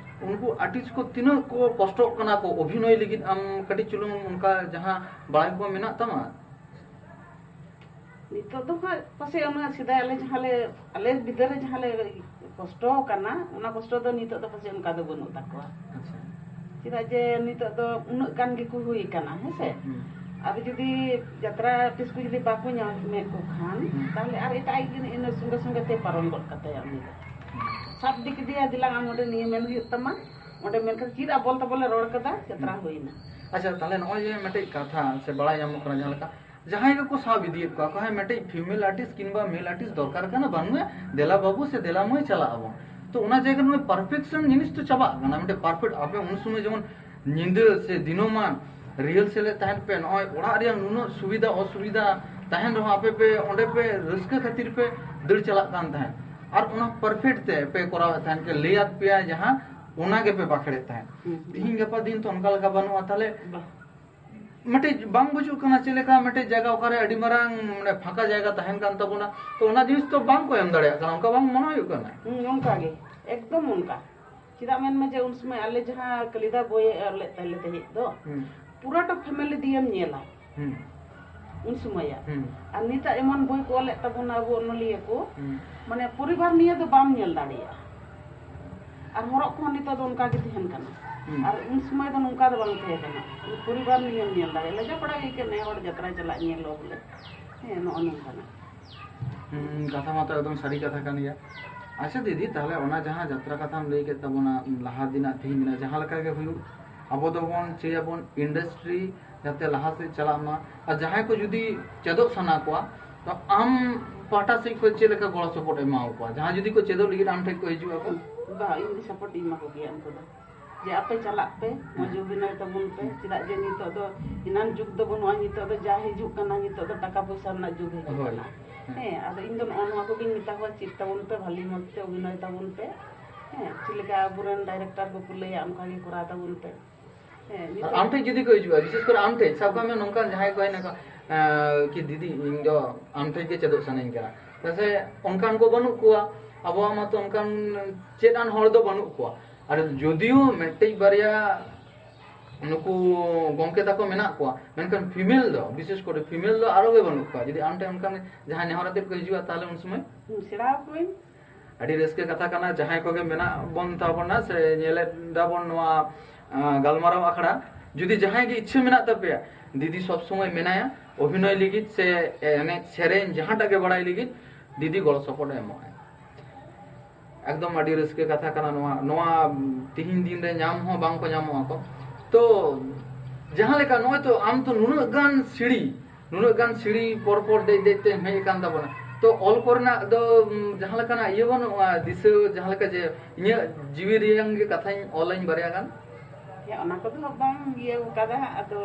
ᱩᱱᱠᱩ ᱟᱨᱴᱤᱥᱴ ᱠᱚ ᱛᱤᱱᱟᱹᱜ ᱠᱚ ᱠᱚᱥᱴᱚᱜ ᱠᱟᱱᱟ ᱠᱚ ᱚᱵᱷᱤᱱᱚᱭ ᱞᱟᱹᱜᱤᱫ, ᱟᱢ ᱠᱟᱹᱴᱤᱡ ᱪᱩᱞᱩᱝ ᱚᱱᱠᱟ ᱡᱟᱦᱟᱸ ᱵᱟᱲᱟᱭ ᱠᱚ ᱢᱮᱱᱟᱜ ᱛᱟᱢᱟ? ᱱᱤᱛᱚᱜ ᱫᱚ ᱦᱟᱸᱜ ᱯᱟᱥᱮᱡ ᱚᱱᱟ ᱥᱮᱫᱟᱭ ᱟᱞᱮ ᱡᱟᱦᱟᱸ ᱞᱮ, ᱟᱞᱮ ᱵᱤᱫᱟᱹᱞ ᱨᱮ ᱡᱟᱦᱟᱸ ᱞᱮ ᱠᱚᱥᱴᱚ ᱟᱠᱟᱱᱟ, ᱚᱱᱟ ᱠᱚᱥᱴᱚ ᱫᱚ ᱱᱤᱛᱚᱜ ᱫᱚ ᱯᱟᱥᱮᱡ ᱚᱱᱠᱟ ᱫᱚ ᱵᱟᱹᱱᱩᱜ ᱛᱟᱠᱚᱣᱟ᱾ ᱟᱪᱪᱷᱟ᱾ ᱪᱮᱫᱟᱜ ᱡᱮ ᱱᱤᱛᱚᱜ ᱫᱚ ᱩᱱᱟᱹᱜ ᱜᱟᱱ ᱜᱮᱠᱚ ᱦᱩᱭ ᱟᱠᱟᱱᱟ, ᱦᱮᱸ ᱥᱮ? ᱦᱩᱸ᱾ ᱟᱨ ᱡᱩᱫᱤ ᱡᱟᱛᱨᱟ ᱟᱨᱴᱤᱥᱴ ᱠᱚ ᱡᱩᱫᱤ ᱵᱟᱠᱚ ᱧᱟᱢᱮᱫ ᱠᱚ ᱠᱷᱟᱱ, ᱦᱩᱸ᱾ ᱛᱟᱦᱞᱮ ᱟᱨ ᱮᱴᱟᱜ ᱜᱮ ᱤᱱᱟᱹ ᱥᱚᱸᱜᱮ ᱥᱚᱸᱜᱮ ᱛᱮ ᱯᱟᱨᱚᱢ ᱜᱚᱫ ᱠᱟᱛᱟᱭᱟ ᱩᱱᱤ ᱫᱚ᱾ ᱦᱩᱸ᱾ ᱥᱟᱵ ᱤᱫᱤ ᱠᱮᱫᱮᱭᱟ, ᱫᱮᱞᱟ ᱟᱢ ᱚᱸᱰᱮ ᱱᱤᱭᱟᱹ ᱢᱮᱱ ᱦᱩᱭᱩᱜ ᱛᱟᱢᱟ, ᱚᱸᱰᱮ ᱢᱮᱱᱠᱷᱟᱱ ᱪᱮᱫ ᱟᱵᱚᱞ ᱛᱟᱵᱚᱞ ᱞᱮ ᱨᱚᱲ ᱠᱟᱫᱟ, ᱡᱟᱛᱨᱟ ᱦᱩᱸ᱾ ᱦᱩᱭᱱᱟ᱾ ᱟᱪᱪᱷᱟ, ᱛᱟᱦᱞᱮ ᱱᱚᱜᱼᱚᱭ ᱡᱮ ᱢᱤᱫᱴᱮᱡ ᱠᱟᱛᱷᱟ ᱥᱮ ᱵᱟᱲᱟᱭ ᱧᱟᱢᱚᱜ ᱠᱟᱱᱟ, ᱡᱟᱦᱟᱸ ᱞᱮᱠᱟ ᱡᱟᱦᱟᱸᱭ ᱜᱮᱠᱚ ᱥᱟᱵ ᱤᱫᱤᱭᱮᱫ ᱠᱚᱣᱟ ᱠᱚ, ᱦᱮᱸ, ᱢᱤᱫᱴᱮᱡ female artist ᱠᱤᱝᱵᱟ male artist ᱫᱚᱨᱠᱟᱨ ᱠᱟᱱᱟ, ᱵᱟᱹᱱᱩᱭᱟ, ᱫᱮᱞᱟ ᱵᱟᱹᱵᱩ ᱥᱮ ᱫᱮᱞᱟ ᱢᱟᱹᱭ, ᱪᱟᱞᱟᱜ ᱟᱵᱚᱱ᱾ ᱛᱚ ᱚᱱᱟ ᱡᱟᱭᱜᱟ ᱨᱮ perfection ᱡᱤᱱᱤᱥ ᱛᱚ ᱪᱟᱵᱟᱜ ᱠᱟᱱᱟ, ᱢᱤᱫᱴᱮᱡ perfect᱾ ᱟᱯᱮ ᱩᱱ ᱥᱚᱢᱚᱭ ᱡᱮᱢᱚᱱ ᱧᱤᱫᱟᱹ ᱥᱮ ᱫᱤᱱᱚᱢᱟᱱ rehearsal ᱮᱫ ᱛᱟᱦᱮᱸᱫ ᱯᱮ, ᱱᱚᱜᱼᱚᱭ ᱚᱲᱟᱜ ᱨᱮᱭᱟᱜ ᱱᱩᱱᱟᱹᱜ ᱥᱩᱵᱤᱫᱷᱟ ᱚᱥᱩᱵᱤᱫᱷᱟ ᱛᱟᱦᱮᱱ ᱨᱮᱦᱚᱸ ᱟᱯᱮ ᱯᱮ ᱚᱸᱰᱮ ᱯᱮ ᱨᱟᱹᱥᱠᱟᱹ ᱠᱷᱟᱹᱛᱤᱨ ᱯᱮ ᱫᱟᱹᱲ ᱪᱟᱞᱟᱜ ᱠᱟᱱ ᱛᱟᱦᱮᱸᱫ, ᱟᱨ ᱚᱱᱟ perfect ᱛᱮ ᱯᱮ ᱠᱚᱨᱟᱣᱮᱫ ᱛᱟᱦᱮᱸᱫ, ᱯᱮ ᱞᱟᱹᱭᱟᱫ ᱯᱮᱭᱟ ᱡᱟᱦᱟᱸ, ᱚᱱᱟ ᱜᱮᱯᱮ ᱵᱟᱠᱷᱮᱲᱮᱫ ᱛᱟᱦᱮᱸᱫ᱾ ᱦᱩᱸ, ᱦᱩᱸ᱾ ᱛᱤᱦᱤᱧ ᱜᱟᱯᱟ ᱫᱤᱱ ᱛᱚ ᱚᱱᱠᱟ ᱞᱮᱠᱟ ᱵᱟᱹᱱᱩᱜᱼᱟ, ᱛᱟᱦᱞᱮ ᱵᱟ᱾ ᱢᱤᱫᱴᱤᱡ ᱵᱟᱝ ᱵᱩᱡᱩᱜ ᱠᱟᱱᱟ ᱪᱮᱫ ᱞᱮᱠᱟ ᱢᱤᱫᱴᱤᱡ ᱡᱟᱭᱜᱟ ᱚᱠᱟᱨᱮ ᱟᱹᱰᱤ ᱢᱟᱨᱟᱝ, ᱢᱟᱱᱮ, ᱯᱷᱟᱸᱠᱟ ᱡᱟᱭᱜᱟ ᱛᱟᱦᱮᱱ ᱠᱟᱱ ᱛᱟᱵᱚᱱᱟ, ᱛᱚ ᱚᱱᱟ ᱡᱤᱱᱤᱥ ᱛᱚ ᱵᱟᱝ ᱠᱚ ᱮᱢ ᱫᱟᱲᱮᱭᱟᱜ ᱠᱟᱱᱟ, ᱚᱱᱠᱟ ᱵᱟᱝ ᱢᱚᱱᱮ ᱦᱩᱭᱩᱜ ᱠᱟᱱᱟ? ᱦᱩᱸ, ᱚᱱᱠᱟ ᱜᱮ, ᱮᱠᱫᱚᱢ ᱚᱱᱠᱟ᱾ ᱪᱮᱫᱟᱜ ᱢᱮᱱᱢᱮ ᱡᱮ ᱩᱱ ᱥᱚᱢᱚᱭ ᱟᱞᱮ ᱡᱟᱦᱟᱸ ᱠᱟᱞᱤᱫᱟ ᱵᱳᱭ ᱮ ᱚᱞ ᱞᱮᱫ ᱛᱟᱦᱮᱸ ᱞᱮ ᱛᱟᱦᱮᱸᱫ ᱫᱚ, ᱦᱩᱸ᱾ ᱯᱩᱨᱟᱹᱴᱟ family ᱫᱤᱭᱮᱢ ᱧᱮᱞᱟ᱾ ᱦᱩᱸ᱾ ᱩᱱ ᱥᱚᱢᱚᱭᱟᱜ᱾ ᱦᱩᱸ᱾ ᱟᱨ ᱱᱤᱛᱟᱜ ᱮᱢᱚᱱ ᱵᱳᱭ ᱠᱚ ᱚᱞᱮᱫ ᱛᱟᱵᱚᱱᱟ ᱟᱵᱚ ᱚᱱᱚᱞᱤᱭᱟᱹ ᱠᱚ, ᱦᱩᱸ᱾ ᱢᱟᱱᱮ ᱯᱚᱨᱤᱵᱟᱨ ᱱᱤᱭᱮ ᱫᱚ ᱵᱟᱢ ᱧᱮᱞ ᱫᱟᱲᱮᱭᱟᱜᱼᱟ᱾ ᱟᱨ ᱦᱚᱨᱚᱜ ᱠᱚᱦᱚᱸ ᱱᱤᱛᱚᱜ ᱫᱚ ᱚᱱᱠᱟ ᱜᱮ ᱛᱟᱦᱮᱱ ᱠᱟᱱᱟ᱾ ᱦᱩᱸ᱾ ᱟᱨ ᱩᱱ ᱥᱚᱢᱚᱭ ᱫᱚ ᱱᱚᱝᱠᱟ ᱫᱚ ᱵᱟᱝ ᱛᱟᱦᱮᱸ ᱠᱟᱱᱟ᱾ ᱯᱚᱨᱤᱵᱟᱨ ᱱᱤᱭᱮᱢ ᱧᱮᱞ ᱫᱟᱲᱮᱭᱟᱜᱼᱟ᱾ ᱞᱟᱡᱟ ᱯᱟᱲᱟ ᱜᱮ ᱟᱹᱭᱠᱟᱹᱜ, ᱱᱮ ᱦᱚᱲ ᱡᱟᱛᱨᱟ ᱪᱟᱞᱟᱜ ᱧᱮᱞ ᱞᱚ ᱵᱚᱞᱮ᱾ ᱦᱮᱸ, ᱱᱚᱜᱼᱚ ᱱᱚᱝᱠᱟᱱᱟᱜ᱾ ᱦᱩᱸ, ᱠᱟᱛᱷᱟ ᱢᱟᱛᱚ ᱮᱠᱫᱚᱢ ᱥᱟᱹᱨᱤ ᱠᱟᱛᱷᱟ ᱠᱟᱱ ᱜᱮᱭᱟ᱾ ᱟᱪᱪᱷᱟ ᱫᱤᱫᱤ, ᱛᱟᱦᱞᱮ ᱚᱱᱟ ᱡᱟᱦᱟᱸ ᱡᱟᱛᱨᱟ ᱠᱟᱛᱷᱟᱢ ᱞᱟᱹᱭ ᱠᱮᱫ ᱛᱟᱵᱚᱱᱟ, ᱞᱟᱦᱟ ᱫᱤᱱᱟᱜ ᱛᱮᱦᱮᱧ ᱫᱤᱱᱟᱜ ᱡᱟᱦᱟᱸ ᱞᱮᱠᱟ ᱜᱮ ᱦᱩᱭᱩᱜ, ᱟᱵᱚ ᱫᱚᱵᱚᱱ ᱪᱟᱹᱭᱟᱵᱚᱱ industry ᱡᱟᱛᱮ ᱞᱟᱦᱟ ᱥᱮᱫ ᱪᱟᱞᱟᱜ ᱢᱟ᱾ ᱟᱨ ᱡᱟᱦᱟᱸᱭ ᱠᱚ ᱡᱩᱫᱤ ᱪᱮᱫᱚᱜ ᱥᱟᱱᱟ ᱠᱚᱣᱟ, ᱛᱚ ᱟᱢ ᱯᱟᱦᱴᱟ ᱥᱮᱫ ᱠᱷᱚᱱ ᱪᱮᱫ ᱞᱮᱠᱟ ᱜᱚᱲᱚ ᱥᱚᱯᱚᱦᱚᱫ ᱮᱢᱟ ᱠᱚᱣᱟ? ᱡᱟᱦᱟᱸᱭ ᱡᱩᱫᱤ ᱠᱚ ᱪᱮᱫᱚᱜ ᱞᱟᱹᱜᱤᱫ ᱟᱢ ᱴᱷᱮᱱ ᱠᱚ ᱦᱤᱡᱩᱜ ᱟᱠᱚ? ᱵᱟ, ᱤᱧ ᱫᱚ ᱥᱟᱯᱳᱨᱴ ᱤᱧ ᱮᱢᱟ ᱠᱚᱜᱮᱭᱟ ᱩᱱᱠᱩ ᱫᱚ, ᱡᱮ ᱟᱯᱮ ᱪᱟᱞᱟᱜ ᱯᱮ, ᱢᱚᱡᱽ ᱦᱮᱸ᱾ ᱚᱵᱷᱤᱱᱚᱭ ᱛᱟᱵᱚᱱ ᱯᱮ᱾ ᱦᱮᱸ᱾ ᱪᱮᱫᱟᱜ ᱡᱮ ᱱᱤᱛᱚᱜ ᱫᱚ ᱮᱱᱟᱱ ᱡᱩᱜᱽ ᱫᱚ ᱵᱟᱹᱱᱩᱜᱼᱟ, ᱱᱤᱛᱚᱜ ᱫᱚ ᱡᱟ ᱦᱤᱡᱩᱜ ᱠᱟᱱᱟ, ᱱᱤᱛᱚᱜ ᱫᱚ ᱴᱟᱠᱟ ᱯᱚᱭᱥᱟ ᱨᱮᱱᱟᱜ ᱡᱩᱜᱽ ᱦᱤᱡᱩᱜ ᱦᱳᱭ᱾ ᱠᱟᱱᱟ᱾ ᱦᱮᱸ᱾ ᱦᱮᱸ, ᱟᱫᱚ ᱤᱧ ᱫᱚ ᱱᱚᱜᱼᱚ ᱱᱚᱣᱟ ᱠᱚᱜᱮᱧ ᱢᱮᱛᱟ ᱠᱚᱣᱟ, ᱪᱮᱫ ᱛᱟᱵᱚᱱ ᱯᱮ, ᱵᱷᱟᱞᱤ ᱢᱚᱡᱽ ᱛᱮ ᱚᱵᱷᱤᱱᱚᱭ ᱛᱟᱵᱚᱱ ᱯᱮ᱾ ᱦᱮᱸ, ᱪᱮᱫ ᱞᱮᱠᱟ ᱟᱵᱚᱨᱮᱱ ᱰᱟᱭᱨᱮᱠᱴᱚᱨ ᱠᱚᱠᱚ ᱞᱟᱹᱭᱟ, ᱚᱱᱠᱟ ᱜᱮ ᱠᱚᱨᱟᱣ ᱛᱟᱵᱚᱱ ᱯᱮ᱾ ᱦᱮᱸ, ᱟᱨ ᱱᱤᱛᱚᱜ ᱟᱢ ᱴᱷᱮᱱ ᱡᱩᱫᱤ ᱠᱚ ᱦᱤᱡᱩᱜᱼᱟ, ᱵᱤᱥᱮᱥ ᱠᱚᱨᱮ ᱟᱢ ᱴᱷᱮᱱ, ᱥᱟᱵ ᱠᱟᱜ ᱢᱮ ᱱᱚᱝᱠᱟᱱ ᱡᱟᱦᱟᱸᱭ ᱠᱚ ᱦᱮᱡ ᱱᱟᱠᱚ, ᱮᱸ, ᱠᱤ ᱫᱤᱫᱤ, ᱤᱧ ᱫᱚ ᱟᱢ ᱴᱷᱮᱱ ᱜᱮ ᱪᱮᱫᱚᱜ ᱥᱟᱱᱟᱧ ᱠᱟᱱᱟ, ᱪᱮᱫᱟᱜ ᱥᱮ ᱚᱱᱠᱟᱱ ᱠᱚ ᱵᱟᱹᱱᱩᱜ ᱠᱚᱣᱟ, ᱟᱵᱚᱣᱟᱜ ᱢᱟᱛᱚ ᱚᱱᱠᱟᱱ ᱪᱮᱫ ᱟᱱ ᱦᱚᱲ ᱫᱚ ᱵᱟᱹᱱᱩᱜ ᱠᱚᱣᱟ᱾ ᱟᱨ ᱡᱩᱫᱤᱭᱳ ᱢᱤᱫᱴᱤᱡ ᱵᱟᱨᱭᱟ ᱱᱩᱠᱩ ᱜᱚᱢᱠᱮ ᱛᱟᱠᱚ ᱢᱮᱱᱟᱜ ᱠᱚᱣᱟ, ᱢᱮᱱᱠᱷᱟᱱ ᱯᱷᱤᱢᱮᱞ ᱫᱚ, ᱵᱤᱥᱮᱥ ᱠᱚᱨᱮ ᱯᱷᱤᱢᱮᱞ ᱫᱚ ᱟᱨᱚ ᱜᱮ ᱵᱟᱹᱱᱩᱜ ᱠᱚᱣᱟ᱾ ᱡᱩᱫᱤ ᱟᱢ ᱴᱷᱮᱱ ᱚᱱᱠᱟᱱ ᱡᱟᱦᱟᱸᱭ ᱱᱮᱦᱚᱨ ᱟᱛᱮᱫ ᱠᱚ ᱦᱤᱡᱩᱜᱼᱟ, ᱛᱟᱦᱚᱞᱮ ᱩᱱ ᱥᱚᱢᱚᱭ ᱦᱩᱸ, ᱥᱮᱬᱟ ᱟᱠᱚᱣᱟᱹᱧ᱾ ᱟᱹᱰᱤ ᱨᱟᱹᱥᱠᱟᱹ ᱠᱟᱛᱷᱟ ᱠᱟᱱᱟ, ᱡᱟᱦᱟᱸᱭ ᱠᱚᱜᱮ ᱢᱮᱱᱟᱜ ᱵᱚᱱ ᱛᱟᱵᱚᱱᱟ ᱥᱮ ᱧᱮᱞᱮᱫ ᱫᱟᱵᱚᱱ ᱱᱚᱣᱟ, ᱟᱸ, ᱜᱟᱞᱢᱟᱨᱟᱣ ᱟᱠᱷᱲᱟ, ᱡᱩᱫᱤ ᱡᱟᱦᱟᱸᱭ ᱜᱮ ᱤᱪᱪᱷᱟᱹ ᱢᱮᱱᱟᱜ ᱛᱟᱯᱮᱭᱟ, ᱫᱤᱫᱤ ᱥᱚᱵ ᱥᱚᱢᱚᱭ ᱢᱮᱱᱟᱭᱟ ᱚᱵᱷᱤᱱᱚᱭ ᱞᱟᱹᱜᱤᱫ ᱥᱮ ᱮᱱᱮᱡ ᱥᱮᱨᱮᱧ ᱡᱟᱦᱟᱸᱴᱟᱜ ᱜᱮ ᱵᱟᱲᱟᱭ ᱞᱟᱹᱜᱤᱫ, ᱫᱤᱫᱤ ᱜᱚᱲᱚ ᱥᱚᱯᱚᱦᱚᱫ ᱮ ᱮᱢᱚᱜᱼᱟ᱾ ᱮᱠᱫᱚᱢ ᱟᱹᱰᱤ ᱨᱟᱹᱥᱠᱟᱹ ᱠᱟᱛᱷᱟ ᱠᱟᱱᱟ ᱱᱚᱣᱟ᱾ ᱱᱚᱣᱟ ᱛᱤᱦᱤᱧ ᱫᱤᱱ ᱨᱮ ᱧᱟᱢ ᱦᱚᱸ ᱵᱟᱝ ᱠᱚ ᱧᱟᱢᱚᱜ ᱟᱠᱚ᱾ ᱛᱚ ᱡᱟᱦᱟᱸ ᱞᱮᱠᱟ ᱱᱚᱜᱼᱚᱭ ᱛᱚ ᱟᱢ ᱛᱚ ᱱᱩᱱᱟᱹᱜ ᱜᱟᱱ ᱥᱤᱲᱤ, ᱱᱩᱱᱟᱹᱜ ᱜᱟᱱ ᱥᱤᱲᱤ ᱯᱚᱨ ᱯᱚᱨ ᱫᱮᱡ ᱫᱮᱡ ᱛᱮᱢ ᱦᱮᱡ ᱟᱠᱟᱱ ᱛᱟᱵᱚᱱᱟ, ᱛᱚ ᱚᱞ ᱠᱚᱨᱮᱱᱟᱜ ᱫᱚ, ᱩᱢ, ᱡᱟᱦᱟᱸ ᱞᱮᱠᱟᱱᱟᱜ ᱤᱭᱟᱹ ᱵᱟᱹᱱᱩᱜᱼᱟ, ᱫᱤᱥᱟᱹ ᱡᱟᱦᱟᱸ ᱞᱮᱠᱟ ᱡᱮ ᱤᱧᱟᱹᱜ ᱡᱤᱣᱤ ᱨᱮᱭᱟᱝ ᱜᱮ ᱠᱟᱛᱷᱟᱧ ᱚᱞᱟᱹᱧ ᱵᱟᱨᱭᱟ ᱜᱟᱱ? ᱦᱮᱸ, ᱚᱱᱟ ᱠᱚᱫᱚ ᱦᱟᱸᱜ ᱵᱟᱝ ᱤᱭᱟᱹ ᱟᱠᱟᱫᱟ ᱦᱟᱸᱜ᱾ ᱟᱫᱚ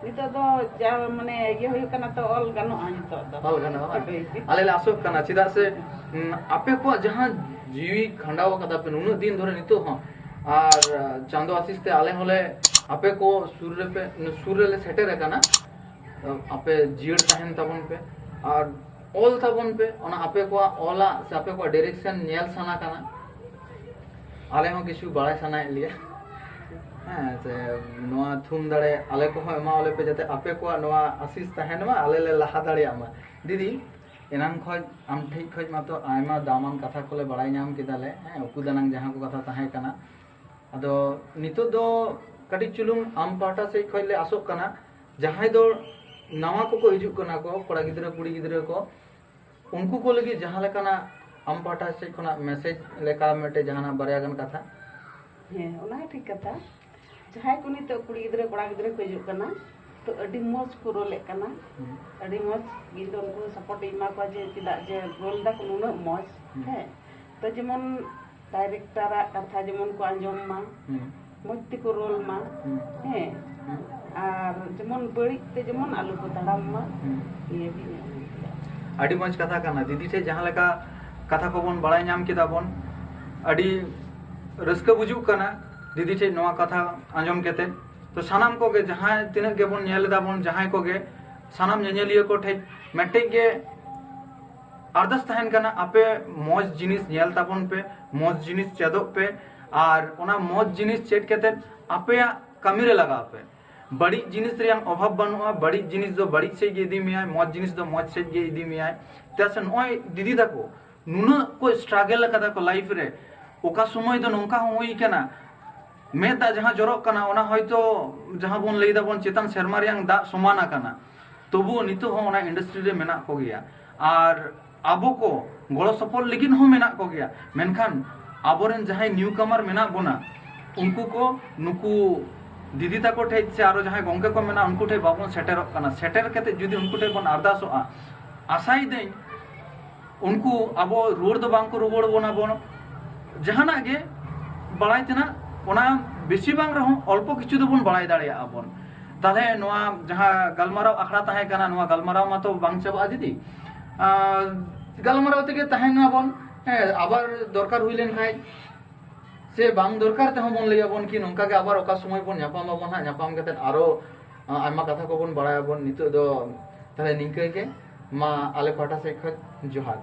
ᱱᱤᱛᱚᱜ ᱫᱚ ᱡᱟ ᱢᱟᱱᱮ ᱤᱭᱟᱹ ᱦᱩᱭᱩᱜ ᱠᱟᱱᱟ ᱛᱚ, ᱚᱞ ᱜᱟᱱᱚᱜᱼᱟ ᱱᱤᱛᱚᱜ ᱫᱚ᱾ ᱚᱞ ᱜᱟᱱᱚᱜᱼᱟ ᱵᱟᱝ? ᱦᱳᱭ᱾ ᱟᱞᱮ ᱞᱮ ᱟᱥᱚᱜ ᱠᱟᱱᱟ, ᱪᱮᱫᱟᱜ ᱥᱮ, ᱩᱸ, ᱟᱯᱮ ᱠᱚᱣᱟᱜ ᱡᱟᱦᱟᱸ ᱡᱤᱣᱤ ᱠᱷᱟᱸᱰᱟᱣ ᱟᱠᱟᱫᱟ ᱯᱮ ᱱᱩᱱᱟᱹᱜ ᱫᱤᱱ ᱫᱷᱚᱨᱮ ᱱᱤᱛᱚᱜ ᱦᱚᱸ, ᱟᱨ, ᱟᱸ, ᱪᱟᱸᱫᱚ ᱟᱥᱤᱥ ᱛᱮ ᱟᱞᱮ ᱦᱚᱸᱞᱮ ᱟᱯᱮ ᱠᱚ ᱥᱩᱨ ᱨᱮᱯᱮ, ᱥᱩᱨ ᱨᱮᱞᱮ ᱥᱮᱴᱮᱨ ᱟᱠᱟᱱᱟ᱾ ᱟᱯᱮ ᱡᱤᱭᱟᱹᱲ ᱛᱟᱦᱮᱱ ᱛᱟᱵᱚᱱ ᱯᱮ ᱟᱨ ᱚᱞ ᱛᱟᱵᱚᱱ ᱯᱮ᱾ ᱚᱱᱟ ᱟᱯᱮ ᱠᱚᱣᱟᱜ ᱚᱞᱟᱜ ᱥᱮ ᱟᱯᱮ ᱠᱚᱣᱟᱜ ᱰᱟᱭᱨᱮᱠᱥᱚᱱ ᱧᱮᱞ ᱥᱟᱱᱟ ᱠᱟᱱᱟ, ᱟᱞᱮ ᱦᱚᱸ ᱠᱤᱪᱷᱩ ᱵᱟᱲᱟᱭ ᱥᱟᱱᱟᱭᱮᱫ ᱞᱮᱭᱟ᱾ ᱦᱮᱸ, ᱥᱮ ᱱᱚᱣᱟ ᱛᱷᱩᱢ ᱫᱟᱲᱮ ᱟᱞᱮ ᱠᱚᱦᱚᱸ ᱮᱢᱟᱣᱟᱞᱮ ᱯᱮ, ᱡᱟᱛᱮ ᱟᱯᱮ ᱠᱚᱣᱟᱜ ᱱᱚᱣᱟ ᱟᱥᱤᱥ ᱛᱟᱦᱮᱱ ᱢᱟ, ᱟᱞᱮ ᱞᱮ ᱞᱟᱦᱟ ᱫᱟᱲᱮᱭᱟᱜ ᱢᱟ᱾ ᱫᱤᱫᱤ, ᱮᱱᱟᱝ ᱠᱷᱚᱡ ᱟᱢ ᱴᱷᱮᱡ ᱠᱷᱚᱡ ᱢᱟᱛᱚ ᱟᱭᱢᱟ ᱫᱟᱢᱟᱱ ᱠᱟᱛᱷᱟ ᱠᱚᱞᱮ ᱵᱟᱲᱟᱭ ᱧᱟᱢ ᱠᱮᱫᱟ ᱞᱮ, ᱦᱮᱸ, ᱩᱠᱩ ᱫᱟᱱᱟᱝ ᱡᱟᱦᱟᱸ ᱠᱚ ᱠᱟᱛᱷᱟ ᱛᱟᱦᱮᱸ ᱠᱟᱱᱟ᱾ ᱟᱫᱚ ᱱᱤᱛᱚᱜ ᱫᱚ ᱠᱟᱹᱴᱤᱡ ᱪᱩᱞᱩᱝ ᱟᱢ ᱯᱟᱦᱴᱟ ᱥᱮᱫ ᱠᱷᱚᱡ ᱞᱮ ᱟᱥᱚᱜ ᱠᱟᱱᱟ, ᱡᱟᱦᱟᱸᱭ ᱫᱚ ᱱᱟᱣᱟ ᱠᱚᱠᱚ ᱦᱤᱡᱩᱜ ᱠᱟᱱᱟ ᱠᱚ, ᱠᱚᱲᱟ ᱜᱤᱫᱽᱨᱟᱹ ᱠᱩᱲᱤ ᱜᱤᱫᱽᱨᱟᱹ ᱠᱚ, ᱩᱱᱠᱩ ᱠᱚ ᱞᱟᱹᱜᱤᱫ ᱡᱟᱦᱟᱸ ᱞᱮᱠᱟᱱᱟᱜ ᱟᱢ ᱯᱟᱦᱴᱟ ᱥᱮᱫ ᱠᱷᱚᱱᱟᱜ ᱢᱮᱥᱮᱡᱽ ᱞᱮᱠᱟ ᱢᱤᱫᱴᱮᱡ ᱡᱟᱦᱟᱱᱟᱜ ᱵᱟᱨᱭᱟ ᱜᱟᱱ ᱠᱟᱛᱷᱟ᱾ ᱦᱮᱸ, ᱚᱱᱟ ᱦᱚᱸ ᱴᱷᱤᱠ ᱠᱟᱛᱷᱟ᱾ ᱡᱟᱦᱟᱸᱭ ᱠᱚ ᱱᱤᱛᱚᱜ ᱠᱩᱲᱤ ᱜᱤᱫᱽᱨᱟᱹ ᱠᱚᱲᱟ ᱜᱤᱫᱽᱨᱟᱹ ᱠᱚ ᱦᱤᱡᱩᱜ ᱠᱟᱱᱟ, ᱛᱚ ᱟᱹᱰᱤ ᱢᱚᱡᱽ ᱠᱚ ᱨᱳᱞᱮᱫ ᱠᱟᱱᱟ᱾ ᱦᱩᱸ᱾ ᱟᱹᱰᱤ ᱢᱚᱡᱽ᱾ ᱤᱧ ᱫᱚ ᱩᱱᱠᱩ ᱥᱟᱯᱳᱨᱴ ᱤᱧ ᱮᱢᱟ ᱠᱚᱣᱟ ᱡᱮ ᱪᱮᱫᱟᱜ ᱡᱮ ᱨᱳᱞ ᱫᱟᱠᱚ ᱱᱩᱱᱟᱹᱜ ᱢᱚᱡᱽ᱾ ᱦᱩᱸ᱾ ᱦᱮᱸ, ᱛᱚ ᱡᱮᱢᱚᱱ ᱰᱟᱭᱨᱮᱠᱴᱟᱨᱟᱜ ᱠᱟᱛᱷᱟ ᱡᱮᱢᱚᱱ ᱠᱚ ᱟᱸᱡᱚᱢ ᱢᱟ, ᱦᱩᱸ᱾ ᱢᱚᱡᱽ ᱛᱮᱠᱚ ᱨᱳᱞ ᱢᱟ᱾ ᱦᱩᱸ᱾ ᱦᱮᱸ, ᱦᱩᱸ᱾ ᱟᱨ ᱡᱮᱢᱚᱱ ᱵᱟᱹᱲᱤᱡ ᱛᱮ ᱡᱮᱢᱚᱱ ᱟᱞᱚ ᱠᱚ ᱛᱟᱲᱟᱢ ᱢᱟ, ᱦᱩᱸ᱾ ᱱᱤᱭᱟᱹ ᱜᱮ ᱤᱧᱟᱹᱜ ᱢᱮᱱ ᱛᱮᱭᱟᱜ᱾ ᱟᱹᱰᱤ ᱢᱚᱡᱽ ᱠᱟᱛᱷᱟ ᱠᱟᱱᱟ᱾ ᱫᱤᱫᱤ ᱴᱷᱮᱡ ᱡᱟᱦᱟᱸ ᱞᱮᱠᱟ ᱠᱟᱛᱷᱟ ᱠᱚᱵᱚᱱ ᱵᱟᱲᱟᱭ ᱧᱟᱢ ᱠᱮᱫᱟ ᱵᱚᱱ, ᱟᱹᱰᱤ ᱨᱟᱹᱥᱠᱟᱹ ᱵᱩᱡᱩᱜ ᱠᱟᱱᱟ ᱫᱤᱫᱤ ᱴᱷᱮᱡ ᱱᱚᱣᱟ ᱠᱟᱛᱷᱟ ᱟᱸᱡᱚᱢ ᱠᱟᱛᱮ᱾ ᱛᱚ ᱥᱟᱱᱟᱢ ᱠᱚᱜᱮ ᱡᱟᱦᱟᱸᱭ ᱛᱤᱱᱟᱹᱜ ᱜᱮᱵᱚᱱ ᱧᱮᱞ ᱮᱫᱟ ᱵᱚᱱ, ᱡᱟᱦᱟᱸᱭ ᱠᱚᱜᱮ, ᱥᱟᱱᱟᱢ ᱧᱮᱧᱮᱞᱤᱭᱟᱹ ᱠᱚ ᱴᱷᱮᱡ ᱢᱤᱫᱴᱮᱡ ᱜᱮ ᱟᱨᱫᱟᱥ ᱛᱟᱦᱮᱱ ᱠᱟᱱᱟ, ᱟᱯᱮ ᱢᱚᱡᱽ ᱡᱤᱱᱤᱥ ᱧᱮᱞ ᱛᱟᱵᱚᱱ ᱯᱮ, ᱢᱚᱡᱽ ᱡᱤᱱᱤᱥ ᱪᱮᱫᱚᱜ ᱯᱮ, ᱟᱨ ᱚᱱᱟ ᱢᱚᱡᱽ ᱡᱤᱱᱤᱥ ᱪᱮᱫ ᱠᱟᱛᱮ ᱟᱯᱮᱭᱟᱜ ᱠᱟᱹᱢᱤ ᱨᱮ ᱞᱟᱜᱟᱣ ᱯᱮ᱾ ᱵᱟᱹᱲᱤᱡ ᱡᱤᱱᱤᱥ ᱨᱮᱭᱟᱜ ᱚᱵᱷᱟᱵ ᱵᱟᱹᱱᱩᱜᱼᱟ᱾ ᱵᱟᱹᱲᱤᱡ ᱡᱤᱱᱤᱥ ᱫᱚ ᱵᱟᱹᱲᱤᱡ ᱥᱮᱫ ᱜᱮ ᱤᱫᱤ ᱢᱮᱭᱟᱭ, ᱢᱚᱡᱽ ᱡᱤᱱᱤᱥ ᱫᱚ ᱢᱚᱡᱽ ᱥᱮᱫ ᱜᱮ ᱤᱫᱤ ᱢᱮᱭᱟᱭ᱾ ᱪᱮᱫᱟᱜ ᱥᱮ ᱱᱚᱜᱼᱚᱭ ᱫᱤᱫᱤ ᱛᱟᱠᱚ ᱱᱩᱱᱟᱹᱜ ᱠᱚ ᱥᱴᱨᱟᱜᱮᱞ ᱟᱠᱟᱫᱟ ᱠᱚ ᱞᱟᱭᱤᱯᱷ ᱨᱮ, ᱚᱠᱟ ᱥᱚᱢᱚᱭ ᱫᱚ ᱱᱚᱝᱠᱟ ᱦᱚᱸ ᱦᱩᱭ ᱠᱟᱱᱟ, ᱢᱮᱫ ᱫᱟᱜ ᱡᱟᱦᱟᱸ ᱡᱚᱨᱚᱜ ᱠᱟᱱᱟ, ᱚᱱᱟ ᱦᱚᱭᱛᱳ ᱡᱟᱦᱟᱸ ᱵᱚᱱ ᱞᱟᱹᱭ ᱫᱟᱵᱚᱱ ᱪᱮᱛᱟᱱ ᱥᱮᱨᱢᱟ ᱨᱮᱭᱟᱜ ᱫᱟᱜ ᱥᱚᱢᱟᱱ ᱟᱠᱟᱱᱟ, ᱛᱚᱵᱩ ᱱᱤᱛᱚᱜ ᱦᱚᱸ ᱚᱱᱟ ᱤᱱᱰᱟᱥᱴᱨᱤ ᱨᱮ ᱢᱮᱱᱟᱜ ᱠᱚᱜᱮᱭᱟ᱾ ᱟᱨ ᱟᱵᱚ ᱠᱚ ᱜᱚᱲᱚ ᱥᱚᱯᱚᱦᱚᱫ ᱞᱟᱹᱜᱤᱫ ᱦᱚᱸ ᱢᱮᱱᱟᱜ ᱠᱚᱜᱮᱭᱟ, ᱢᱮᱱᱠᱷᱟᱱ ᱟᱵᱚᱨᱮᱱ ᱡᱟᱦᱟᱸᱭ ᱱᱤᱭᱩ ᱠᱟᱢᱟᱨ ᱢᱮᱱᱟᱜ ᱵᱚᱱᱟ, ᱩᱱᱠᱩ ᱠᱚ ᱱᱩᱠᱩ ᱫᱤᱫᱤ ᱛᱟᱠᱚ ᱴᱷᱮᱡ ᱥᱮ ᱟᱨᱚ ᱡᱟᱦᱟᱸᱭ ᱜᱚᱢᱠᱮ ᱠᱚ ᱢᱮᱱᱟᱜᱼᱟ, ᱩᱱᱠᱩ ᱴᱷᱮᱡ ᱵᱟᱵᱚᱱ ᱥᱮᱴᱮᱨᱚᱜ ᱠᱟᱱᱟ᱾ ᱥᱮᱴᱮᱨ ᱠᱟᱛᱮ ᱡᱩᱫᱤ ᱩᱱᱠᱩ ᱴᱷᱮᱡ ᱵᱚᱱ ᱟᱨᱫᱟᱥᱚᱜᱼᱟ, ᱟᱥᱟᱭᱮᱫᱟᱹᱧ ᱩᱱᱠᱩ ᱟᱵᱚ ᱨᱩᱣᱟᱹᱲ ᱫᱚ ᱵᱟᱝ ᱠᱚ ᱨᱩᱣᱟᱹᱲ ᱵᱚᱱᱟ ᱵᱚᱱ᱾ ᱡᱟᱦᱟᱱᱟᱜ ᱜᱮ ᱵᱟᱲᱟᱭ ᱛᱮᱱᱟᱜ, ᱚᱱᱟ ᱵᱮᱥᱤ ᱵᱟᱝ ᱨᱮᱦᱚᱸ ᱚᱞᱯᱚ ᱠᱤᱪᱷᱩ ᱫᱚᱵᱚᱱ ᱵᱟᱲᱟᱭ ᱫᱟᱲᱮᱭᱟᱜᱼᱟ ᱵᱚᱱ᱾ ᱛᱟᱦᱞᱮ ᱱᱚᱣᱟ ᱡᱟᱦᱟᱸ ᱜᱟᱞᱢᱟᱨᱟᱣ ᱟᱠᱷᱲᱟ ᱛᱟᱦᱮᱸ ᱠᱟᱱᱟ, ᱱᱚᱣᱟ ᱜᱟᱞᱢᱟᱨᱟᱣ ᱢᱟᱛᱚ ᱵᱟᱝ ᱪᱟᱵᱟᱜᱼᱟ ᱫᱤᱫᱤ᱾ ᱟᱨ ᱜᱟᱞᱢᱟᱨᱟᱣ ᱛᱮᱜᱮ ᱛᱟᱦᱮᱱ ᱢᱟᱵᱚᱱ᱾ ᱦᱮᱸ, ᱟᱵᱟᱨ ᱫᱚᱨᱠᱟᱨ ᱦᱩᱭ ᱞᱮᱱᱠᱷᱟᱡ ᱥᱮ ᱵᱟᱝ ᱫᱚᱨᱠᱟᱨ ᱛᱮᱦᱚᱸ ᱵᱚᱱ ᱞᱟᱹᱭ ᱟᱵᱚᱱ ᱠᱤ ᱱᱚᱝᱠᱟ ᱜᱮ ᱟᱵᱟᱨ ᱚᱠᱟ ᱥᱚᱢᱚᱭ ᱵᱚᱱ ᱧᱟᱯᱟᱢ ᱟᱵᱚᱱ ᱦᱟᱸᱜ, ᱧᱟᱯᱟᱢ ᱠᱟᱛᱮ ᱟᱨᱚ, ᱟ, ᱟᱭᱢᱟ ᱠᱟᱛᱷᱟ ᱠᱚᱵᱚᱱ ᱵᱟᱲᱟᱭᱟᱵᱚᱱ᱾ ᱱᱤᱛᱚᱜ ᱫᱚ ᱛᱟᱦᱞᱮ ᱱᱤᱝᱠᱟᱹ ᱜᱮ, ᱢᱟ ᱟᱞᱮ ᱯᱟᱦᱴᱟ ᱥᱮᱫ ᱠᱷᱚᱱ ᱡᱚᱦᱟᱨ᱾